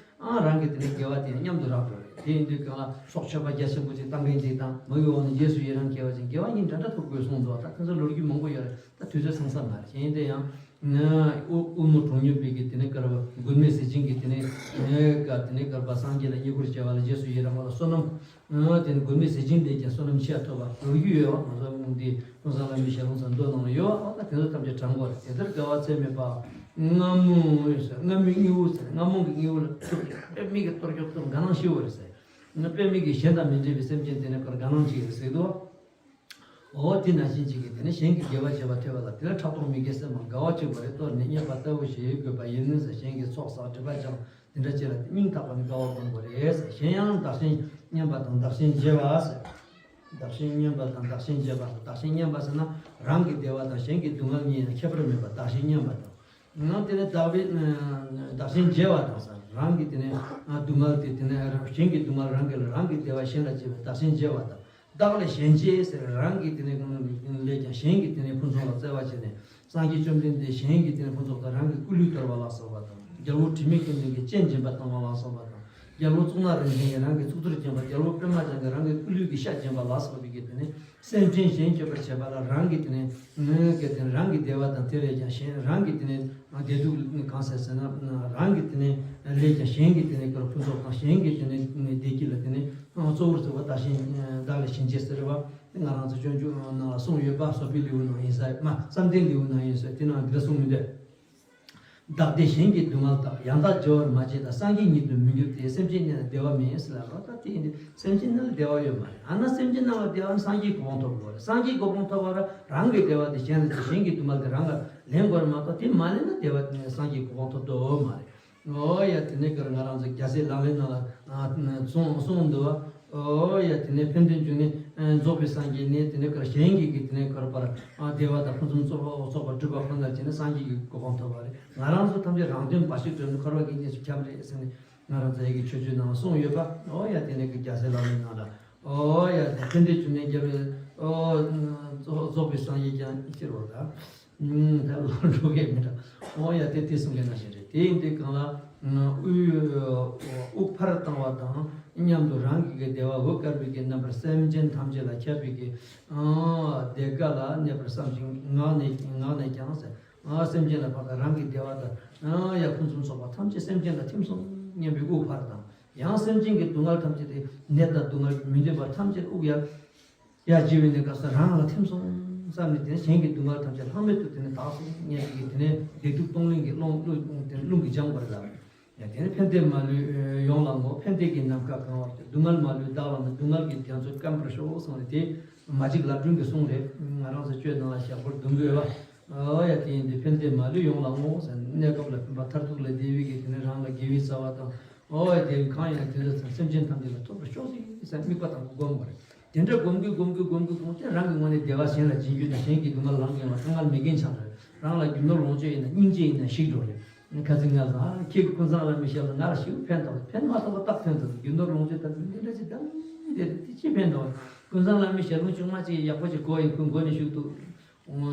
ཨང་རང་གི་དེ་ནས་དགེ་བ་དེ་ཡང་མཉམ་དུ་རག་འགྲོ་རེད། དེ་ཡིན་དུས་གང་ལ་སྲོག་མཆོད་པ་རྒྱ་ཆེན་པོ་ཅིག་བཏང་མཁན་ཅིག་དང་། མ་གི་འོག་ནས་རྗེས་སུ་ཡི་རང་བྱས་པ་ཅིག་དགེ་བ་གཉིས་འདྲ་འདྲ་ཐོབ་དགོས་གསུངས་འདུག་ད་ཁོ་ཚོ་ལོ་རྒྱུས་མང་པོ་ཡོད་རེད། ད་དུས་ཚོད་ཚང་ས་མ་རེད། གཞན་དེ་ཡང་། ཨུ་ཨུ་མོ་གྲོང་ཡུལ་པའི་གི་དེ་ནས་སྐར་བ་མགོན་མེད་ཟས་སྦྱིན་གྱི་དེ་ནས་ཀ་དེ་ནས་སྐར་བ་སངས་རྒྱས་ལ་བསྙེན་བཀུར་བྱས་པ་ལ་རྗེས་སུ་ཡི་རང་བ་ལ་བསོད་ནམས། དེ་ནས་མགོན་མེད་ཟས་སྦྱིན་དེ་ཀྱང་བསོད་ནམས་ཆེ་བ་ཐོབ་པ་ལོ་རྒྱུས་ཡོད་པ། ང་ཚོ་འདི་ཀུན་བཟང་བླ་མའི་ཞལ་ལུང་ཚོ་མདོ་ནང་ལ་ཡོད་པ། ད་དེ་ཚོ་ཐམས་ཅད་དྲང་པོ་རེད། དེ་ལྟར་དགའ་བ་ཚད་མེད་པ། རྔ་མོང་ཡོད་ཟེར། རྔ་མོང་གི་དངོས་པོ་ཟེར། རྔ་མོང་གི་དངོས་པོ་ལ་ཐུག་པའི་དཔེ་མེད་ཀྱི་གཏོར་སྐྱོགས་གཏོར་དགའ་སྣང་ཞེ་པོ་རེད་ཟེར། དཔེ་མེད་ཀྱི་གཞན་དང་མི་འབྲལ་བའི་སེམས་ཅན་དེ་ནས་དགའ་སྣང་ཅིག་ཡོད་ཟེར་འདུག་འོ་དེ་ནང་བཞིན་ཅིག་གིས་དེ་ནི་གཞན་གྱི་དགེ་བ་བྱེད་པ་ཐོས་པ་ལ་དེ་ལ་ཕྲག་དོག་མི་དགེ་སེམས་མ་དགའ་བ་བྱེད་པ་རེ་གཏོར་ནས་བསྙེན་པ་ལྟ་བུ་ཞིག་དགོས་པ་ཡིན་ཟེར། གཞན་གྱི་ཚོགས་བསགས་སྒྲིབ་པ་སྦྱང་དེ་འདྲ་བྱེད་ལ་སྙིང་ཐག་པ་ནས་དགའ་བ་སྒོམ་དགོས་རེད་ཟེར། གཞན་ཡང་བདག་གཞན་བསྙེན་པ་དང་བདག་གཞན་བརྗེ་བ་ཟེར། བདག་གཞན་མཉམ་པ་དང་བདག་གཞན་བརྗེ་བ་དང་། བདག་གཞན་མཉམ་པ་ཟེར་ན་རང་གི་བདེ་བ་དང་གཞན་གྱི་སྡུག་བསྔལ་གཉིས་ཡང་ཁྱད་པར་མེད་པ་བདག་གཞན་མཉམ་པ་དང་། ཡང་དེ་ནས་བདག་པའི་བདག་གཞན་བརྗེ་བ་དང་ཟེར། རང་གི་དེ་ནས་སྡུག་བསྔལ་དེ་དེ་ནས་གཞན་གྱི་སྡུག་བསྔལ་རང་གི་ལ་རང་གི་བདེ་བ་གཞན་ལ་བརྗེ་བའི་བདག་གཞན་བརྗེ་བ་དང་། བདག་ལས་གཞན་གཅེས་ཟེར། རང་གི་དེ་ནས་ལས་ཀྱང་གཞན་གྱི་དེ་ནས་ཕུན་སུམ་ལ་བརྩེ་བ་བྱས་ནས། སངས་རྒྱས་བཅོམ་ལྡན་འདས་གཞན་གྱི་དེ་ནས་ཕུན་ཚོགས་དང་རང་གི་སྐུ་ལུས་དོར་བ་ལ་སོགས་པ་དང་། རྒྱལ་པོ་དྲི་མེད་ཀུན་ལྡན་གྱི་སྤྱན་འབྱིན་པ་བཏང་བ་ལ་སོགས་པ་དང་། རྒྱལ་པོ་གཙུག་ན་རིན་ཆེན་གྱིས་རང་གི་གཙུག་ཏོར་བརྒྱན་པ། རྒྱལ་པོ་པདྨ་འབྱུང་གིས་རང་གི་སྐུ་ལུས་ཀྱི་ཤ་བརྒྱན་པ་ལ་སོགས་པའི་གི་དེ་ནས་སེམས་ཅན་གཞན་སྐྱོབ་པར་བྱེད་པ་ལ་རང་གི་དེ་ནས་ངོས་ཀྱི་དེ་ནས་རང་གི་བདེ་བ་དང་དེ་ལས་ཀྱང་གཞན་རང་གི་དེ་ནས་བདེ་སྡུག་གང་ཟེར་ཟེར་ན་རང་གི་དེ་ནས་ལས་ཀྱང་གཞན་གྱི་དེ་ནས་ཕུན་ཚོགས་དང་གཞན་གྱི་དེ་ནས་བདེ་སྐྱིད་ལ་དེ་ནས་གཙོ་བོར་བརྩི་བ་བདག་གཞན་བདག་ལས་གཞན་གཅེས་ཟེར་བ། ང་རང་ཚོ་སྤྱོད་འཇུག་ནང་ལ་གསུངས་ཡོད་པ། བསོད་པའི་ལེའུ་ནང་ཡིན་ས་མ་བསམ་གཏན་ལེའུ་ནང་ཡིན་ས་དེ་ནང་འདི་འདྲ་གསུངས་མི་འདུག་བདག་བདེ་གཞན་གྱི་སྡུག་བསྔལ་དག་ཡང་དག་བརྗེ་བར་མ་བྱེད་དང་། སངས་རྒྱས་ཉིད་དུ་མི་འགྱུར་ཏེ། སེམས་ཅན་རྣམས་ལ་བདེ་བ་མེད་ཟེར་ལ་ལོ། ད་དེ་ཡིན་དུས་སེམས་ཅན་རྣམས་ལ་བདེ་བ་ཡོད་མ་རེད། ཨ་ན་སེམས་ཅན་རྣམས་ལ་བདེ་བ་ནི་སངས་རྒྱས་གོ་འཕང་ཐོབ་དགོས་རེད། སངས་རྒྱས་གོ་འཕང་ཐོབ་པར་རང་གི་བདེ་བ་དེ་གཞན་ལ་བརྗེ། གཞན་གྱི་སྡུག་བསྔལ་དེ་རང་ལ་ལེན་དགོས་རེད་མ་གཏོགས་དེ་མ་ལེན་ན་བདེ་བ་སངས་རྒྱས་གོ་འཕང་ཐོབ་ཐུབ་མ་རེད། ཨོ་ཡ། དེ་ནས་ཀར་ང་རང་ཚོ་རྒྱལ་སྲས་ལག་ལེན་ནང་ལ་གསུངས་གསུངས་འདུག་བ། ཨོ་ཡ། དེ་ནས་ཕན་བདེ་འབྱུང་གནས་རྫོགས་པའི་སངས་རྒྱས་ནས་དེ་ནས་ཀར་གཞན་གྱིས་ཀྱི་དེ་ནས་ཀར་པར་བདེ་བ་དང་ཕུན་སུམ་ཚོགས་པ་ཚོགས་པ་སྒྲུབ་པ་ཁོ་ནར་བྱས་ནས་སངས་རྒྱས་ཀྱི་གོ་འཕང་ཐོབ་པ་རེད། ང་རང་ཚོ་ཐམས་ཅད་རང་དོན་འབའ་ཞིག་སྒྲུབ་ནས་འཁོར་བ་གི་གནས་སུ་ཁྱབ་རེད་ཟེར་ནས་ང་རང་ཚོ་ཡི་གི་ཆོས་བརྒྱུད་ནང་ལ་གསུངས་ཡོད་པ། ཨོ་ཡ། དེ་ནས་ཀྱི་རྒྱལ་སྲས་ལག་ལེན་ནང་ལ། ཨོ་ཡ། དེ་ཕན་བདེ་འབྱུང་གནས་རྒྱལ་བའི་ཨོ་རྫོགས་པའི་སངས་རྒྱས་ཀྱང་ཤེས་རོགས་ད། ད་ལོ་འགྲོ་གི་མི་འདྲ། ཨོ་ཡ། དེ་དེ་གསུང་མཁན་ནང་བཞིན་རེད། དེ་ཡིན་དུས་གང་ལ་དབུགས་དབུགས་འཕར་བཏང་བ་དང་མཉམ་དུ་རང་གི་བདེ་བ་འོད་དཀར་པོའི་གི་རྣམ་པར་སེམས་ཅན་ཐམས་ཅད་ལ་ཁྱབ་པའི་གི་བདེ་དགའ་ལ་གནས་པར་བསམ་ཞིང་། ངག་ནས་ངག་ནས་ཀྱང་ཟེར། སེམས་ཅན་ལ་ཕར་དང་རང་གི་བདེ་བ་དང་ཡང་ཕུན་སུམ་ཚོགས་པ་ཐམས་ཅད་སེམས་ཅན་ལ་ཐིམ་སོང་སྙམ་པའི་དབུགས་འཕར་དང་། ཡང་སེམས་ཅན་གྱི་སྡུག་བསྔལ་ཐམས་ཅད་དེ་ནད་དང་སྡུག་བསྔལ་མི་འདོད་པ་ཐམས་ཅད་དབུགས་ཡར་ཡར་བརྗེ་བའི་གནས་སྐབས་སུ་རང་ལ་ཐིམ་སོང་བསམ་ནས། དེ་ནས་གཞན་གྱི་སྡུག་བསྔལ་ཐམས་ཅད་ལྷག་མེད་དུ་དེ་ནས་དག་སོང་སྙམ་པའི་དེ་ནས་བདེ་སྡུག་གཏོང་ལེན་གྱི་རླུང་རླུང་དེ་རླུང་གིས་སྦྱངས་པ་རེད་ལ། ཡང་དེ་ནས་ཕན་བདེ་མ་ལུས་ཡོངས་ལ་བསྔོ། ཕན་བདེ་གི་ནམ་མཁའ་གང་བར་སྟོན། སྡུག་བསྔལ་མ་ལུས་བདག་ལ་མེད། སྡུག་བསྔལ་གྱི་རྒྱ་མཚོ་སྐམ་པར་ཤོག་གསུངས་རེད། དེ་མ་གཅིག་ལབ་སྒྲོན་གྱི་གསུང་རེད། ང་རང་ཚོ་སྤྱོད་ནང་ལ་ཞག་པོར་སྡོམ་དགོས་པ། ཨོ་ཡ། དེ་ཡིན་དུས་ཕན་བདེ་མ་ལུས་ཡོངས་ལ་བསྔོ་ཟེར། གནས་སྐབས་ལ་ཕན་པ་མཐར་ཐུག་ལ་བདེ་བའི་གི་དེ་ནས་རང་ལ་དགེ་བའི་རྩ་བ་དང་། ཨོ་ཡ། དེ་གང་ཡང་དེ་འདྲ་ཚང་སེམས་ཅན་ཐམས་ཅད་ལ་ཐོབ་པར་ཤོག་ཟེར་ཟེར་དམིགས་པ་དང་པོ་སྒོམ་དགོས་རེད། དེ་འདྲ་སྒོམ་གི་སྒོམ་གི་སྒོམ་གི་སྒོམ་དེ་རང་གི་ངོས་ནས་བདེ་བ་གཞན་ལ་སྦྱིན་རྒྱུ་དང་གཞན་གྱི་སྡུག་བསྔལ་ལངས་ཡོང་བ་དཀའ་ངལ་མེད་མཁན་ཆགས་རེད། རང་ལ་རྒྱུ་ནོར་ལོངས་སྤྱོད་ཡིན་ན་སྙིང་རྗེ་ཡིན་ན་ཞིག་འགྲོ་རེད། ཁ་ཚིག་ངལ་ལ་ཁྱེད་ཀྱི་ཀུན་བཟང་བླ་མའི་ཞབས་ལ་ང་ལ་ཞིག་ཕན་ཐོགས། ཕན་མ་ཐོགས་པ་རྟགས་ཐོན་ཐུབ། རྒྱུ་ནོར་ལོངས་སྤྱོད་ཐམས་ཅད་འདི་འདྲ་ཅིག་དང་འདི་འདྲ་ཅིག་ཕན་ཐོགས། ཀུན་བཟང་བླ་མའི་ཞལ་ལུང་ཆུང་མ་ཅིག་ཡག་པོ་ཅིག་གོ་ཡིན། ཁོས་མགོ་ནས་མཇུག་ཏུ་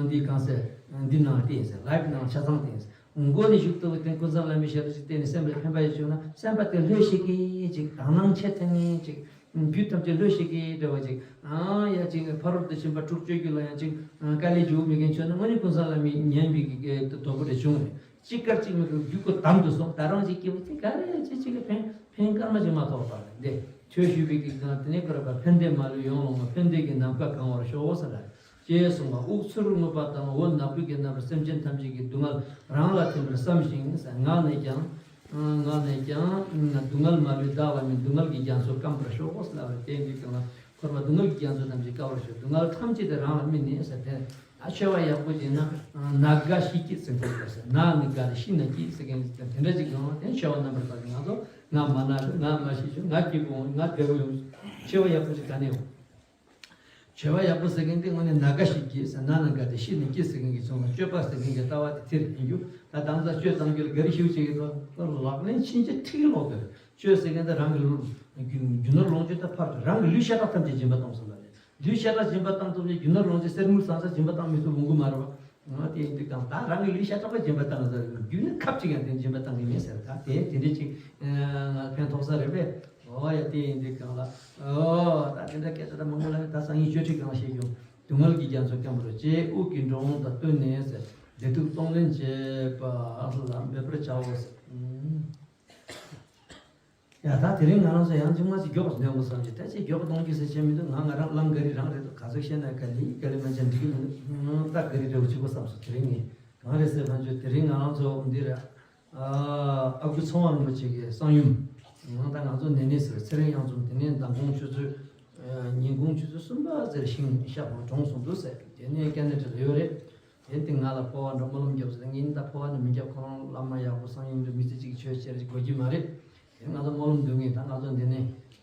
འདི་གང་ཟེར་འདི་ནང་བལྟས་ཟེར། ལའེབ་ནང་ཆ་ཚང་བལྟས་ཟེར། མགོ་ནས་མཇུག་ཏུ་དེ་ཀུན་བཟང་བླ་མའི་ཞལ་ལུང་ཅིག་བལྟས་ནས་སེམས་ལ་ཕན་པ་ཡོད་བྱུང་ན་སེམས་པ་དེ་ལྷོད་ཤེས་ཀྱི་ཅིག་དག་སྣང་ཆེ་ཐོན་ངེས་ཅིག་རྒྱུད་ཐམས་ཅད་ལྷོད་ཤེས་ཀྱི་འདྲ་བ་ཅིག་ཨང་ཡ་ཅིག་ཕ་རོལ་ཏུ་ཕྱིན་པ་དྲུག་སྤྱོད་རྒྱུད་ལ་ཡང་ཅིག་དཀའ་ལས་རྒྱུག་མི་མཁན་ཆོས་ན་དངོས་གནས་ཀུན་བཟང་བླ་མའི་ཉན་པའི་གི་དོ་པོ་རེ་བྱུང་རེད། གཅིག་གར་གཅིག་མི་དགོས་རྒྱུད་ཀོ་དམ་དུ་སོང་། ད་རང་གཅིག་སྐྱེ་བོ་གཅིག་ག་རེ་གཅིག་གཅིག་གི་ཕན་ཕན་སྐར་མ་གཅིག་མ་གཏོགས་པ་རེད། འདི་ཆོས་ཞུས་པའི་གི་གང་དེ་ནས་ཀ་ར་པ་ཕན་བདེ་མ་ལུས་ཡོངས་ལ་བསྔོ། ཕན་བདེ་གི་ནམ་མཁའ་གང་བར་ཤོག་ཟེར་ལ། ཅེས་གསུངས་པ། དབུགས་ཚུར་རྔུབ་པ་དང་འོད་ནག་པོའི་གི་རྣམ་པར་སེམས་ཅན་ཐམས་ཅད་ཀྱི་སྡུག་བསྔལ་རང་ལ་ཐིམ་པར་བསམ་ཞིང་ངག་ནས་ཀྱང་། ངག་ནས་ཀྱང་། སྡུག་བསྔལ་མ་ལུས་བདག་ལ་མེད། སྡུག་བསྔལ་གྱི་རྒྱ་མཚོ་སྐམ་པར་ཤོག་ཟེར་ལ། དེ་འདི་གང་ལ་འཁོར་བ་སྡུག་བསྔལ་གྱི་རྒྱ་མཚོ་ཐམས་ཅད་སྐམ་པར་ཤོག་སྡུག་བསྔལ་ཐམས་ཅད་དེ་རང་ལ་སྨིན་ནས་ཟེར་ཏེ། ད་ཆེ་བ་ཡག་པོ་བྱས་ན་ན་དགའ་ཤི་སྐྱིད་ཟེར་མཁན་དེ་ཟེར། ན་ནི་དགའ་ནས་ཤི་ན་སྐྱིད་ཟེར་མཁན་དེ་འདྲ་ཅིག་ཡོང་བ་དེ་ཆེ་བ་རྣམ་པར་དག་ཅིག་ང་ཚོ་ང་མ་ན་ང་མ་ཤི་ཆོག་ང་སྐྱིད་པོ་ཡོང་ང་བདེ་པོ་ཡོང་ཆེ་བ་ཡག་པོ་ཅིག་ག་ནས་ཡོང་། བྱ་བ་ཡག་པོ་ཟེར་མཁན་དེ་དངོས་གནས་ན་དགའ་ཤི་སྐྱིད་ཟེར། ན་ན་དགའ་སྟེ་ཤི་ནས་སྐྱིད་ཟེར་མཁན་གྱི་བྱུང་བ། སྤྱོད་པ་ཟེར་མཁན་གྱི་ལྟ་བ་དེ་དེར་ཡིན་རྒྱུ། ད་དང་ས་སྤྱོད་གཏང་རྒྱུ་ལ་ག་རེ་ཞིག་བྱེད་ཀྱི་འདུག་ལག་ལེན་ཕྱིན་ཆད་ཁྲིག་ལོག་དེར་སྤྱོད་ཟེར་མཁན་དེ་རང་གི་རྒྱུ་ནོར་ལོངས་སྤྱོད་དང་ཕར་དུ་རང་གི་ལུས་ཤ་ཁྲག་ཐམས་ཅད་སྦྱིན་པ་གཏོང་ཟེར་བ་རེད། ལུས་ཤ་ཁྲག་སྦྱིན་པ་གཏང་ཐུབ་ནས་རྒྱུ་ནོར་ལོངས་སྤྱོད་གསེར་དངུལ་ཟངས་ས་སྦྱིན་པ་གཏང་མི་ཐུབ་འོང་གི་མ་རེད་བ། ང་དེ་ཡིན་དུས་ཀྱང་ད་རང་གི་ལུས་ཤ་ཁྲག་པ་སྦྱིན་པ་བཏང་ཟེར་རྒྱུ་ནི་ཁབ་ཅིག་ཡང་དེ་སྦྱིན་པ་བཏང་གི་མེད་ཟེར། ད་དེ་དེ་འདྲ་ཅིག་ང་ཕན་ཐོགས་ས་རེད་པས། ཨོ་ཡ། དེ་ཡིན་དུས་གང་ལ། ཨོ་ད་དེ་འདྲ་སྐད་ཆ་ད་མང་པོ་ལ་ད་སང་ཉིན་གཅོད་ཁྲིད་གང་བཤད་རྒྱུ། སྡུག་བསྔལ་གྱི་རྒྱ་མཚོ་སྐམ་པར་ཅེས། དབུགས་ཀྱི་འགྲོ་འོང་དང་བསྟུན་ནས་ཟེར། བདེ་སྡུག་གཏོང་ལེན་བྱེད་པ་ལ་འབད་པར་བྱའོ་ཟེར། ཡ་ད་དེ་རིང་ང་རང་ཚོ་ཡང་ཅིག་མ་ཅིག་མགྱོགས་པར་འདོན་དགོས་བསམ་གྱི། ད་ཅིག་མགྱོགས་པར་གཏོང་རྒྱུ་ཟེར་བྱས་མི་འདུག་ང་ང་རང་ལམ་ག་རི་རང་རེད་འདུག་ག་ཚོད་བཤད་ན་ག་ལི་ག་ལི་མ་བྱས་འགྲིག་གི་མི་འདུག་ད་ག་རི་འདྲ་བོ་ཅིག་དགོས་བསམ་སོང་། དེ་རིང་ངས་གང་རེད་ཟེར་བ་ཅོ་དེ་རིང་ང་རང་ཚོ་འདི་རེད། ཨ་ཁུ་ཚེ་དབང་རིན་པོ་ཆེ་གི་གསང་ཡུམ། ད་ང་ཚོ་ནེ་ནེ་ཟེར་ཚེ་རིང་གཡང་འཛོམས་དེ་ནས་མདང་དགོང་ཆུ་ཚོད་ཉིན་གུང་ཆུ་ཚོད་གསུམ་པ་ཟེར་ཤིང་ཤ་བང་གྲོངས་སོང་འདུག་ཟེར། དེ་ནས་སྐད་ནས་དྲི་ལ་ཡོད་རེད། དེ་དེ་ང་ལ་འཕོ་བ་འགྲོ་སྨོན་ལམ་རྒྱབ་ཟེར། ངས་ད་འཕོ་བ་ནི་མི་རྒྱབ། ཁོ་རང་བླ་མ་ཡག་པོ་གསང་ཡུམ་དུ་མི་ཚེ་གཅིག་ཆོས་བྱེད་རེ་དགོས་ཀྱི་མ་རེད། དེ་ང་ཚོ་སྨོན་ལམ་འདོན་ངེས། ད་ང་ཚོ་འདི་ནས་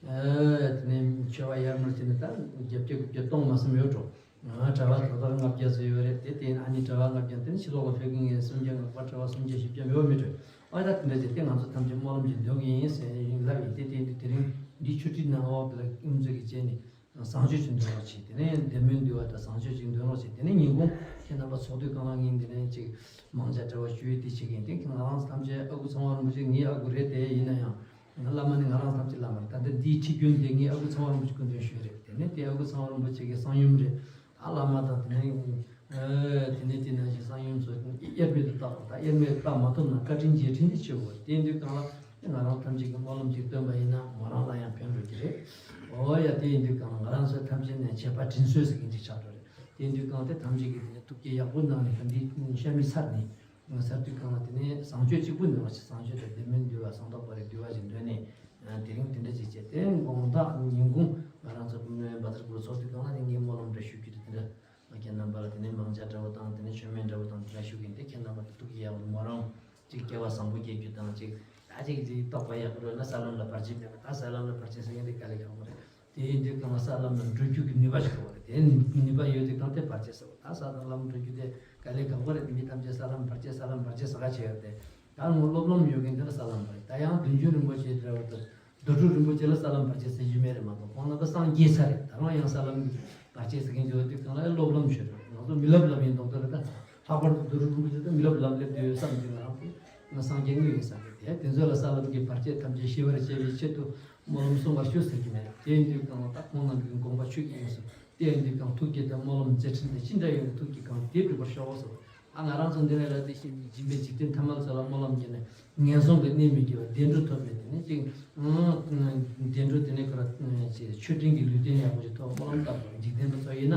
ཨེ་དེ་ནས་མཆོད་པ་ཡར་མར་བྱས་ནས་ད་ བརྒྱད་བརྒྱ་དགུ་བརྒྱ་སྟོང་མ་སུམ་ཡོད་འགྲོ། ང་གྲྭ་པ་ད་ལྟ་ལྔ་བརྒྱ་ཙམ་ཡོད་རེད། དེ་དེ་ཨ་ནི་གྲྭ་པ་ལྔ་བརྒྱ་དེ་ནི་ཕྱི་ལོགས་ལ་ཕེབས་མཁན་ངའི་སུམ་བརྒྱ་ལྔ་བརྒྱ་གྲྭ་པ་སུམ་བརྒྱ་བཞི་བརྒྱ་མེད་པ་མི་འགྲོ། ཨ་ད་དེ་འདྲ་བྱས་ཏེ་ང་ཚོ་ཐམས་ཅད་སྨོན་ལམ་གྱིས་འདོན་གྱི་ཡིན་ཟེར་ལབ་ཡིན། དེ་དེ་དེ་རིང་འདི་ཆུ་ཁྲིད་ནང་འོག་ལ་དབུ་མཛད་ཀྱིས་བྱས་ནས་བཟང་སྤྱོད་ཅིག་འདོན་རོགས་བྱེད། དེ་ནས་བདེ་སྨོན་འདུལ་བ་དང་བཟང་སྤྱོད་ཅིག་འདོན་རོགས་བྱེད། དེ་ནས་ཉིན་གུང་ཁྱེད་རྣམ་པ་ཚོགས་དུས་སྒང་ལ་ངས་འདི་ནས་ཅིག་མང་ཇ་གྲྭ་པ་ཞུས་ཏེ་བྱེད་ཀྱིན་དེ་ང་རང་ཐམས་ཅད་ཨ་ཁུ་ཚང་བ་རིན་པོ་ཆེ་ངའི་ཨ་ཁུ་རེད། དེ་ཡིན་ན་ཡང་། བླ་མ་ནི་ང་རང་ཐམས་ཅད་བླ་མ་རེད། ད་ལྟ་འདིའི་ཁྲིད་རྒྱུན་དེ་ངའི་ཨ་ཁུ་ཚང་བ་རིན་པོ་ཆེ་སྐུ་མདུན་ཞུས་རེད། དེ་ནས་དེ་ཨ་ཁུ་ཚང་བ་རིན་པོ་ཆེ་གི་གསང་ཡུམ་རེད། ད་བླ་མ་དང་དེ་ནས་ཨེ་དེ་ནས་དེ་ནང་བཞིན་གསང་ཡུམ་ཚོ་དབྱེར་མེད་དུ་བཏགས་པ། ད་དབྱེར་མེད་བཏགས་མ་ཐུབ་ན་བཀའ་དྲིན་རྗེས་དྲན་དེ་ཆེ་བོ་རེད། དེ་དུས་གང་ལ་ང་རང་ཐམས་ཅད་ཀྱི་སྨོན་ལམ་ཅིག་བཏོན་པ་ཡིན་ན་མོ་རང་ལ་ཡང་ཕན་འགྲོ་གི་རེད། འོ་ཡ། དེ་ཡིན་དུས་གང་ལ་ང་རང་ཚོ་ཐམས་ཅད་ནས་བྱེད་པ་དྲིན་གཟོ་ཟེར་མཁན་ཅིག་ཆགས་འགྲོ་རེད། དེ་ཡིན་དུས་གང་དེ་ཐམས་ཅད་ཀྱིས་དེ་ནས་ཐུགས་བསྐྱེད་ཡག་པོ་གནང་ནས་འདི་ཤ་མི་ཚར་ནས། ང་ཚར་དུས་གང་ལ་དེ་ནས་བཟང་སྤྱོད་གཅིག་པུ་འདོན་པ་ཞིག་བཟང་སྤྱོད་དང་བདེ་སྨོན་འདུལ་བ་ཟངས་མདོག་དཔལ་རི་འདུལ་བ་ཞིག་འདོན་ནས། དེ་རིང་དེ་འདྲ་ཅིག་བྱས་ཏེ་དགོང་དག་ཉིན་གུང་ང་རང་ཚོ་བཛྲ་གུ་རུ་ཚོགས་དུས་གང་ལ་དེ་ངས་སྨོན་ལམ་འདྲ་ཞུ་རྒྱུ་དེ་འདྲ། ཁྱེད་རྣམ་པ་ལ་དེ་ནས་མང་ཇ་འདྲ་བོ་དང་དེ་ནས་མཆོད་མེ་འདྲ་བོ་དང་དེ་འདྲ་ཞུ་གིན་དེ་ཁྱེད་རྣམ་པ་ལ་ཐུགས་ཀྱི་ཡག་ལ་མོ་རང་ཅིག་སྐལ་བ་བཟང་པོ་སྐྱེ་རྒྱུ་དང་ཅིག་ད་ཅིག་ཅིག་རྟོགས་པ་ཡག་པོ་རོལ་ན་ས་ལམ་ལ་བར་ཆད་མེད་པ། ད་ས་ལམ་ལ་བར་ཆད་ཟེར་མཁན་དེ་དཀའ་ལས་ཁག་པོ་རེད། དེ་ཡིན་དུས་གང་ལ་ས་ལམ་ལ་འགྲོ་རྒྱུ་གི་ནུས་པ་ཞིག་དགོས་རེད། དེ་ནུས་པ་ཡོད་དུས་གང་དེ་བར་ཆད་ཟེར་བ། ད་ས་དང་ལམ་འགྲོ་རྒྱུ་དེ་དཀའ་ལས་ཁག་པོ་རེད། དེ་མི་ཐམས་ཅད་ས་ལམ་བར་ཆད་ས་ལམ་བར་ཆད་ཟེར་ག་བྱས་ཡོད་དེ། ད་ངོ་སློབ་ལམ་ཡོད་མཁན་དེ་ལ་ས་ལམ་བར་ཆད། ད་ཡང་བདུད་འཇོམས་རིན་པོ་ཆེ་འདྲ་བོ་དང་རྡོ་གྲུབ་རིན་པོ་ཆེ་ལ་ས་ལམ་བར་ཆད་ཟེར་རྒྱུ་མེད་རེད་མ་གཏོགས། ཁོང་རྣམ་པ་སངས་རྒྱས་ས་རེད། ད་རུང་ཡང་ས་ལམ་གྱི་བར་ཆད་ཟེར་མཁན་ཡོད་དུས་གང་ལ་སློབ་ལམ་ཞུ་རེད། ང་ཚོ་མི་སློབ་ལམ་ཡིན་མདོག་ལྟ་རེད། ད་ལྷག་པར་དུ་རྡོ་གྲུབ་རིན་པོ་ཆེ་ད་མི་སློབ་ལམ་སླེབས་དུས་ཡོད་བསམ་གྱི་ང་རང་ཚོ་ང་སངས་རྒྱས་དངོས་ཡིན་བསམ་གྱི། དེ་དེ་ཚོ་ལ་ས་ལམ་གྱི་བར་ཆད་ཐམས་ཅད་ཞི་བར་བྱེད་པའི་ཆེད་དུ་སྨོན་ལམ་གསུང་བར་ཞུ་ཟེར་གྱི་མེད། དེ་ཡིན་དུས་གང་ལ་ད་ཁོང་རྣམས་ཀྱི་དགོངས་པ་ཆོས་ཀྱི་དབྱིངས་སུ། དེ་ཡིན་དུས་གང་ཐུགས་བསྐྱེད་དང་སྨོན་ལམ་མཛད་འཕྲིན་དང་ཅི་འདྲ་ཡོད་ན་ཐུགས་ཀྱི་གང་དེ་འགྲུབ་པར་ཤོག་ཟེར། ཨ་ང་རང་ཚོ་འདི་ནས་ལ་དེ་བཞིན་སྦྱིན་པའི་འཇིག་རྟེན་ཐ་མལ་ཚོ་ལ་སྨོན་ལམ་བརྒྱབ་ནས་ངན་སོང་གི་གནས་མི་སྐྱེ་བ་བདེ་འགྲོ་ཐོབ་ནས་དེ་ནས་ཅིག་བདེ་འགྲོ་དེ་ནས་ཁོ་ར་ཅིག་མཆོད་སྤྲིན་གྱི་ལུས་རྟེན་ཡག་པོ་ཞིག་ཐོབ་སྨོན་ལམ་བཏབ་དགོས། འཇིག་རྟེན་པ་ཚོ་ཡིན་ན་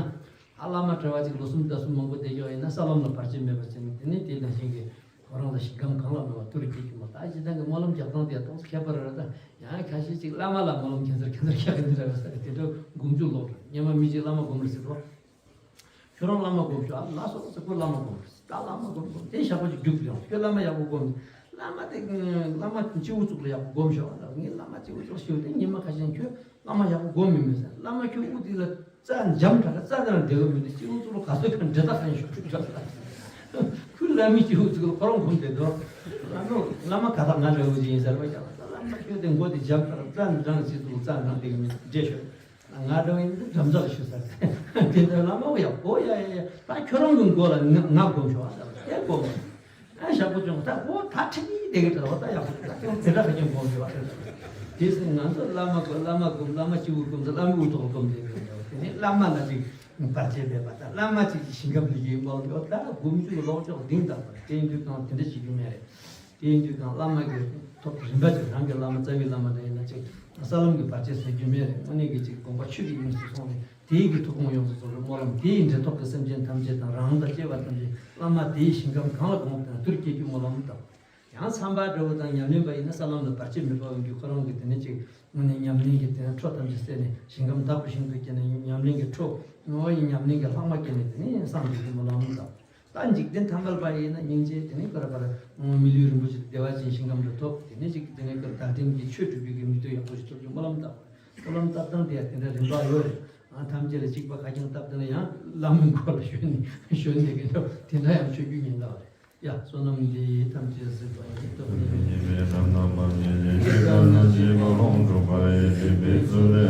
ཨ་བླ་མ་གྲྭ་པ་ཅིག་ལོ་གསུམ་ཟླ་གསུམ་མང་པོ་བསྡད་ཀྱོག་ཡིན་ན་ས་ལམ་ལ་བར་ཆད་མེད་པ་བྱས་ནས་དེ་ནས་དེ་ནང་བཞིན་གྱི་ཁོ་རང་ལ་ཞིང་ཁམས་གང་ལ་མེད་པ་ཐུར་སྐྱེ་རྒྱུ་མ། ད་སྤྱིར་བཏང་གི་སྨོན་ལམ་རྒྱག་སྟངས་དེ་ཡང་ཏོག་ཙམ་ཁྱད་པར་རེད། ད་ཡང་ཁ་ཤས་ཅིག་བླ་མ་ལ་སྨོན་ལམ་ཁྱད་མཚར་ཁྱད་མཚར་རྒྱག་གི་འདི་འདྲ་བ་ས་རེད། དེ་འདྲ་སྒོམ་རྒྱུ་ལོག་རེད། སྔོན་མ་མི་གཅིག་བླ་མ་སྒོམ་རེད་ཟེར་རོ། ཁྱོད་རང་བླ་མ་སྒོམ་ཤོག་ཨ། ལགས་སོ་ཟེར། ཁོ་བླ་མ་སྒོམ་རེད། ད་བླ་མ་སྒོམ་སྒོམ་དེ་ཞག་པོ་ཅིག་རྒྱུགས་ཡོང་། ཁྱོད་བླ་མ་ཡག་པོ་སྒོམ། བླ་མ་དེ་བླ་མ་སྤྱི་བོ་གཙུག་ལ་ཡག་པོ་སྒོམ་ཤོག་ཨ། ངས་བླ་མ་སྤྱི་བོ་གཙུག་ཞུ་དེ་ཉི་མ་ཁ་ཤས་ཁྱོད་བླ་མ་ཡག་པོ་སྒོམ་མི་མེད་ཟེར། བླ་མ་ཁྱོད་དབུ་དེ་ལ་རྩ་འཇམ་དྲགས། རྩ་དེ་ལ་བདེ་བོ་མི་འདུག་སྤྱི་བོ་གཙུག་ལ་ག་ཚོད་ཁ་འདྲེ་ད་ཁ་ཤོག་ཁྱོད་བླ་མའི་སྤྱི་བོ་གཙུག་ལ་ཁོ་རང་སྒོམ་བསྡད་འདུག་བླ་མ་བླ་མ་ག་ད་ང་འདྲ་བོ་ཅིག་ཡིན་ཟེར་བ་ཀྱང་བླ་མ་ཁྱོད་དེ་མགོ་དེ་འཇམ་དྲགས། རྩ་འདྲ་སྤྱི་གཙུག་རྩ་འདྲ་དེ་མི་འདྲེ་ཤོག་ང་འདྲ་བ་ཡིན་དུས་འགྲམ་ཚ་ལ་ཞུ་ས་རེད། དེ་ལྟར་བླ་མ་ཡག་པོ་ཡ་ཡ་ཡ། ད་ཁྱོད་རང་གི་མགོ་ལ་ང་ང་སྒོམ་ཤོག་ཨ། ད་དེ་སྒོམ་ཨ། ཞག་པོ་ཅུང་ད་འོ་ད་ཁྲིད་ཀྱི་བསྡད་ཀྱི་འདྲ་བ། ད་ཡག་པོ་ད་ཁྱོད་དེ་འདྲ་ཁ་ཁྱོད་སྒོམ་ཡོད་པ་རེད། དེ་སྲིད་ང་ཚོ་བླ་མ་སྒོམ་བླ་མ་སྒོམ་བླ་མ་སྤྱི་བོ་སྒོམ་ཚེ་བླ་མའི་དབུ་ཐོག་སྒོམ་བསྡད་ཀྱི་འདྲ་བ། དེ་ནས་བླ་མ་ལ་ཅིག་བར་ཆད་མེད་པ་དང་བླ་མ་ཅིག་གི་ཞིང་ཁམས་ལ་ཡོད་མ་ཡོད་ད་སྒོམ་རྒྱུ་ལོག་ཕྱོགས་འདིང་དང་པ་དེ་ཡིན་དུས་གང་དེ་འདྲ་བྱེད་རྒྱུ་མེད་རེད། དེ་ཡིན་དུས་གང་བླ་མ་གི་ཐོག་རིམ་པ་ཅིག་རང་གི་བླ་མ་རྩ་བའི་བླ་མ་འདྲ་ཡིན་ན་ཅིག་ས་ལམ་གྱི་བར་ཆད་ཟེར་རྒྱུ་མེད་རེད། དངོས་གནས་ཀྱི་ཅིག་དགོངས་པ་ཆོས་ཀྱི་དབྱིངས་སུ་སོང་ནས་དེའི་གི་ཐུགས་དགོངས་ཡོངས་སུ་རྫོགས་པའི་སྨོན་ལམ་དེའི་འབྲེལ་ཐོག་གི་སེམས་ཅན་ཐམས་ཅད་དང་རང་དང་བཅས་པ་ཐམས་ཅད་བླ་མ་དེའི་ཞིང་ཁམས་གང་ལ་དགོངས་པ་དེ་ན་དུར་སྐྱེ་རྒྱུ་སྨོན་ལམ་དང་། ཡང་མཚམས་པ་འདྲ་བོ་དང་ཉམས་ལེན་པ་ཡིན་ན་ས་ལམ་ལ་བར་ཆད་མེད་པ་ཡོང་རྒྱུ་ཁོ་རང་གི་དེ་ནས་ཅིག་དངོས་གནས་ཉམས་ལེན་གྱི་དེ་ན་འཕྲོ་ཐམས་ཅད་བསལ་ནས་ཞིང་ཁམས་བདག་པོ་ཞིང་དུ་སྐྱེས་ནས་ཉམས་ལེན་གྱི་འཕྲོ་ངོ་བོ་ཡི་ཉམས་ལེན་གྱི་ལྷག་མ་སྐྱེས་ནས་དེ་ནས་སངས་རྒྱས་ཀྱི་སྨོན་ལམ་དང་། ད་འཇིག་རྟེན་ཐ་མལ་པ་ཡིན་ན་སྙིང་རྗེ་དེ་ནས་ཀར་པར་མི་ལུས་རིན་པོ་ཆེ་བདེ་བ་ཅན་ཞིང་ཁམས་དུ་ཐོབ། དེ་ནས་ཅིག་དེ་ནས་ཀར་བདག་ལྡན་གྱི་ཆོས་སྒྲུབ་པའི་གི་མི་ཐོབ་ཡག་པོ་ཞིག་ཐོབ་ཀྱི་སྨོན་ལམ་བཏབ། སྨོན་ལམ་བཏབ་སྟངས་དེ་ཡང་དེ་འདྲ་རིམ་པ་ཡོད་རེད། ཨ་ཐམས་ཅད་ལ་གཅིག་པ་ཁ་རྐྱང་བཏབ་དེ་ན་ཡང་བླ་མའི་མགོ་ལ་ཞོན་ནས་ཞོན་བསྡད་ཀྱི་འདུག་དེ་འདྲ་ཡང་ཆོས་བརྒྱུད་ཉེན་ཁ་རེད། ཡ་བསོད་ནམས་འདི་ཐམས་ཅད་གཟིགས་པ་ཉིད་ཐོབ་ནས། ཉེས་པའི་རང་རྣམ་པ་ཉིད་ལས་སྐྱེས་དགའ་ན་སྐྱེས་པ་ལོངས་སྤྲུགས་པ་ཡི་སྒྲིབ་པའི་ཚུལ་ལས།